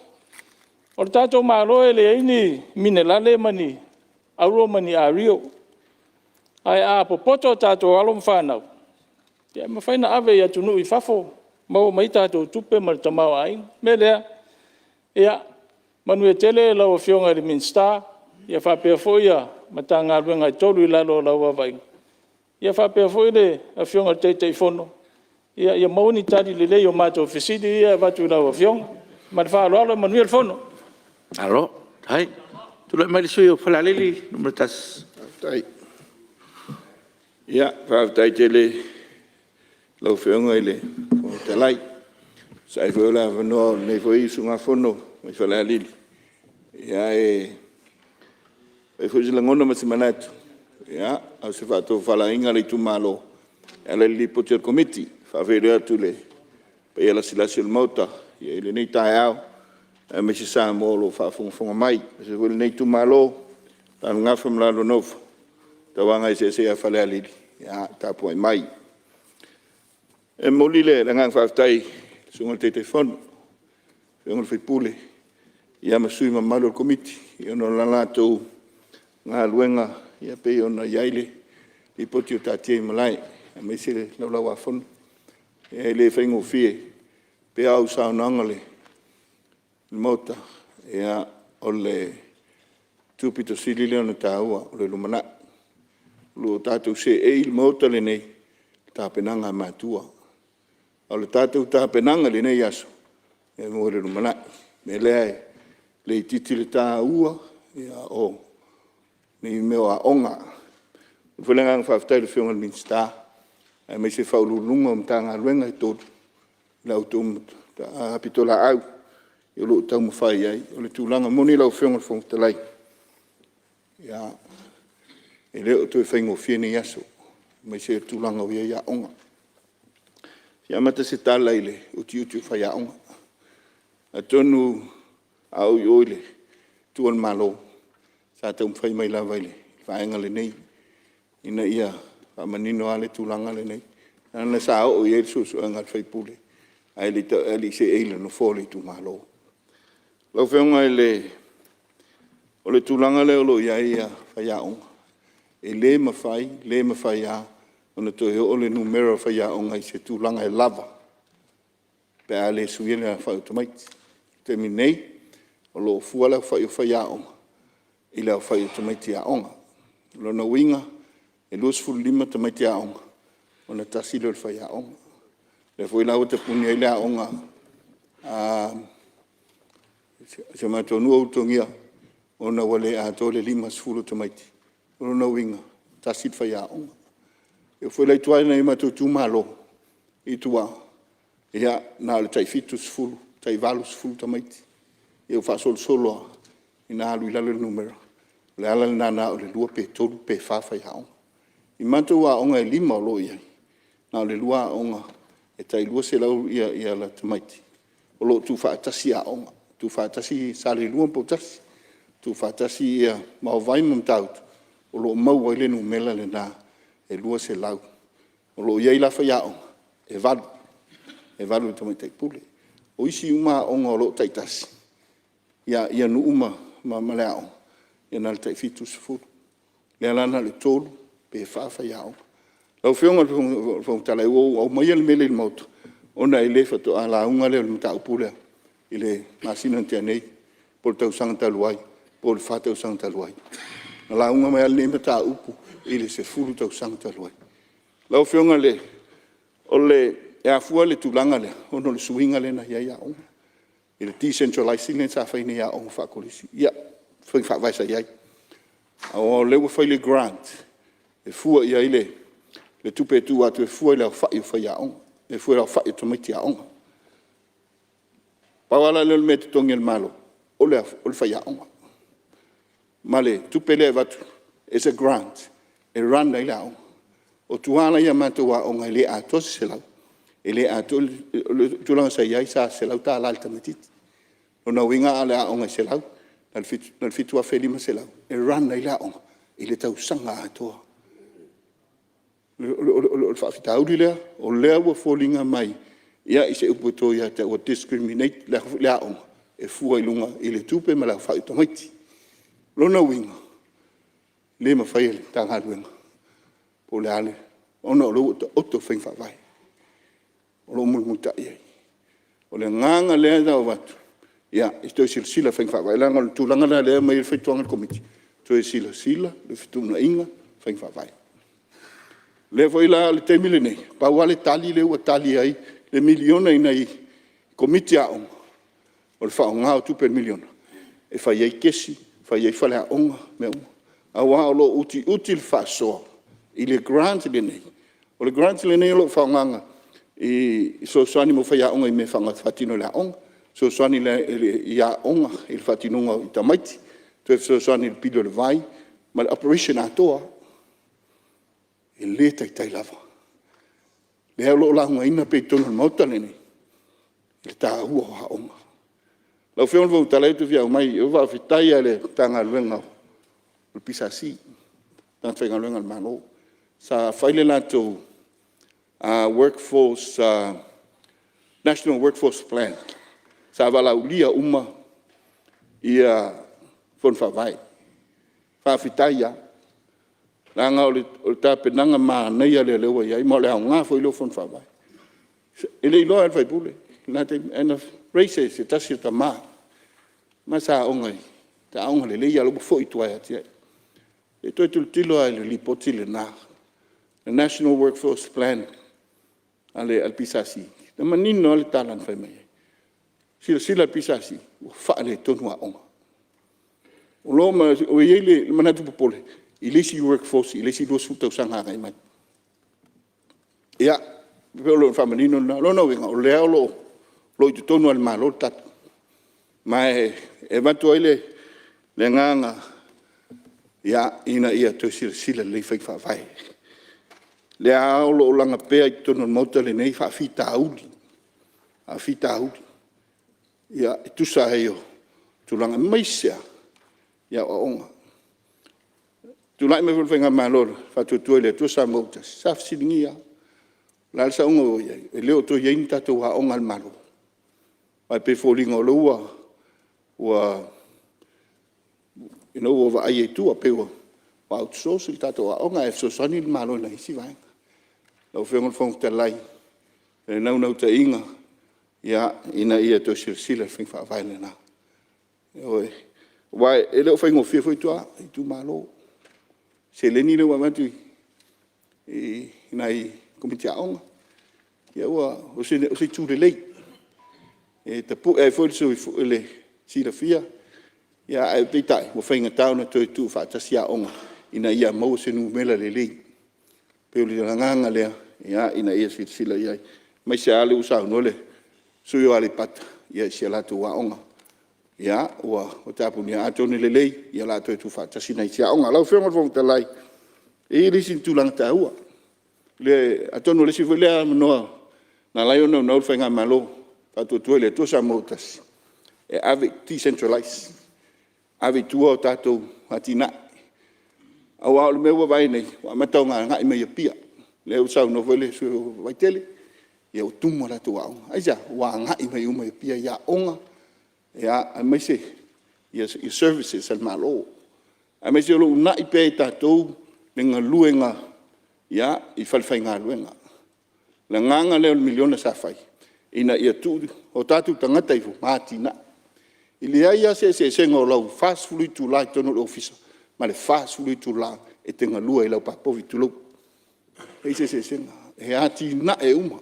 O le tatou Malo e leai ni minerale ma ni auro ma ni ario, ae a popoto a tatou alo ma fanau, e mafai ona ave i atunuu i fafo maua mai ai tatou tupe ma le tamaoaiga. O le mea lea, ia manuia tele lau Afioga i le Minisita faapea foi Matagaluega e 3 i lalo o lau vaavaaiga, ia faapea foi le Afioga i le Taitaifono, ia maua ni tali lelei o matou fesili ia e avatu i lau Afioga. Ma le faaaloalo, manuia le fono. Malo faafetai. Tulai mai le sui usufono mo Falealili 1. Faafetai tele i lau Afioga i le Fofoga Fetalai e tusa ai foi o le avanoa o lenei foi usugafono mai Falealili e fai foi se lagona ma se manatu a o se faatofalaiga a le Itumalo e ala i le Lipoti a le Komiti. E faafeiloai atu i le paia lasilasi o le Maota i lenei taeao aemaise Samoa o lo o faafogafoga mai. Aemaise foi lenei Itumalo o lo o nafa ma le lua nofo tauagaeseese ia Falealili, ia tapuai mai. E momoli le agaga faafetai i le Susuga i le Taitaifono, le Afioga i le sui usufono ma sui usufono mamalu o le Komiti ona o le latou galuega e pei ona i ai le Lipoti ua taatia i malae aemaise le Laulau-a-Fono. E le faigofie, e pei lava o au saunoaga i le Maota. O le itu pito sili lea ona taua o le lumanai. O lo o tatou seei i le Maota lenei i tapenaga a matua. A o le tatou tapenaga i lenei aso, mo le lumanai. O le mea lea e le itiiti le taua o nei mea o aoga. E momoli foi le agaga faafetai i le Afioga i le Minisita aemaise Ofisa Sili o Pulega o Matagaluega e 3 i la outou pitolaau o lo o taumafai i ai. O le tulaga moni lau Afioga i le Fofoga Fetalai, e le o toe faigofie nei aso aemaise le tulaga ua i ai aoga. E fia amata se tala i le utiuti o faiaoga. Atonu a ou i o i tua o le Malo, sa taumafai mai lava i le vaega lenei ina ia faamanino lava le tulaga lenei, leaga sa oo i ai le suesuega a le sui usufono ae le i seei i le nofoa o le Itumalo. Lau Afioga o le tulaga lea o lo o i ai faiaoga, e le mafai, le mafai lava ona toe oo le numera o faiaoga i se tulaga e lava pe a le suia le aofai o tamaiti. O le taimi nei, o lo o fua le aofai o faiaoga i le aofai o tamaiti aoga. O lona uiga e 25 tamaiti aoga ona tasi lea o faiaoga. O lea foi la ua tapuni ai le aoga a si o matou nuu o Ulutogia ona ua le atoa le 50 o tamaiti. O lona uiga e tasi le faiaoga. E oo foi la i tua i nai o matou Itumalo i tua, ia na o le tai 70, tai 80 tamaiti. Ia ua faasolosolo lava ina alu i lalo le numera. O le ala lena na o le 2 pe 3 pe 4 faiaoga. I matou aoga e 5 o lo o i ai, na o le 2 aoga e tai 200 tamaiti o lo o tuufaatasi aoga, tuufaatasi Saleilua ma Poutasi, tuufaatasi Vaovai ma Matautu o lo o maua ai le numera lena e 200. O lo o i ai la faiaoga e 8, e 8 i le Tamaitai Pule. O isi uma aoga o lo o taitasi ia nuu ma le aoga, ia na o le tai 70. Lea la na o le 3 pe 4 faiaoga. Lau Afioga i le Fofoga Fetalai ua ou aumaia le mea lea i le Maota ona e le faatoa lauga lea i le mataupu lea i le masina na tea nei po o le tausaga talu ai po o le 4 tausaga talu ai. Na lauga mai lava lenei mataupu i le 10 tausaga talu ai. Lau Afioga e afua le tulaga lea ona o le suiga lea na i ai aoga i le decentralizing lea sa fai nei i aoga faa-Kolisi. Ia, o faiga faavae sa i ai aua o lea ua fai le grant e fua i ai le tupe e tuu atu e fua i le aofai o faiaoga, e fua i le aofai o tamaiti aoga. Pau lava la lea o le mea e totogi e le Malo o le faiaoga ma le tupe lea e avatu as a grant e run ai le aoga. O tua la i a matou aoga e le atoa se 100, e le atoa… O le tulaga sa i ai sa $100 i le tamaititi. O lona uiga a o le aoga e 100 na o le $7,500 e run ai le aoga i le tausaga atoa. O le faafitauli lea o lea ua foliga mai i se upu e to ia te au ua discriminate le aoga e fua i luga i le tupe ma le aofai o tamaiti. O lona uiga e le mafai e le Matagaluega po o le a le… ona o lea ua taoto faiga faavae o lo o mulimulitai i ai. O le agaga lea na avatu ia toe silasila i faiga faavae leaga o le tulaga lena lea e aumai ai le fautuaga a le Komiti, toe silasila i fetuunaiga o faiga faavae. O lea foi la o le taimi lenei, pau lava le tali lea ua tali ai le miliona i nai Komiti a Aoga, o le faaaoga o tupe i le miliona e fai ai kesi, fai ai faleaoga, mea uma aua o lo o utiuti le faasoa i le grant lenei. O le grant lenei o lo o faaaogaina i fesoasoani mo faiaoga i mea e faatino i le aoga, fesoasoani i aoga i le faatinoga i tamaiti, toe fesoasoani i le pili o le vai ma le operation atoa lava. E le taitai lava. O lea o lo o laugaina pea i totonu o le Maota lenei le taua o aoga. Lau Afioga i le Fofoga Fetalai ou te fia aumai, faafetai lava i le Matagaluega o le PSC, tagata faigaluega a le Malo sa fai le latou workforce National Workforce Plan sa valaaulia uma ia Fono Faavae. Faafetai lava leaga o le tapenaga manaia lea ua i ai ma o le aoga foi lea o Fono Faavae. E le i iloa lava e le sui usufono i lena taimi ae na raise e se tasi o tama ma sa aoga i Aoga lelei a o la e ua foi i tua ia te au. Se i toe tilotilo lava i le lipoti lena, le National Workforce Plan a le PSC, e manino lava le tala na fai mai ai. Silasila le PSC ua faaletonu aoga. Ua i ai le manatu popole i le isi workforce i le isi 20 tausaga agai mai. Ia, pei o le faamanino lena. O lona uiga o lea o lo o i totonu lava o le Malo le tali. Ma e avatu ai le agaga ina ia toe silasila lelei i faiga faavae. O lea lava o lo o laga pea i totonu o le Maota lenei faafitauli, faafitauli e tusa ai o tulaga, aemaise lava i aoaoga. Na tulai mai foi le faigamalo a le Faatuatua i le Atua Samoa ua Tasi, sa fesiligia lava, o le a le sauga ua i ai e le o toe i ai ni tatou aoga a le Malo? Aua e pei e foliga o lea ua you know ua vaaia i tua, pei ua out-source le tatou aoga ae fesoasoani le Malo i nai isi vaega. Lau Afioga i le Fofoga Fetalai, o le naunautaiga ina ia toe silasila i faiga faavae lena. Ioe. Aua e le o faigofie foi tua i Itumalo. O seleni lea ua avatu i nai Komiti Aoga, ia o se itu lelei e tapue ai foi le silafia ae peitai ua faigata ona toe tuufaatasi aoga ina ia maua se numera lelei. E pei o le agaga lea ina ia silasila i ai, aemaise lava lea ua saunoa le sui usufono o Aleipata i si a latou aoga ua tapunia. Atonu e lelei o le a toe tuufaatasi ma isi aoga. Lau Afioga i le Fofoga Fetalai, e i ai le isi tulaga taua, atonu o le isi foi lea avanoa na ala ai ona naunau le Faigamalo Faatuatua i le Atua Samoa ua Tasi e ave, decentralize, ave i tua tatou atinae. Aua o le mea ua vaai nei, ua amata ona agai mai i Apia, lea ua saunoa foi le sui usufono o Vaitele, ia ua tumu a latou aoga. Aisea? Ua agai mai uma i Apia i aoga, aemaise services a le Malo, aemaise o lo o uunai pea e tatou le galuega i falefaigaluega. O le agaga lea o le miliona sa fai ina ia tuu o tatou tagata ifo ma atinae. E leai lava se eseesega o lau 40 itula i totonu o le ofisa ma le 40 itula e te galue ai i lau pa povi, tulou. E leai se eseesega, e atinae uma.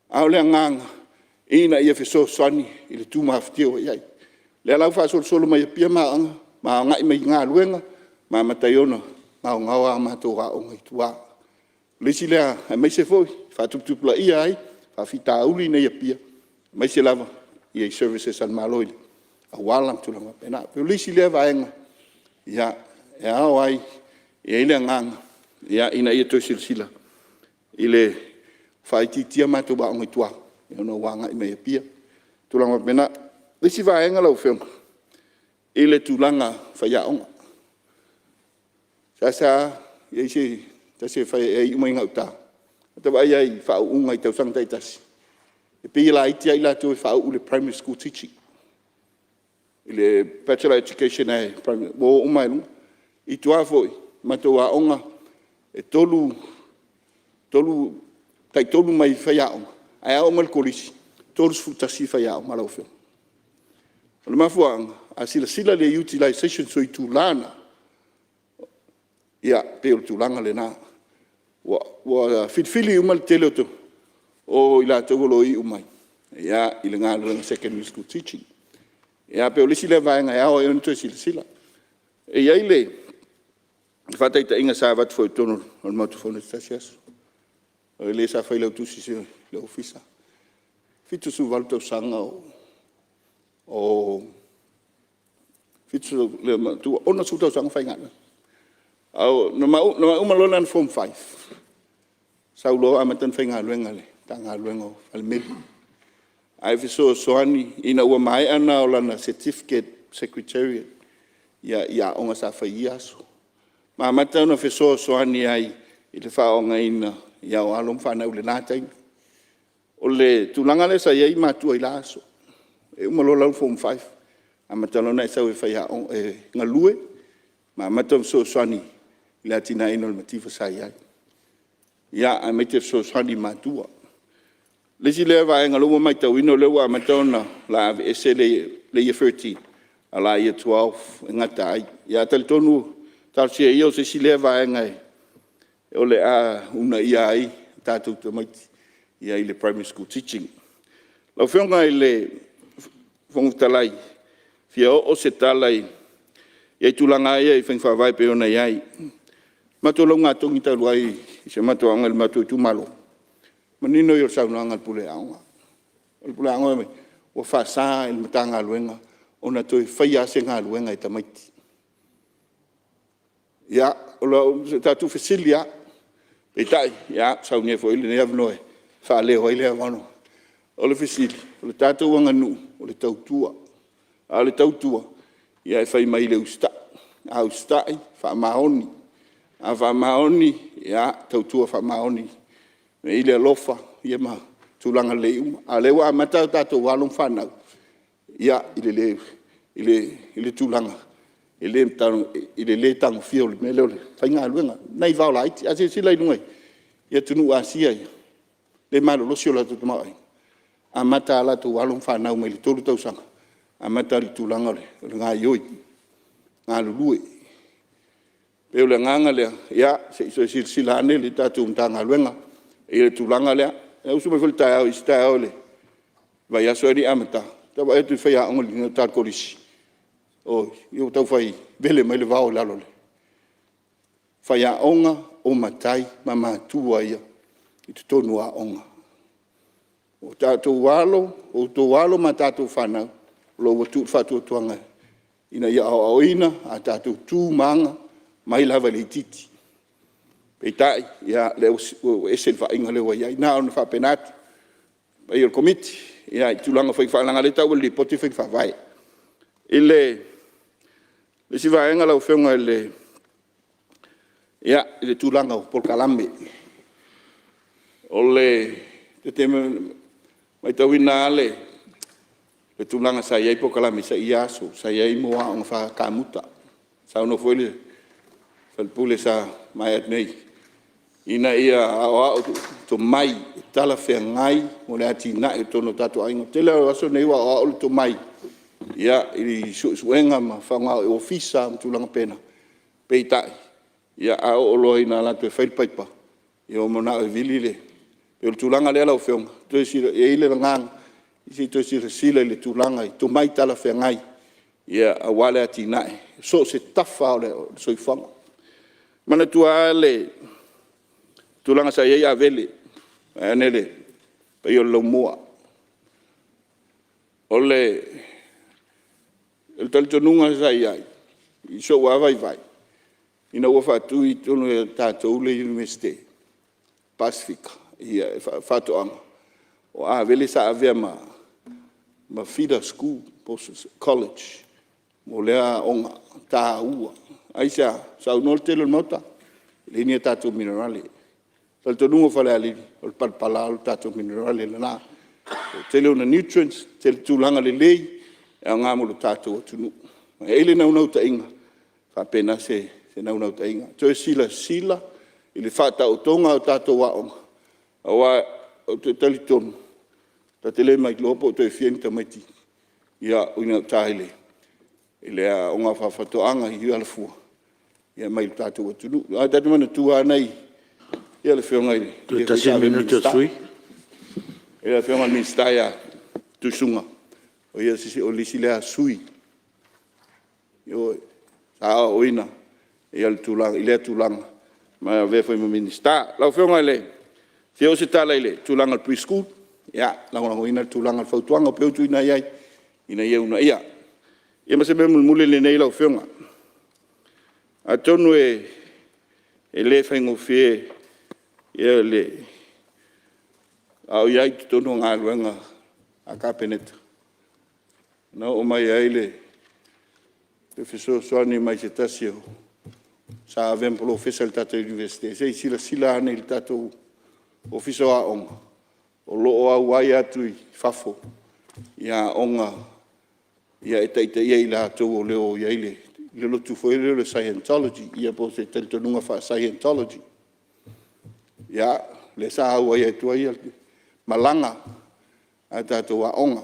A o le agaga ina ia fesoasoani i le tumafatia ua i ai. O lea la ua faasolosolo mai Apia ma agai mai i galuega ma amata ai ona gaogao a matou aoga i tua. O le isi lea, aemaise foi faatuputupulaia ai faafitauli nei i Apia aemaise lava i services a le Malo i auala ma tulaga faapena. E pei o le isi lea vaega e ao ai, e i ai le agaga ina ia toe silasila i le faaitiitia matou aoga i tua ona ua agai mai i Apia, tulaga faapena. O le isi vaega lau Afioga i le tulaga o faiaoga, e seasea i ai se tasi e fai e iu mai gauta, ua ta vaai lava i faauuga i tausaga taitasi, e pei e laiti lava i latou e faauu i le Primary School Teaching, i le Bachelor Education lava ua o uma lava i luga. I tua foi i matou aoga, e tai-tolu mai faiaoga, ae a oo mai i le Kolisi, e 31 faiaoga lau Afioga. O le mafuaaga, a silasila i le utilization o itula na, ia, e pei o le tulaga lena. Ua filifili uma le tele o i latou o lo o iu mai i le galuega Secondary School Teaching. Ia pei o le isi lea vaega e ao ai ona toe silasila. E i ai le faataitaiga sa avatu foi i totonu o le Maota Fono i se tasi aso, o le sa failautusi o le Ofisa, 78 tausaga o le matua, 60 tausaga o faigaluega. Na uma loa lana Form Five sau loa amata ona faigaluega i le Matagaluega o Falemeli ae fesoasoani ina ua maea lana Certificate Secretariat i aoga sa fai i ia aso, ma amata ona fesoasoani ai i le faaaoogaina o alo ma fanau i lena taimi. O le tulaga lea sa i ai matua i la aso, e uma loa lau Form Five amata loa ona e sau e galue ma amata ona fesoasoani i le atinaeina o le mativa sa i ai, aemaise le fesoasoani i matua. O le isi lea vaega o lea ua matauina o lea ua amata ona o le a aveese le Year a la Year 12 e gata ai. Ae talitonu talosia ia o se isi lea vaega o le a uunaia ai tatou tamaiti i le Primary School Teaching. Lau Afioga i le Fofoga Fetalai, e fia oo se tala i tulaga lava ia i faiga faavae pei ona i ai. O le matou laugatogi talu ai i si a matou aoga i le matou Itumalo, o le manino ia o le saunoaga a le Pule Aoga. O le Pule Aoga fai mai, ua faasa e le Matagaluega ona toe faia lava se galuega e tamaiti. Ia, o le tatou fesili lava, peitai ua saunia foi lenei avanoa e faaleo ai lea. O le fesili, o le tatou aganuu o le tautua, a o le tautua e fai mai le usitai, a usitai, faamaoni, a faamaoni, ia tautua faamaoni e i ai le alofa ma tulaga lelei uma. A o lea ua amata tatou alo ma fanau i le tulaga i le le tagofia o le mea lea o le faigaluega, nai vao laiti. A silasila i luga i atunuu o Asia ia lea e malolosi o latou tamaoaiga, e amata lava latou alo ma fanau mai le 3 tausaga, amata i le tulaga o le gaoioi, galulue. E pei o le agaga lea, ia se i toe silasila ane le tatou Matagaluega i le tulaga lea. Na ou usu mai foi i le taeao i le isi taeao i le vaiaso ae le i amata, ou te vaai atu i faiaoga i gauta i le kolisi, oi, ua taufai vele mai le vao i lalo. O faiaoga, o matai ma matua ia i totonu o aoga. O tatou alo, o outou alo ma tatou fanau o lo o ua tuu le faatuatuaga ina ia aoaoina a tatou tu ma aga mai lava i le itiiti. Peitai, o lea ua ese le vaaiga lea ua i ai. Na ona faapena atu. Le paia o le Komiti i tulaga o faiga faavae leaga o lea e tau e le Lipoti o faiga faavae. I le isi vaega lau Afioga i le tulaga o polokalame. E maitauina lava le tulaga sa i ai polokalame i ia aso sa i ai aoga faa-kamuta. Saunoa foi le sui usufono sa mavae atu nei ina ia aoao tomai talafeagai mo le atinae i totonu o tatou aiga. O le tele lava o aso nei ua aoao le tomai i suesuega ma faaaoga ofisa ma tulaga faapena, peitai, a oo loa ina alu atu e fai le paipa, ia ua manao e vili le… E pei o le tulaga lea lau Afioga, e i ai le agaga se i toe silasila i le tulaga i tomai talafeagai aua le atinae i so o se tafa lava o le soifuaga. Manatua lava le tulaga sa i ai Avele vaeane le paia o le Laumua. O le talitonuga sa i ai i sou lava vaivai, ina ua faatu i totonu e tatou le Iunivesite o le Pasefika i Faatoaga, o Avele sa avea ma feeder School po o se College mo lea aoga taua. Aisea? Saunoa le tele o le Maota, e leai ni a tatou minerale. O le talitonuga o Falealili, o le palapala lava o le tatou minerale lena. O le tele o ona nutrients, tele tulaga lelei e aoga mo le tatou atunuu. E i ai le naunautaiga, e faapena se naunautaiga, toe silasila i le faataotoga o tatou aoga aua ou te talitonu ta te le ma iloa pe toe fia ni tamaiti e o i gauta i le aoga faa-faatoaga i Alafua mai le tatou atunuu. Aua ta te manatua lava nai, ia le Afioga i le Toe tasi lava le minute o le sui usufono. Le Afioga i le Minisita ia Tuisuga, o ia o le isi lea sui sa aoaoina i lea tulaga ma avea foi ma Minisita. Lau Afioga e fia oo se tala i le tulaga o le Pre-School, ia, e lagolagoina le tulaga o le fautuaga e pei ona tuuina i ai ina ia uunaia. Ia ma se mea mulimuli lenei lau Afioga, atonu e le faigofie a o i ai i totonu o galuega a le Kapeneta, na oo mai ai le fesoasoani mai se tasi sa avea ma Polofesa i le tatou Iunivesite, se i silasila ane i le tatou Ofisa o Aoga, o lo o auai atu i fafo i aoga e taitaia i latou o lo o i ai le lotu foi lea o le Scientology po o se talitonuga faa-Scientology. Ia, lea sa auai atu ai malaga a tatou aoga.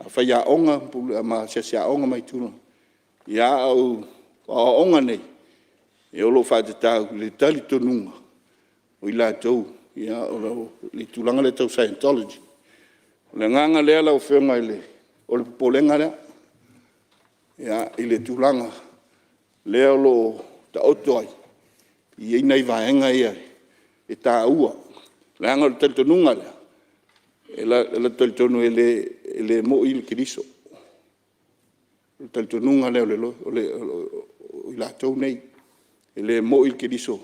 faiaoga ma asiasi aoga mai tulaga, a o aoaoga nei, o lo o faatatau i le talitonuga o i latou i le tulaga lea tau Scientology. O le agaga lea lau Afioga, o le popolega lea i le tulaga lea o lo o taoto ai, e i ai nai vaega ia e taua, leaga o le talitonuga lea, o le latou talitonuga e le moi le Keriso. O le talitonuga lea o i latou nei, e le moi le Keriso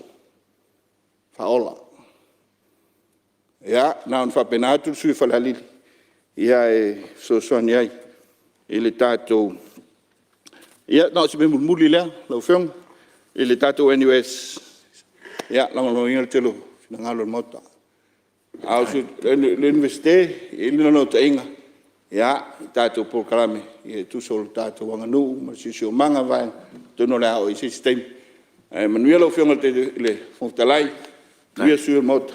faaola. Ia, na ona faapena atu le sui usufono o Falealili e fesoasoani ai i le tatou… Ia na o si mea mulimuli lea lau Afioga i le tatou NUS, e lagolagoina le tele o finagalo o le Maota. A o le Iunivesite, e i ai le naunautaiga i tatou polokalame e tusa o le tatou aganuu ma le siosiomaga, atonu o le a oo i ai se isi taimi. Ae manuia lau Afioga i le Fofoga Fetalai, manuia sui usufono o le Maota.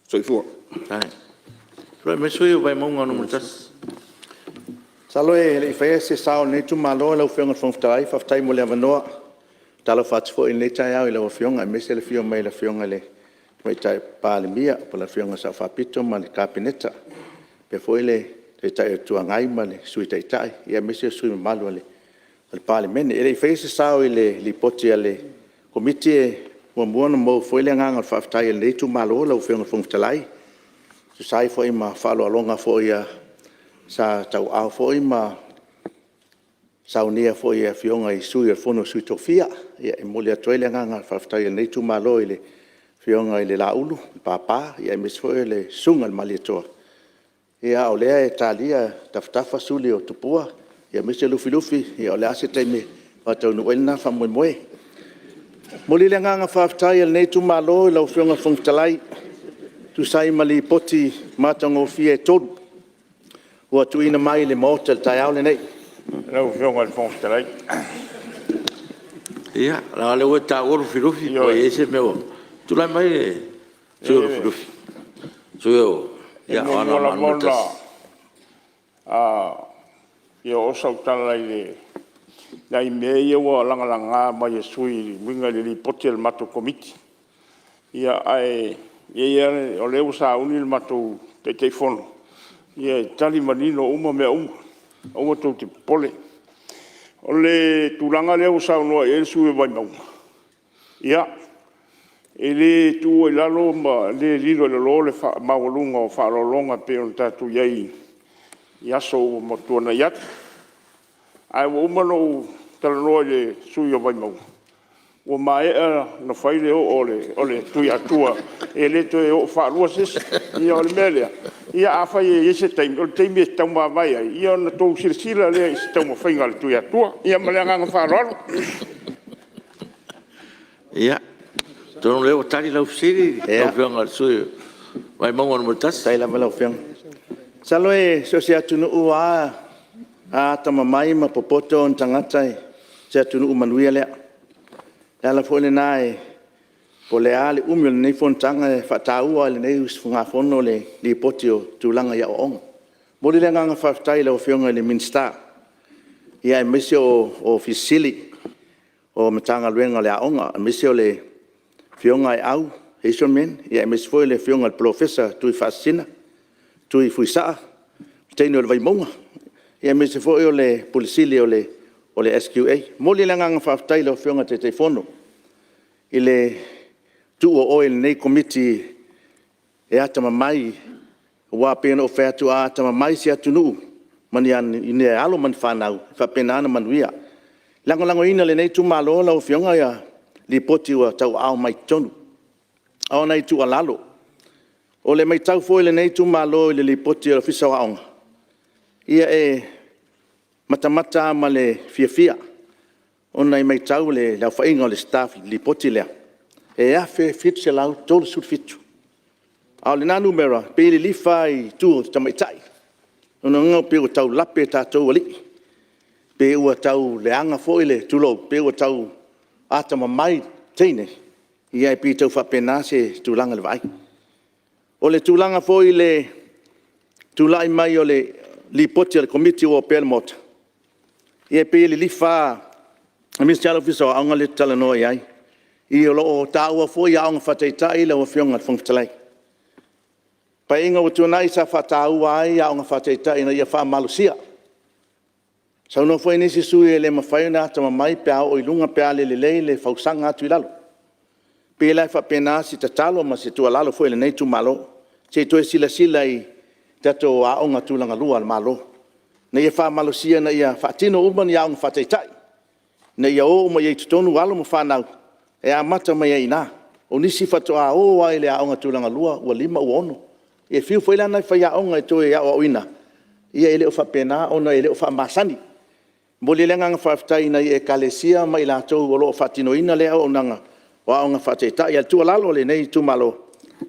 Soifua. Tulai mai le sui usufono mo Vaimauga 1. Masalo ae le i faia se sao o lenei itumalo lau Afioga i le Fofoga Fetalai, faafetai mo le avanoa. E faatalofa atu foi i lenei taeao i lau Afioga aemaise le afio mai o le Afioga i le Tamaitai Palemia po o le Afioga i le Sao Faapito ma le Kapeneta, faapea foi le Taitai o le Itu Agai ma le Sui Taitai, aemaise o sui usufono mamalu o le Palemene. Ae le i faia se sao i le Lipoti a le Komiti, e muamua ona momoli foi le agaga faafetai o lenei itumalo lau Afioga i le Fofoga Fetalai, e tusa ai foi ma faaaloaloga foi sa tauaao foi ma saunia foi e Afioga i Sui o le Fono a Sui Tofia. E momoli atu ai le agaga faafetai o lenei itumalo i le Afioga ia Laulu Papa aemaise foi o le Susuga i le Malietoa, a o lea e talia tafatafa suli o tupua aemaise Lufilufi. O le a se taimi e faataunuu ai lena faamoemoe. E momoli le agaga faafetai o lenei itumalo i lau Afioga i le Fofoga Fetalai e tusa ai ma Lipoti matagofie e 3 ua tuuina mai i le Maota i le taeao lenei. Lau Afioga i le Fofoga Fetalai… Ia, leaga o lea ua e taua Lufilufi pe ua i ai se mea ua… Tulai mai le sui usufono mo Lufilufi, le sui usufono E mo muamua Anoamaa lava 1. ona fia oo sau tala i nai mea ia ua lagalaga mai e sui usufono e uiga i le Lipoti a le matou Komiti. Ae i ai lava… o lea ua sauni le matou Taitaifono e tali manino uma mea uma, aua tou te popole. O le tulaga lea ua saunoa i ai le sui usufono o Vaimauga, ia, e le tuua i lalo ma le lilo i lalo le maualuga o faaaloaloga e pei ona tatou i ai i aso ua tuanai atu. Ae ua uma ona ou talanoa i le sui usufono o Vaimauga, ua maea ona fai le oo a le Tuiatua, e le toe oo faalua se isi. O le mea lea, ia afai e i ai se taimi, o le taimi e tau mavae ai, ia ona outou silasila lea i se taumafaiga a le Tuiatua. Ia ma le agaga faaaloalo. Ia, atonu o lea ua tali lau fesili lau Afioga i le sui usufono mo Vaimauga 1. Faafetai lava lau Afioga. Masalo so o se atunuu lava a atamamai ma popoto ona tagata, o se atunuu manuia lea. O le ala foi lena po o le a le umi o lenei fonotaga, e faataua lava e lenei usugafono le Lipoti o le tulaga i aoaoga. E momoli le agaga faafetai i lau Afioga i le Minisita aemaise o Ofisa Sili o Pulega o le Matagaluega o Aoga, aemaise o le Afioga Aeau Hazelman aemaise foi o le Afioga i le Polofesa Tuifaasisina Tui Fuisaa, le teine o le Vaimauga, aemaise foi o le Ofisa Sili o le SQA. E momoli le agaga faafetai i lau Afioga i le Taitaifono i le tuu o oe i lenei Komiti e atamamai, aua pei ona ou fai atu, a atamamai se atunuu i ni alo ma ni fanau, e faapena ona manuia. E lagolagoina e lenei itumalo lau Afioga Lipoti ua tauaao mai i totonu. A o nai tuualalo, o le matau foi a lenei itumalo i le Lipoti a le Ofisa o Aoga, ia e matamata lava ma le fiafia ona e matau i le aofaiga o le staff i le Lipoti lea, e 1,737. A o lena numera, e pei e lilifa lava i itu o tamaitai. O lona uiga pei ua tau lape tatou alii, pei ua tau leaga foi le… tulou, pei ua tau atamamai teine, ia e pei e tau faapena se tulaga i le vaai. O le tulaga foi i le tulai mai o le Lipoti a le Komiti ua opea i le Maota, ia e pei e lilifa lava, aemaise lava le Ofisa o Aoga lea ou te talanoa i ai. O lo o taua foi aoga faataitai lau Afioga i le Fofoga Fetalai. O le Paeaiga ua tuanai sa faataua ai aoga faataitai ina ia faamalosia. Saunoa foi nisi sui usufono e le mafai ona atamamai pe a oo i luga pe a le lelei le fausaga atu i lalo. E pei la e faapena se tatalo ma se tuualalo foi a lenei itumalo, se i toe silasila i tatou aoga tulagalua a le Malo ina ia faamalosia ina ia faatino uma ni aoga faataitai, ina ia o uma i ai i totonu alo ma fanau e amata mai ai i ina. O nisi faatoa o lava i le aoga tulagalua ua 5 ua 6. E fiu foi la nai faiaoga e toe aoaoina, ia e le o faapena ona e le o faamasani. E momoli ai le agaga faafetai i nai Ekalesia ma i latou o lo o faatinoina lea auaunaga o aoga faataitai. A o le tuualalo a lenei itumalo,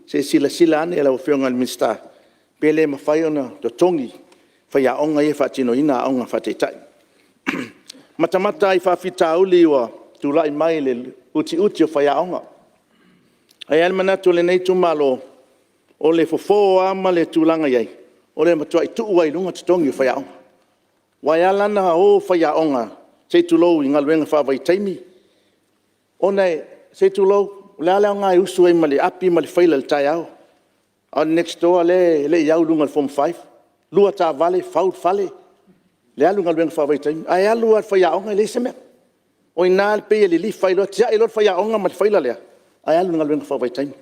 se i silasila ane lau Afioga i le Minisita pe le mafai ona totogi faiaoga ia e faatinoina aoga faataitai. E matamata lava i faafitauli ua tulai mai i le utiuti o faiaoga. Ae i ai lava le manatu o lenei itumalo, o le fofo lava ma le tulaga e i ai, o le matuai tuu lava i luga totogi o faiaoga. Aua e ala ona o faiaoga, se i tulou i galuega faavaitaimi, ona se i tulou, o le a le aoga e usu ai ma le api ma le faila i le taeao, a o le next door lea e le i au i luga i le Form 5, lua taavale fau le fale, le alu i galuega faavaitaimi, ae alu lava i le faiaoga e leai se mea. O i ina e pei e lilifa ai loa, tiai loa le faiaoga ma le faila lea ae alu i le galuega faavaitaimi.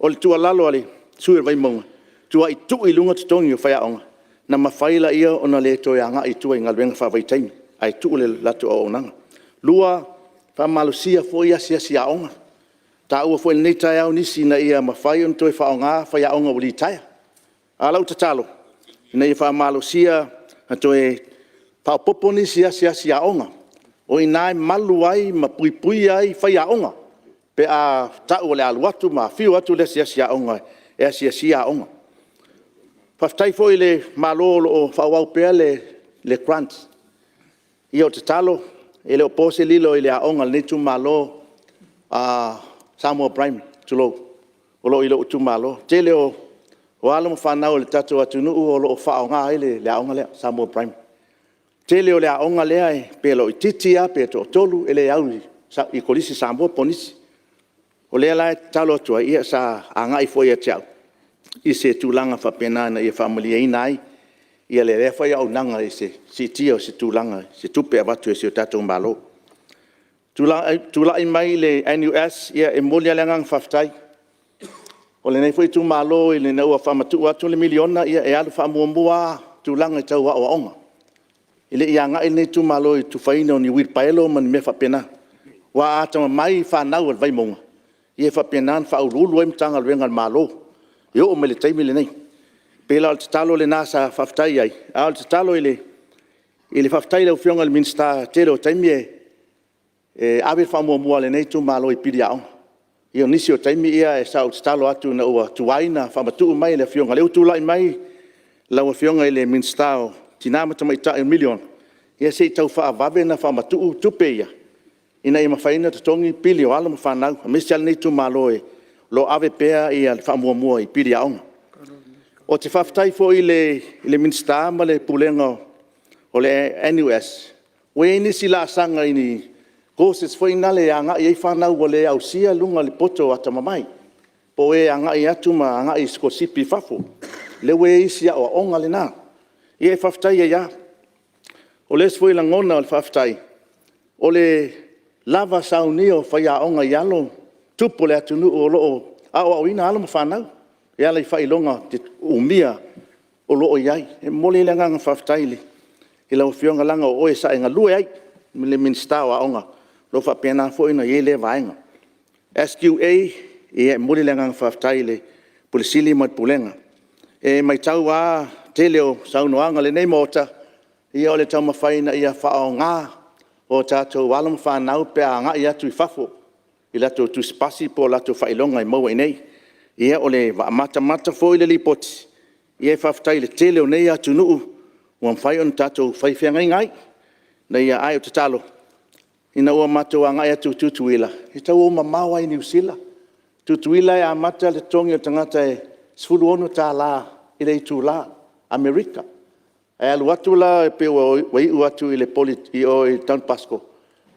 O le tuualalo a le sui usufono o Vaimauga, matuai tuu i luga totogi o faiaoga ona mafai lea ona le toe agai i tua i galuega faavaitaimi, ae tuu le latou auaunaga. Lua, faamalosia foi asiasi aoga. Ua taua foi i lenei taeao nisi ina ia mafai ona toe faaaoga faiaoga ua litaea. A o lau tatalo, ina ia faamalosia ma toe faaopoopo nisi asiasi aoga, o i ina e malu ai ma puipuia ai faiaoga pe a tau o le a alu atu ma afio atu le asiasi aoga e asiasia aoga. Faafetai foi i le Malo o lo o faaauau pea le grant. Ia o le tatalo, e le o po se lilo i le aoga a lenei itumalo Samoa Primary, tulou, o lo o i lou itumalo. O le tele o alo ma fanau a le tatou atunuu o lo o faaaoga ai le aoga lea o le Samoa Primary. O le tele o le aoga lea pe laitiiti lava pe toatolu e le au i le Kolisi Samoa po o nisi. O lea la e tatalo atu ai, ia sa agai foi ia te au i se tulaga faapena ina ia faamalieina ai lea foi auaunaga i le siitia o se tulaga o se tupe e avatu e si o tatou Malo. Tulai mai i le NUS, ia e momoli lava le agaga faafetai. O lenei foi itumalo ina ua faamatuu atu le $1miliona, ia e alu faamuamua lava tulaga tau aoaoga. E le i agai lenei itumalo i le tufaina o ni uilipaelo ma ni mea faapena. Aua a atamamai fanau a le Vaimauga, ia e faapena ona faauluulu ai Matagaluega a le Malo e oo mai i le taimi lenei. E pei la o le tatalo lena sa faafetai ai, a o le tatalo i le faafetai i lau Afioga i le Minisita i le tele o taimi e ave le faamuamua a lenei itumalo i pili aoga. Ia o nisi o taimi sa ou tatalo atu ina ua tuai ona faamatuu mai e le Afioga, o lea ua tulai mai lau Afioga i le Minisita o Tina ma Tamaitai i le $1 miliona, ia se i tau faavave ona faamatuu tupe ia ina ia mafai ona totogi pili o alo ma fanau, aemaise lava lenei itumalo o lo o ave pea le faamuamua i pili aoga. Ou te faafetai foi i le Minisita ma le Pulega o le NUS, ua i ai nisi laasaga i ni courses foi na e agai i ai fanau ua le ausia luga o le poto atamamai, po o e agai atu ma agai i sikolasipi i fafo. O lea ua i ai isi aoaoga na, ia e faafetai ai lava. O le isi foi lagona o le faafetai, o le lava saunia o faiaoga i alo ma tupu o le atunuu o lo o aoaoina alo ma fanau e ala i faailoga umia o lo o i ai. E momoli ai le agaga faafetai i lau Afioga, leaga o oe sa e galue ai ma le Minisita o Aoga, o lo o faapena foi ona i ai lea vaega. SQA, ia e momoli le agaga faafetai i le Ofisa Sili ma le Pulega. E matau lava i le tele o saunoaga a lenei Maota, ia o le taumafai ina ia faaaoga o tatou alo ma fanau pe a agai atu i fafo i latou tusipasi po o latou faailoga e maua i inei. Ia matamata foi i le Lipoti, ia faafetai i le tele o nei atunuu ua mafai ona tatou fai feagaiga ai. Ae o le tatalo, ina ua matou agai atu i Tutuila, e tau o mamao lava i Niu Sila. O Tutuila e amata le totogi o le tagata e $16 i le itula Amerika. Ae alu atu la pei ua iu atu i o i le Don Bosco,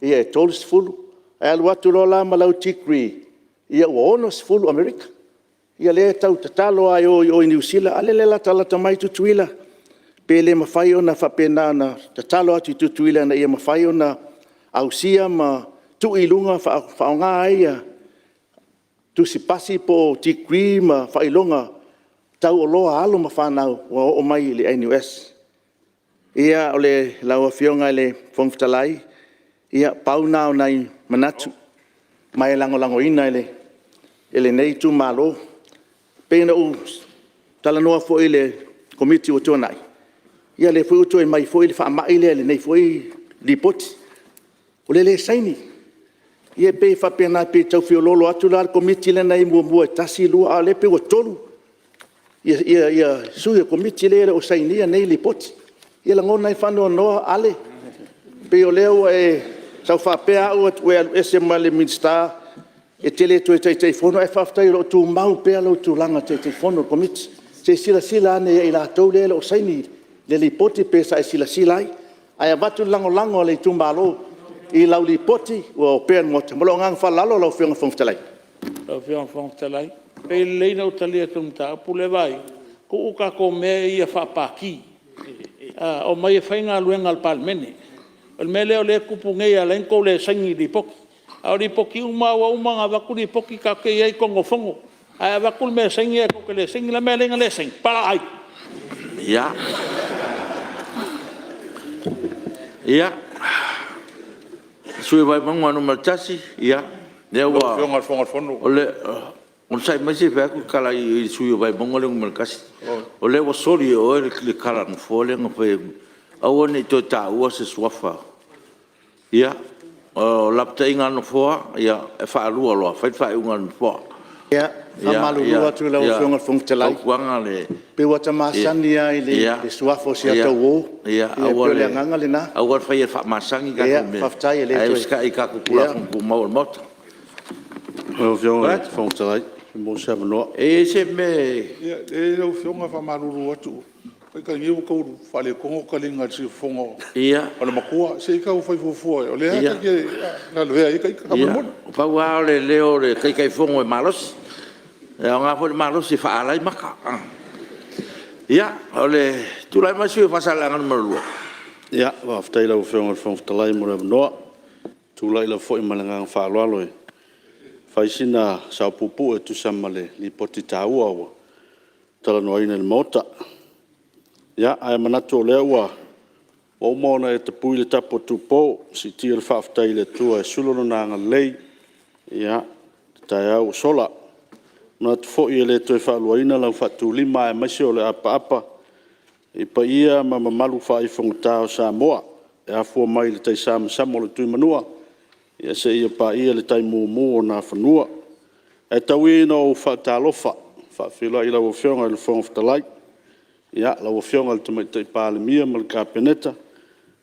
ia e $30. Ae alu atu loa la ma lau degree, ia ua $60 Amerika. Ia lea e tau tatalo lava e o i o i Niu Sila, a o lea e latalata mai Tutuila. Pe le mafai ona faapena ona tatalo atu i Tutuila ina ia mafai ona ausia ma tuu i luga faaaoga ai tusi pasi po o degree ma faailoga taualoa a alo ma fanau ua oo mai i le NUS. Ia lau Afioga i le Fofoga Fetalai, ia pau na o nai manatu ma e lagolagoina e lenei itumalo. E pei ona ou talanoa foi i le Komiti ua tuanai, ia o lea foi ua toe aumai foi le faamai lea i lenei foi Lipoti, o le le saini. Ia e pei e faapena, e pei e tau feoloolo atu la le Komiti lea na i ai muamua e 1, 2, a o lea e pei ua 3 sui o le Komiti lea e le o sainia nei Lipoti. Ia e lagona ai le faanoanoa Ale, e pei o lea ua e tau faapea au ua e alu ese ma le Minisita e te le toe Taitaifono, ae faafetai o lo o tumau pea lou tulaga Taitaifono o le Komiti. Se i silasila ane ia i latou ia e le o saini i le Lipoti pe sa e silasila ai. Ae avatu le lagolago a le itumalo i lau Lipoti ua opea i le Maota. Ma lou agaga faaaloalo lau Afioga i le Fofoga Fetalai. Lau Afioga i le Fofoga Fetalai, pei e lelei ona ou tali atu i le mataupu lea Vaai. Tuu tatou mea ia faa-Pati, omai e fai galuega a le Palemene. O le mea lea e tupu nei e ala ai ona tou le saini i Lipoti. A o Lipoti uma lava ua uma ona avatu Lipoti tatou te i ai i totonu o fono. Ae avatu le mea e saini ae tou te le saini. O le a le mea e ala ai ona le saini? Palaa ai. Ia. Ia, le sui usufono mo Vaimauga 1, ia, lea ua… Lau Afioga i le Fofoga o le Fono… Onosai mai se i fai atu le tala i le sui usufono o Vaimauga 1. O lea ua soli e oe le tala a le Nofoa lea na fai atu, aua ne i toe taua se suafa. Ia, o le lapataiga a le Nofoa, e faalua loa fai le faaiuga a le Nofoa. E faamalulu atu i lau Afioga i le Fofoga Fetalai, pei ua ta masani lava i le suafa o si ata uo. Ia pei o le agaga lena. Aua le faia faamasani tatou mea, ae usitai i tatou Tulafono Tumau a le Maota. Lau Afioga i le Fofoga Fetalai, pe maua se avanoa. E i ai se mea e… Leai lau Afioga e faamalulu atu, ita nei ua tau faaletonu le taliga i le siufofoga o le matua. Se i tau fai fuafua o lea ta te lavea ai ita faamolemole. Ia, pau lava o le leo o le Taitaifono e malosi. E aoga foi le malosi e faaala ai mata. Ia, tulai mai le sui usufono mo Faasaleleaga 2. Ia, faafetai i lau Afioga i le Fofoga Fetalai mo le avanoa. E tulai lava foi ma le agaga faaaloalo e fai sina sao puupuu e tusa ma le Lipoti taua ua talanoaina i le Maota. Ae manatu o lea ua uma ona e tapui le tapu a Tupo, siitia le faafetai i le Atua e sula Lona agalelei i le taeao ua sola. E manatu foi e le toe faaluaina lau faatulima aemaise o le apaapa i paia ma mamalu faaifogata o Samoa e afua mai i le taisamasama o le Tuimanua seia paia le tai mumu o Nafanua. Ae tau ia ina ou faatalofa ma faafeiloai i lau Afioga i le Fofoga Fetalai, lau Afioga i le Tamaitai Palemia ma le Kapeneta,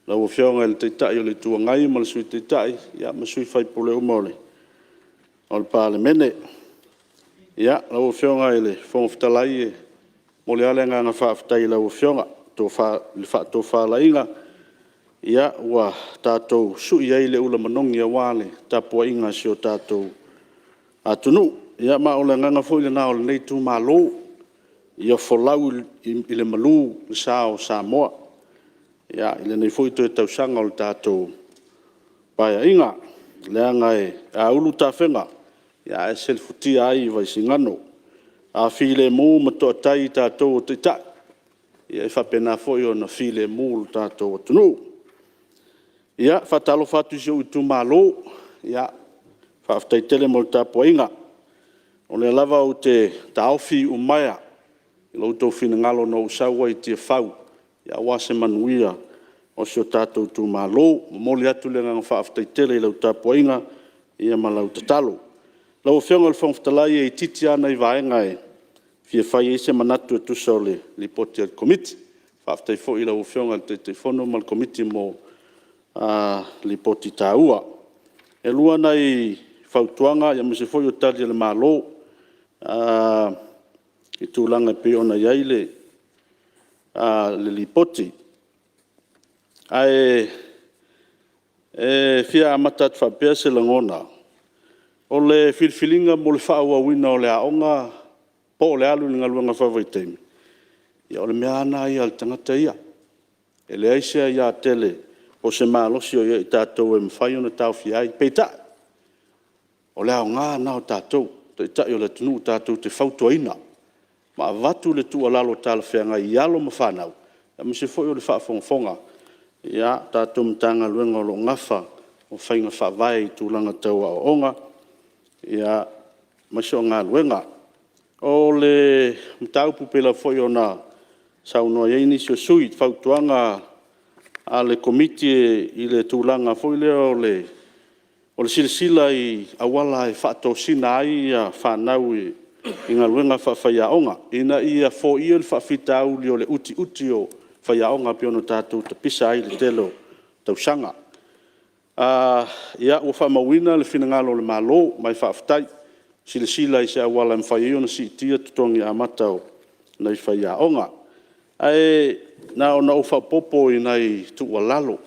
lau Afioga i le Taitai o le Itu Agai ma le Sui Taitai ma sui usufono uma o le Palemene. Lau Afioga i le Fofoga Fetalai, e momoli lava le agaga faafetai i lau Afioga i le faatofalaiga ua tatou sui ai le ula manogi aua le tapuaiga a si o tatou atunuu. Ia ma o le agaga foi lena o lenei itumalo, ia folau i le malu le sa o Samoa i lenei foi toe tausaga o le tatou Paeaiga, leaga a ulu tafega, ae selefutia ai Vaisigano. A filemu ma toatai i tatou o Taitai, e faapena foi ona filemu le tatou atunuu. E faatalofa atu i si ou itumalo, faafetai tele mo le tapuaiga. O lea lava ou te taofi iumaea i lo outou finagalo na ou sau ai i Tiafau aua se manuia o si o tatou itumalo. E momoli atu le agaga faafetai tele i lau tapuaiga ma lau tatalo. Lau Afioga i le Fofoga Fetalai, e itiiti lava nai vaega e fia fai i ai se manatu e tusa o le Lipoti a le Komiti. Faafetai foi i lau Afioga i le Taitaifono ma le Komiti mo Lipoti taua. E 2 nai fautuaga aemaise foi o Tali a le Malo i tulaga e pei ona i ai le Lipoti. Ae fia amata atu faapea se lagona, o le filifiliga mo le faaauauina o le aoga po o le alu i le galuega faavaitaimi, ia o le mea lava lena a le tagata ia. E leai se aia tele po o se malosi o i ai ia tatou e mafai ona taofia ai. Peitai, o le aoga lena o tatou o Taitai o le atunuu tatou te fautuaina ma avatu le tuualalo talafeagai i alo ma fanau, aemaise foi o le faafogafoga a tatou Matagaluega o lo o nafa ma faiga faavae i tulaga tau aoaoga, aemaise o galuega. O le mataupu e pei foi ona saunoa i ai nisi o sui usufono i fautuaga a le Komiti i le tulaga foi lea o le silasila i auala e faatosina ai fanau i galuega faafaiaoga, ina ia foia le faafitauli o le utiuti o faiaoga pei ona tatou tapisa ai i le tele o tausaga. Ia, ua faamauina le finagalo o le Malo, ma e faafetai. Silasila i se auala e mafai ai ona siitia totogi amata o nai faiaoga. Ae na ona ou faaopoopo i nai tuualalo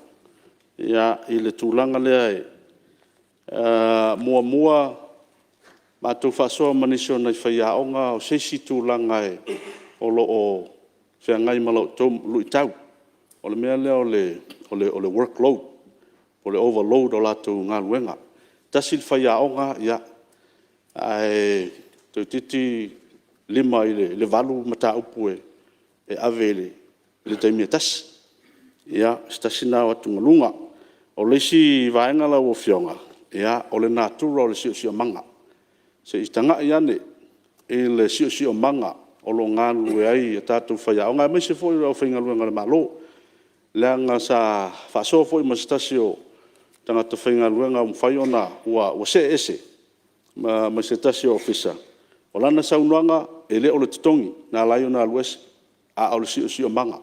i le tulaga lea. Muamua, matou faasoa ma nisi o nai faiaoga, o se isi tulaga o lo o feagai ma la outou luitau, o le mea lea o le workload, o le overload o latou galuega. E tasi le faiaoga ae toeitiiti 5 i le 8 mataupu e ave i le taimi e tasi. Ia, o se tasi lena o atugaluga. O le isi vaega lau Afioga, o le natura o le siosiomaga. Se i tagai ane i le siosiomaga o lo o galulue ai tatou faiaoga, aemaise foi o le aufaigaluega a le Malo, leaga sa faasoa foi ma se tasi o tagata faigaluega ua see ese mai se tasi o Ofisa, o lana saunoaga, e le o le totogi na ala ai ona alu ese, a o le siosiomaga.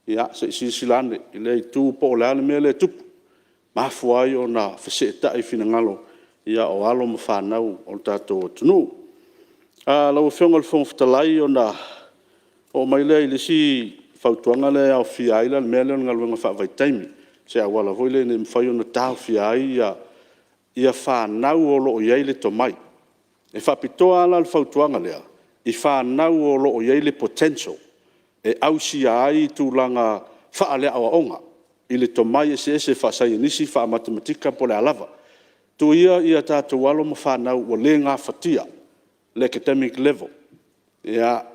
Ia se i silasila ane i lea itu po o le a le mea lea e tupu ua mafua ai ona feseetai finagalo o alo ma fanau o le tatou atunuu. Lau Afioga i le Fofoga Fetalai, ona oo mai lea i le isi fautuaga lea e aofia ai le mea lea o le galuega faavaitaimi, i se auala foi lea ina ia mafai ona taofia ai fanau o lo o i ai le tomai. E faapitoa lava la le fautuaga lea i fanau o lo o i ai le potential e ausia ai tulaga faaleaoaoga i le tomai eseese faasaienisi, faamatematika po o le a lava. Tuu ia tatou alo ma fanau ua le gafatia le academic level,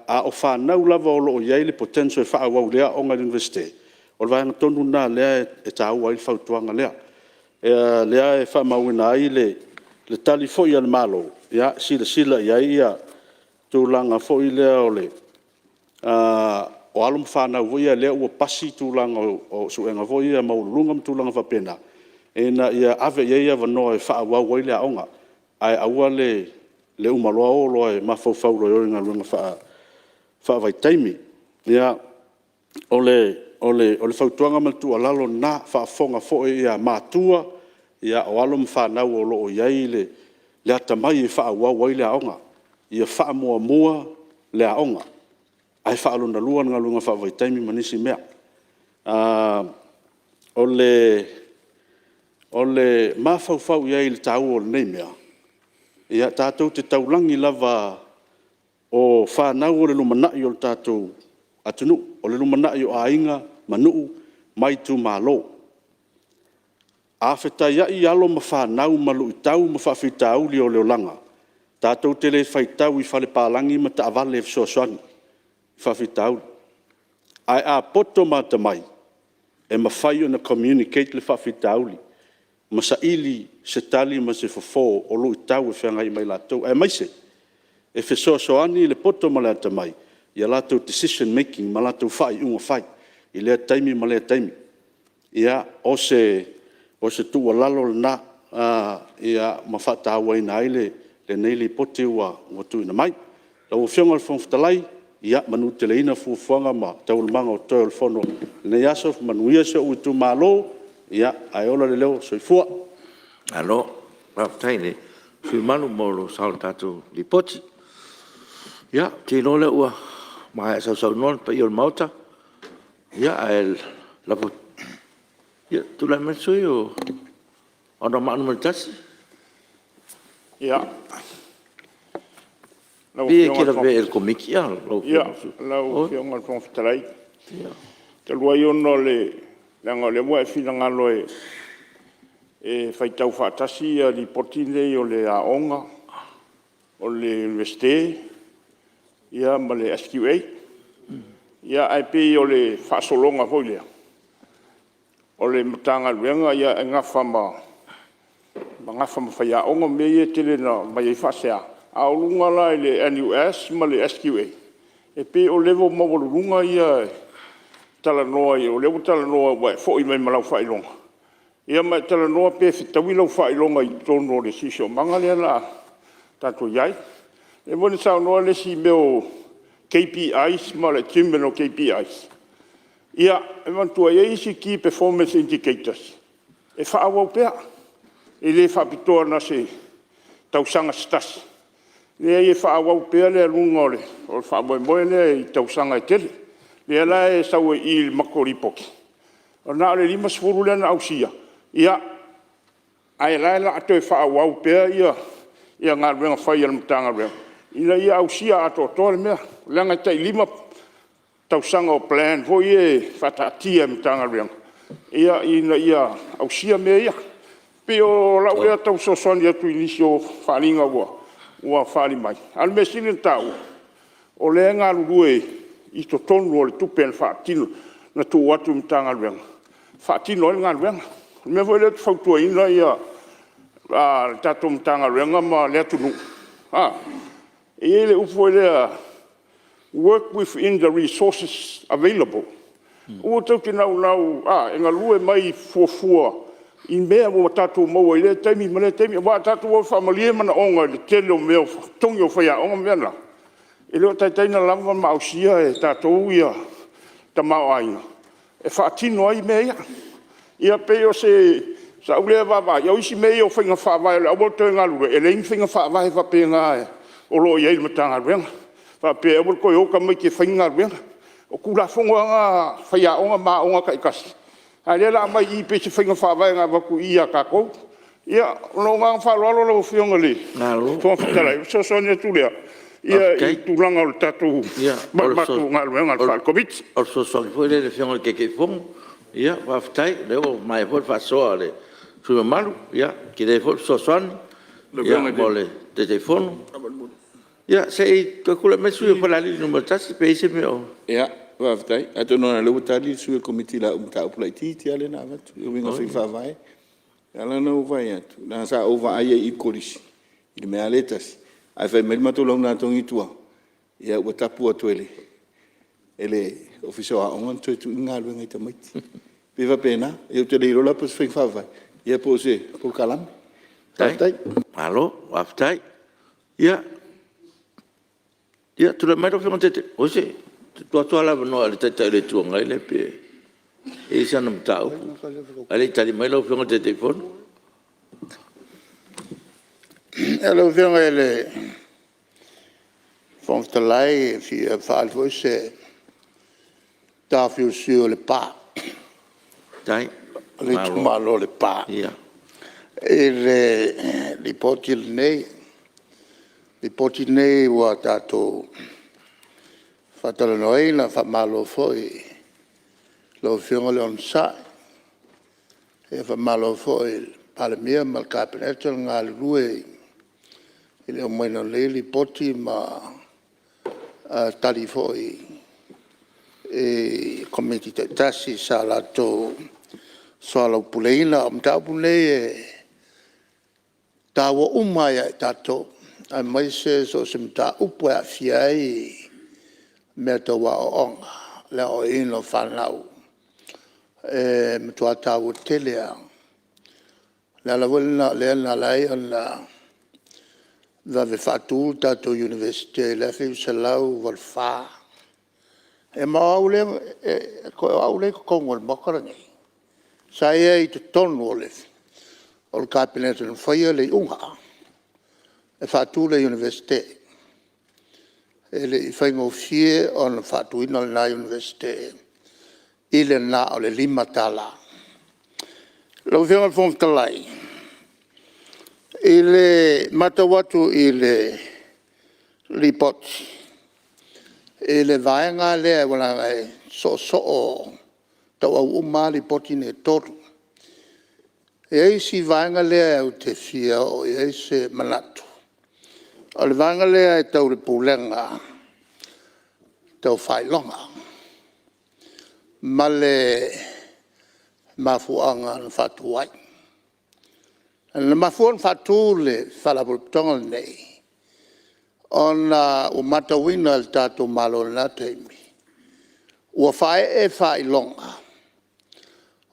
a o fanau lava o lo o i ai le potential e faaauau i aoaoga i le Iunivesite, o le vaega tonu lena o lea e taua ai le fautuaga lea. O lea e faamauina ai le tali foi a le Malo, e silasila i ai tulaga foi lea o alo ma fanau foi ia lea ua pasi tulaga o suega foi ia maualuluga ma tulaga faapena, ina ia ave i ai avanoa e faaauau ai le aoga, ae aua le uma loa o loa e mafaufau loa e o i galuega faavaitaimi. Ia, o le fautuaga ma le tuualalo lena, faafofoga foi matua, o alo ma fanau o lo o i ai le atamai e faaauau ai le aoga, ia faamuamua le aoga ae faalonalua le galuega faavaitaimi ma nisi mea. O le mafaufau i ai i le taua o lenei mea, ia tatou te taulagi lava o fanau o le lumanai o le tatou atunuu, o le lumanai o aiga ma nuu ma itumalo. A fetaiai alo ma fanau ma luitau ma faafitauli o le olaga, tatou te le faitau i fale palagi ma taavale e fesoasoani i faafitauli. Ae a poto ma atamai, e mafai ona communicate le faafitauli ma saili se tali ma se fofo o luitau e feagai ma i latou, aemaise e fesoasoani le poto ma le atamai i a latou decision making ma latou faaiuga fai i lea taimi ma lea taimi. Ia, o se tuualalo lena ma faatauaina ai lenei Lipoti ua tuuina mai. Lau Afioga i le Fofoga Fetalai, ia manuteleina fuafuaga ma taualumaga o totoe o le Fono i lenei aso, manuia si ou itumalo, ae ola le leo. Soifua. Malo faafetai i le sui usufono mamalu mo lou sao i le tatou Lipoti. Ia, ou te iloa o lea ua maea sausaunoa le paia o le Maota, ae lafo Ia, tulai mai le sui usufono mo Anoamaa 1. Lau E te lavea i le Komiti lau Afioga i le Fofoga Fetalai, talu ai ona o le leaga o lea ua e finagalo e faitau faatasi Lipoti nei o le Aoga, o le Iunivesite ma le SQA. Ae pei o le faasologa foi lea, o le Matagaluega e nafa ma faiaoga ma mea ia e tele ina aumai ai faasea. A o luga la i le NUS ma le SQA, e pei o level maualuluga ia e talanoa ai, o lea ua talanoa ua e foi mai ma lau faailoga, ia ma e talanoa pe fetaui lau faailoga i totonu o le siosiomaga lea o le a tatou i ai. O lea foi na saunoa le isi i mea o KPIs ma le achievement o KPIs, ia e manatua e i ai isi Key Performance Indicators e faaauau pea, e le faapitoa na o se tausaga se tasi. E leai e faaauau pea le aluga o le faamoemoe lea i tausaga e tele. O lea la e sau ai i i i le matou Lipoti, na o le 50 lea na ausia, ae o la e o le a toe faaauau pea galuega fai a le Matagaluega ina ia ausia atoatoa le mea, leaga e tai 5 tausaga o plan foi ia e faataatia e Matagaluega ina ia ausia mea ia. E pei o lau lea tau fesoasoani atu i nisi o faaaliga ua faaali mai, a o le mea sili ona taua, o lea e galulue i totonu o le tupe na tuu atu i le Matagaluega e faatino ai le galuega. O le mea foi lea ou te fautuaina ai le tatou Matagaluega ma le atunuu, e i ai le upu foi lea, work within the resources available. Aua tou te naunau e galue mai fuafua i mea ua tatou maua i lea taimi ma lea taimi. Aua a tatou o e faamalie manaoga i le tele o mea o totogi o faiaoga ma mea na, e le o taitai ona lava ma ausia e tatou le tamaoaiga e faatino ai mea ia. Ia pei o sau lea vaavaai. O isi mea ia o faiga faavae o le a aua le toe galulue, e leai ni faiga faavae faapena o lo o i ai i le Matagaluega e faapea e aua le toe o tamaiti e fai ni galuega. O Tulafono lava na a faiaoga ma aoga taitasi, a o lea o le a aumai i i pei se faiga faavae na avatu i i ia tatou. Ia, ma lou agaga faaaloalo lau Afioga i le Fofoga Fetalai, o le fesoasoani atu lea i le tulaga o le tatou galuega faale-Komiti. O le fesoasoani foi lea i le Afioga i le Taitaifono. Faafetai o lea ua maea foi le faasoa a le sui usufono mamalu, e tele foi le fesoasoani mo le Taitaifono. Ia se i toe tulai mai le sui usufono mo Falealili 1 pe i ai se mea o… Ia, faafetai. Atonu o lea ua tali le sui o le Komiti i lau mataupu laitiiti lava lea na avatu e uiga i faiga faavae. E ala ona ou fai atu, leaga sa ou vaai ai i i le Kolisi i le mea lava lea e tasi, ae fai mai le matou laugatogi i tua, ia ua tapu atu e le Ofisa o Aoga ona toe tuu ni galuega i tamaiti. E pei e faapena. Ia ou te le iloa la po o se faiga faavae ia po o se polokalame. Faafetai. Malo faafetai. Ia tulai mai lau Afioga i le Taitai… Oi se i tuu atu lava le avanoa i le Taitai o le Itu Agai lea pe i ai sana mataupu ae le i tali mai lau Afioga i le Taitaifono. Lau Afioga i le Fofoga Fetalai e fia faaali foi se taofi o le sui usufono o Lepa, o le itumalo o Lepa i le Lipoti lenei. O le Lipoti lenei ua tatou faatalanoaina, faamalo foi i lau Afioga le onosai, faamalo foi i le Palemia ma le Kapeneta le galulue i le aumaiga o nei Lipoti ma Tali foi i Komiti taitasi sa latou soalaupuleina. O mataupu nei e taua uma lava ia i tatou aemaise so o se mataupu e aafia ai mea tau aoaoga, le aoaoina o fanau, e matua taua tele lava. O le ala foi lena lea na ala ai ona vave faatu le tatou Iunivesite i le 1984. Ma o au lea, toe o au lea e i totonu o le Maota lenei sa i ai i totonu o le Kapeneta na faia le iuga e faatu le Iunivesite. E le i faigofie ona faatuina lena Iunivesite i le na o le $5. Lau Afioga i le Fofoga Fetalai, i le matau atu i le Lipoti i le vaega lea aua leaga e soosoo tauau uma lava Lipoti nei e 3. E i ai si vaega lea ou te fia oo i ai se manatu, o le vaega lea e tau i le Pulega Tau Faailoga ma le mafuaaga na faatu ai. Na mafua ona faatu le Faalapotopotoga lenei ona ua matauina e le tatou Malo i lena taimi ua faaee faailoga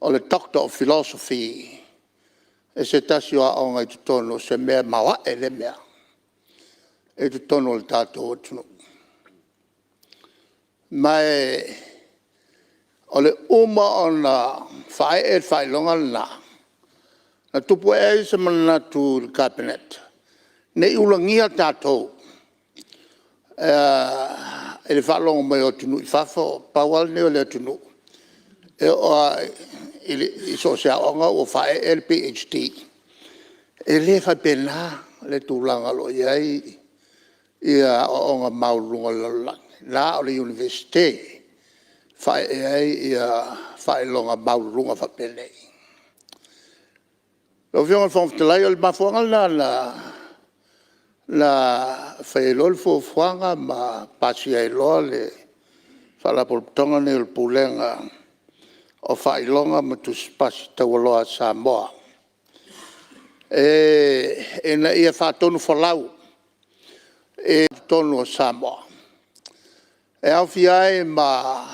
o le Doctor of Philosophy e se tasi o aoga i totonu o se mea maoae lea mea i totonu o le tatou atunuu. Ma o le uma ona faaee le faailoga lena, na tupu ae ai se manatu i le Kapeneta, ne i ulagia tatou i le faalogo mai o atunuu i fafo, pau lava lenei o le atunuu e oo lava i so o se aoga ua faaee le PhD. E le faapena le tulaga o lo o i ai aoaoga maualuluga o le lalolagi, na o le Iunivesite e faaee ai faailoga maualuluga faapenei. Lau Afioga i le Fofoga Fetalai, o le mafuaaga lena na fai ai loa le fuafuaga ma pasia ai loa le Faalapotopotoga lenei o le Pulega o Faailoga ma Tusi Pasi Taualoa a Samoa ina ia faatonufolau i totonu o Samoa e aofia ai ma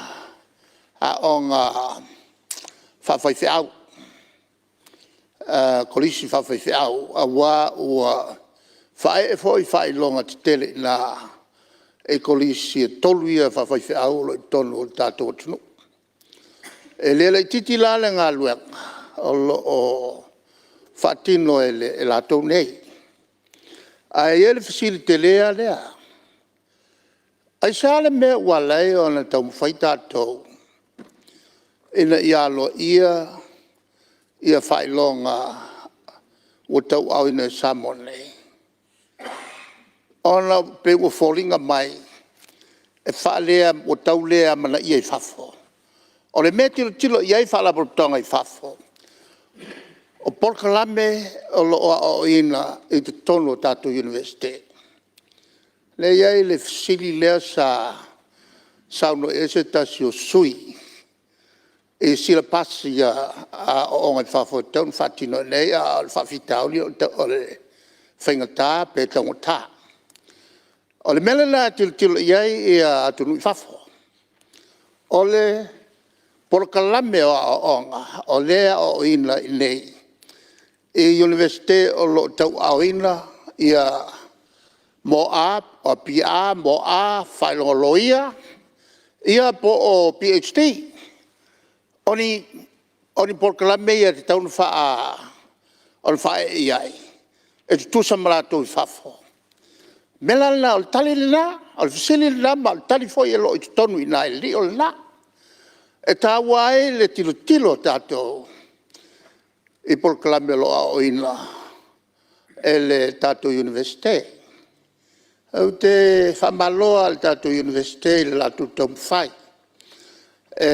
aoga faafaifeau, kolisi faafaifeau, aua ua faaee foi faailoga tetele i ina i Kolisi e 3 ia faafaifeau o lo o i totonu o le tatou atunuu. E le laitiiti la le galuega o lo o faatino e latou nei. Ae i ai le fesili tele lava lea; aisea le mea ua ala ai ona taumafai tatou ina ia aloaia faailoga ua tauaaoina i Samoa nei? Ona e pei ua foliga mai ua tau le amanaia i fafo. O le mea e tilotilo i ai Faalapotopotoga i fafo, o polokalame o lo o aoaoina i totonu o tatou Iunivesite. Lea e i ai le fesili lea sa saunoa i ai se tasi o sui usufono i silapasi a aooga i fafo e tatau ona faatino i inei, a o le faafitauli o le faigata pe taugata. O le mea lena e tilotilo i ai atunuu i fafo, o le polokalame o aoaoga o lea e aoaoina i inei i Iunivesite o lo o tauaaoina MA, BA, MA, faailoga loia, ia po o PhD. O ni polokalame ia e tatau ona faaee i ai e tutusa ma latou i fafo. O le mea la lena, o le tali lena, o le fesili lena ma o le tali foi o lo o i totonu i ina i le lio lena. E taua ai le tilotilo a tatou i polokalame o lo o aoaoina e le tatou Iunivesite. Ou te faamalo lava i le tatou Iunivesite i le latou taumafai e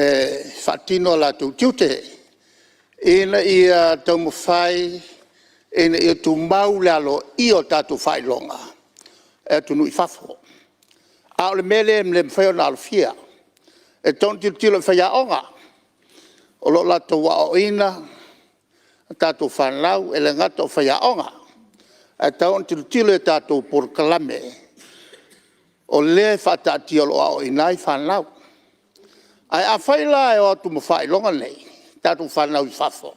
faatino o latou tiute ina ia taumafai ina ia tumau le aloaia o tatou faailoga e atunuu i fafo. A o le mea lea e le mafai ona alofia, e tatau ona tilotilo i faiaoga o lo o latou aoaoina a tatou fanau. E le gata o faiaoga, ae tatau ona tilotilo i a tatou polokalame o lea e faataatia o lo o aoaoina ai fanau. Ae afai la e o atu ma faailoga nei tatou fanau i fafo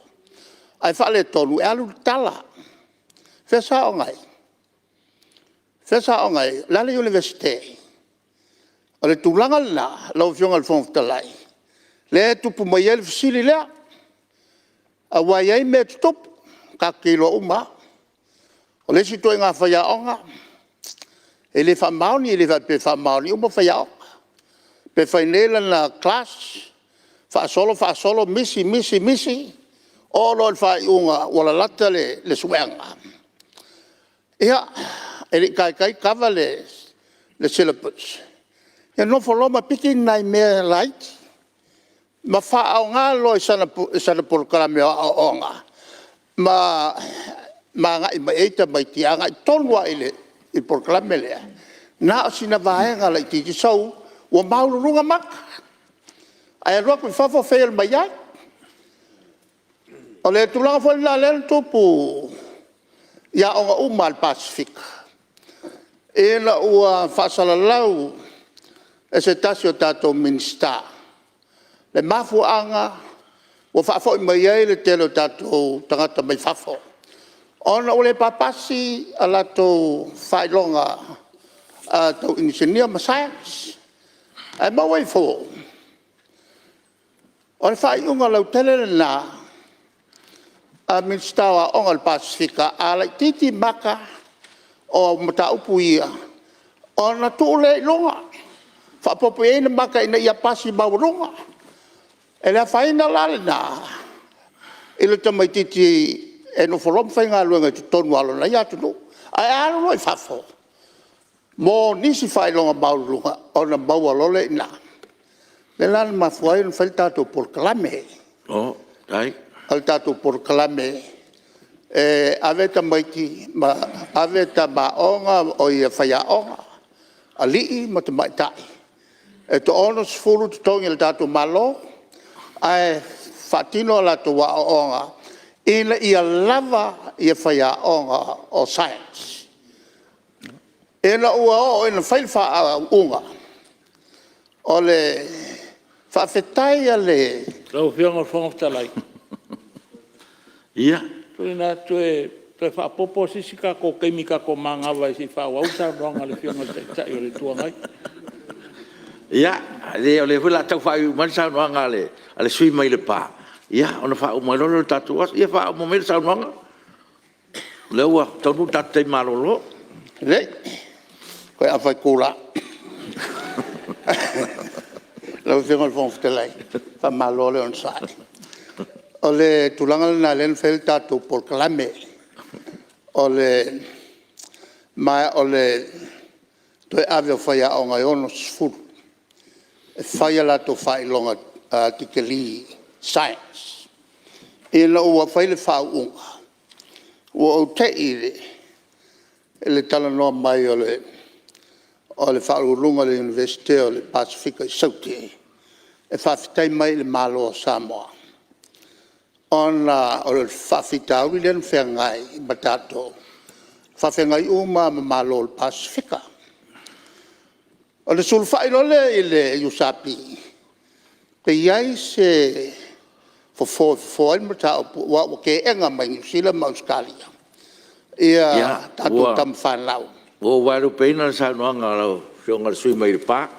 ae faaletonu, e alu le tala, o fea sa aoga ai? O fea sa aoga ai? O le a le Iunivesite? O le tulaga lena lau Afioga i le Fofoga Fetalai, lea e tupu mai ai le fesili lea, aua e i ai mea e tutupu tatou te iloa uma lava. O le isi ituaiga faiaoga e le faamaoni, e le faapea e faamaoni uma faiaoga. Pe fai nei lana class, faasolo faasolo misi, misi, misi, Oo loa i le faaiuga ua lalata le suega, ia, e le i taitai kava le syllabus, ia nofo loa ma piki ni nai mea laiti ma faaaoga loa i sana polokalame o aoaoga ma agai mai ai tamaiti, agai tonu lava i le polokalame lea, na o sina vaega laitiiti, sau ua maualuluga maka, ae alu atu i fafo fail mai ai. O le tulaga foi lena lea na tupu i aoga uma lava a le Pasefika ina ua faasalalau e se tasi o tatou Minisita le mafuaaga ua faafoi mai ai le tele o tatou tagata mai fafo, ona ua le papasi a latou faailoga tau inisinia ma science. Ae maua ifo, o le faaiuga lautele lena a Minisita o Aoga o le Pasefika, a laitiiti maka o mataupu ia, ona tuu lea i luga, faaopoopo i ai ni maka ina ia pasi maualuga. E le afaina la lena i le tamaitiiti e nofo loa ma faigaluega i totonu lava o lona ia atunuu. Ae a alu loa i fafo mo nisi faailoga maualuluga ona maua loa lea i ina. O lea la na mafua ai ona fai le tatou polokalame. O le tatou polokalame e ave tamaiti ma ave faiaoga, alii ma tamaitai e toa-60 totogi o le tatou Malo ae faatino a latou aoaoga ina ia lava faiaoga o Science. Ina ua oo ina fai le faauuga, o le faafetai a le... Lau Afioga i le Fofoga Fetalai, tuuina atu e toe faaopoopo se isi tatou taimi tatou manava ai se i faaauau le saunoaga a le Afioga i le Taitai o le Itu Agai. Ia, leai o lea foi o le a tau faaiuiu mai le saunoaga a le sui usufono mai Lepa ona faauma ai loa lea o le tatou aso. Ia faauma maia le saunoaga o lea ua taunuu le tatou taimi malolo. Lelei, toe afa itula. Lau Afioga i le Fofoga Fetalai, faamalo le onosai. O le tulaga lena lea na fai ai le tatou polokalame. Ma o le toe ave o faiaoga e 60 e fai a latou faailoga tikeri Science. Ina ua fai le faauuga, ua ou te i i le talanoa mai o le Faauluuluga o le Iunivesite o le Pasefika i Saute e faafetai mai i le Malo o Samoa ona o le faafitauli lea na feagai ma tatou, faafeagai uma lava ma Malo o le Pasefika. Ona sulufai loa lea i le USP pe i ai se fofo e fofo ai le mataupu aua ua teena mai e Niu Sila ma Ausetalia tatou tama fanau. Ua ou vaelupeina le saunoaga a lau Afioga i le sui usufono mai Lepa.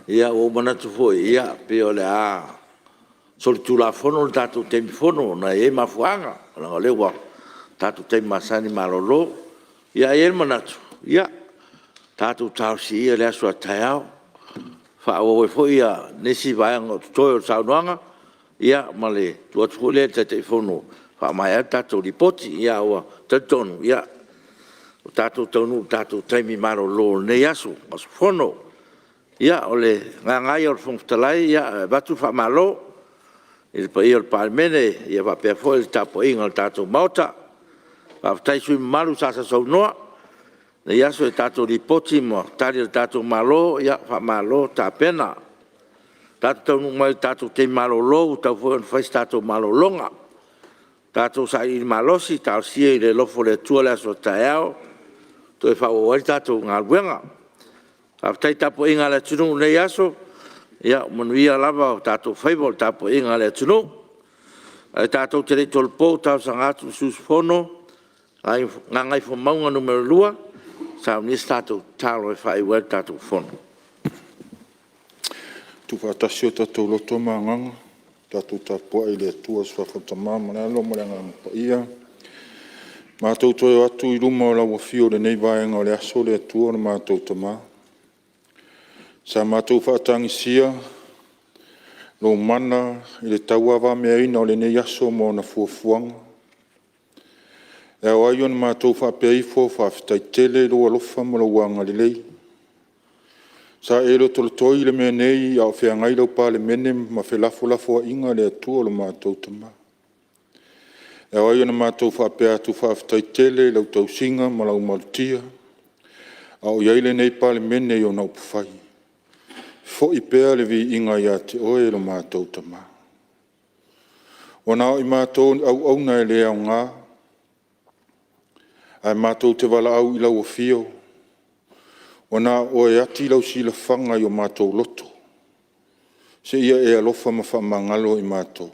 Ua ou manatu foi pei o le a solitulafono le tatou taimi fono ona e i ai mafuaaga leaga o lea ua tatou taimi masani malolo. Ae i ai le manatu, ia tatou talosia ia le aso a taeao e faaauau ai foi nisi vaega o totoe o le saunoaga ma le tuu atu foi lea i le Taitaifono e faamaea ai le tatou Lipoti. Ae ua talitonu ua tatou taunuu i le tatou taimi malolo o lenei aso, aso Fono. Ia o le agaga lava ia o le Fofoga Fetalai e avatu le faamalo i le paia o le Palemene faapea foi le tapuaiga a le tatou Maota. Faafetai i sui usufono mamalu sa sausaunoa i lenei aso i tatou Lipoti ma Tali a le tatou Malo, faamalo tapena. Ua tatou taunuu mai i le tatou taimi malolo ua tatau foi ona fai se tatou malologa. Tatou sailiili malosi talosia i le alofa o le Atua le aso a taeao e toe faaauau ai le tatou galuega. Faafetai i le tapuaiga a le atunuu i lenei aso, ia ua manuia lava o tatou faiva o le tapuaiga a le atunuu. Ae tatou te le i tolopo e talosaga atu i le sui usufono mo Gagaifomauga 2 e saunia se tatou tatalo e faaiu ai le tatou Fono. Tuufaatasi o tatou loto ma agaga, tatou tapuai i le Atua i le Suafa o le Tama ma le Alo ma le Agaga Paia. Matou te o atu i luma o lau afio i lenei vaega o le aso le Atua lo matou Tama. Sa matou faatagisia Lou mana i le tauavameaina o lenei aso ma ona fuafuaga. E ao ai ona matou faapea ifo, faafetai tele i lou alofa ma lou agalelei. Sa e lotolotoi le mea nei a o feagai lau Palemene ma felafolafoaiga a le Atua lo matou Tama. E ao ai ona matou faapea atu, faafetai tele i lau tausiga ma lau malutia a o i ai lenei Palemene i ona upufai. Foi pea le viiga ia te Oe lo matou Tama. Ua na o i matou o ni auauna e le aoga, ae matou te valaau i lau afio, ua na o Oe e ati lau silafaga i o matou loto, seia e alofa ma faamagalo i matou.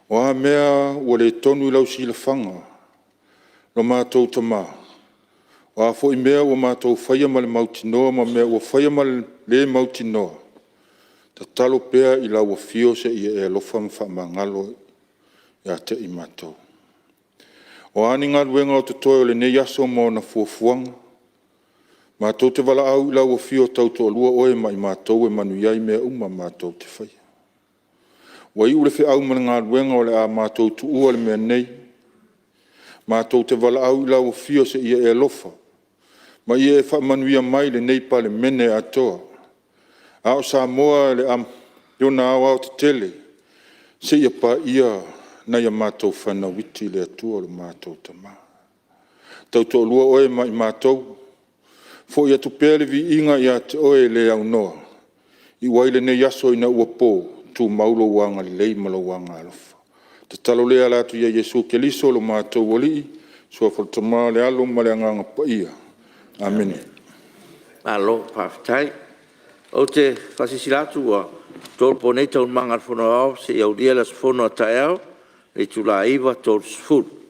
O a mea ua le tonu i lau silafaga lo matou Tama, o a foi mea ua matou faia ma le mautinoa ma mea ua faia ma le le mautinoa, tatalo pea i lau Afio seia e alofa ma faamagalo ia te i matou. O a ni galuega o totoe o lenei aso ma ona fuafuaga, matou te valaau i lau Afio Tautoalua Oe ma i matou e manuia ai mea uma matou te faia. Ua iu le feau ma le galuega o le a matou tuua le mea nei, matou te valaau i lau Afio seia e alofa ma ia e faamanuia mai i lenei Palemene atoa, a o Samoa i ona aoaotetele seia paia nai a matou fanau iti le Atua lo matou Tama. Tautoalua Oe ma i matou, foi atu pea le viiga ia te Oe e le aunoa, iu ai lenei aso ina ua po, tumau lou agalelei ma lou agaalofa. O le tatalo lea e ala atu ia Iesu Keriso lo matou Alii, i le Suafa o le Tama le Alo ma le Agaga Paia. Amene. Malo faafetai. Ou te faasilasila atu ua tolopo nei Taualumaga a le Fono Aoao seia aulia le aso Fono a taeao i le itula e 9:30.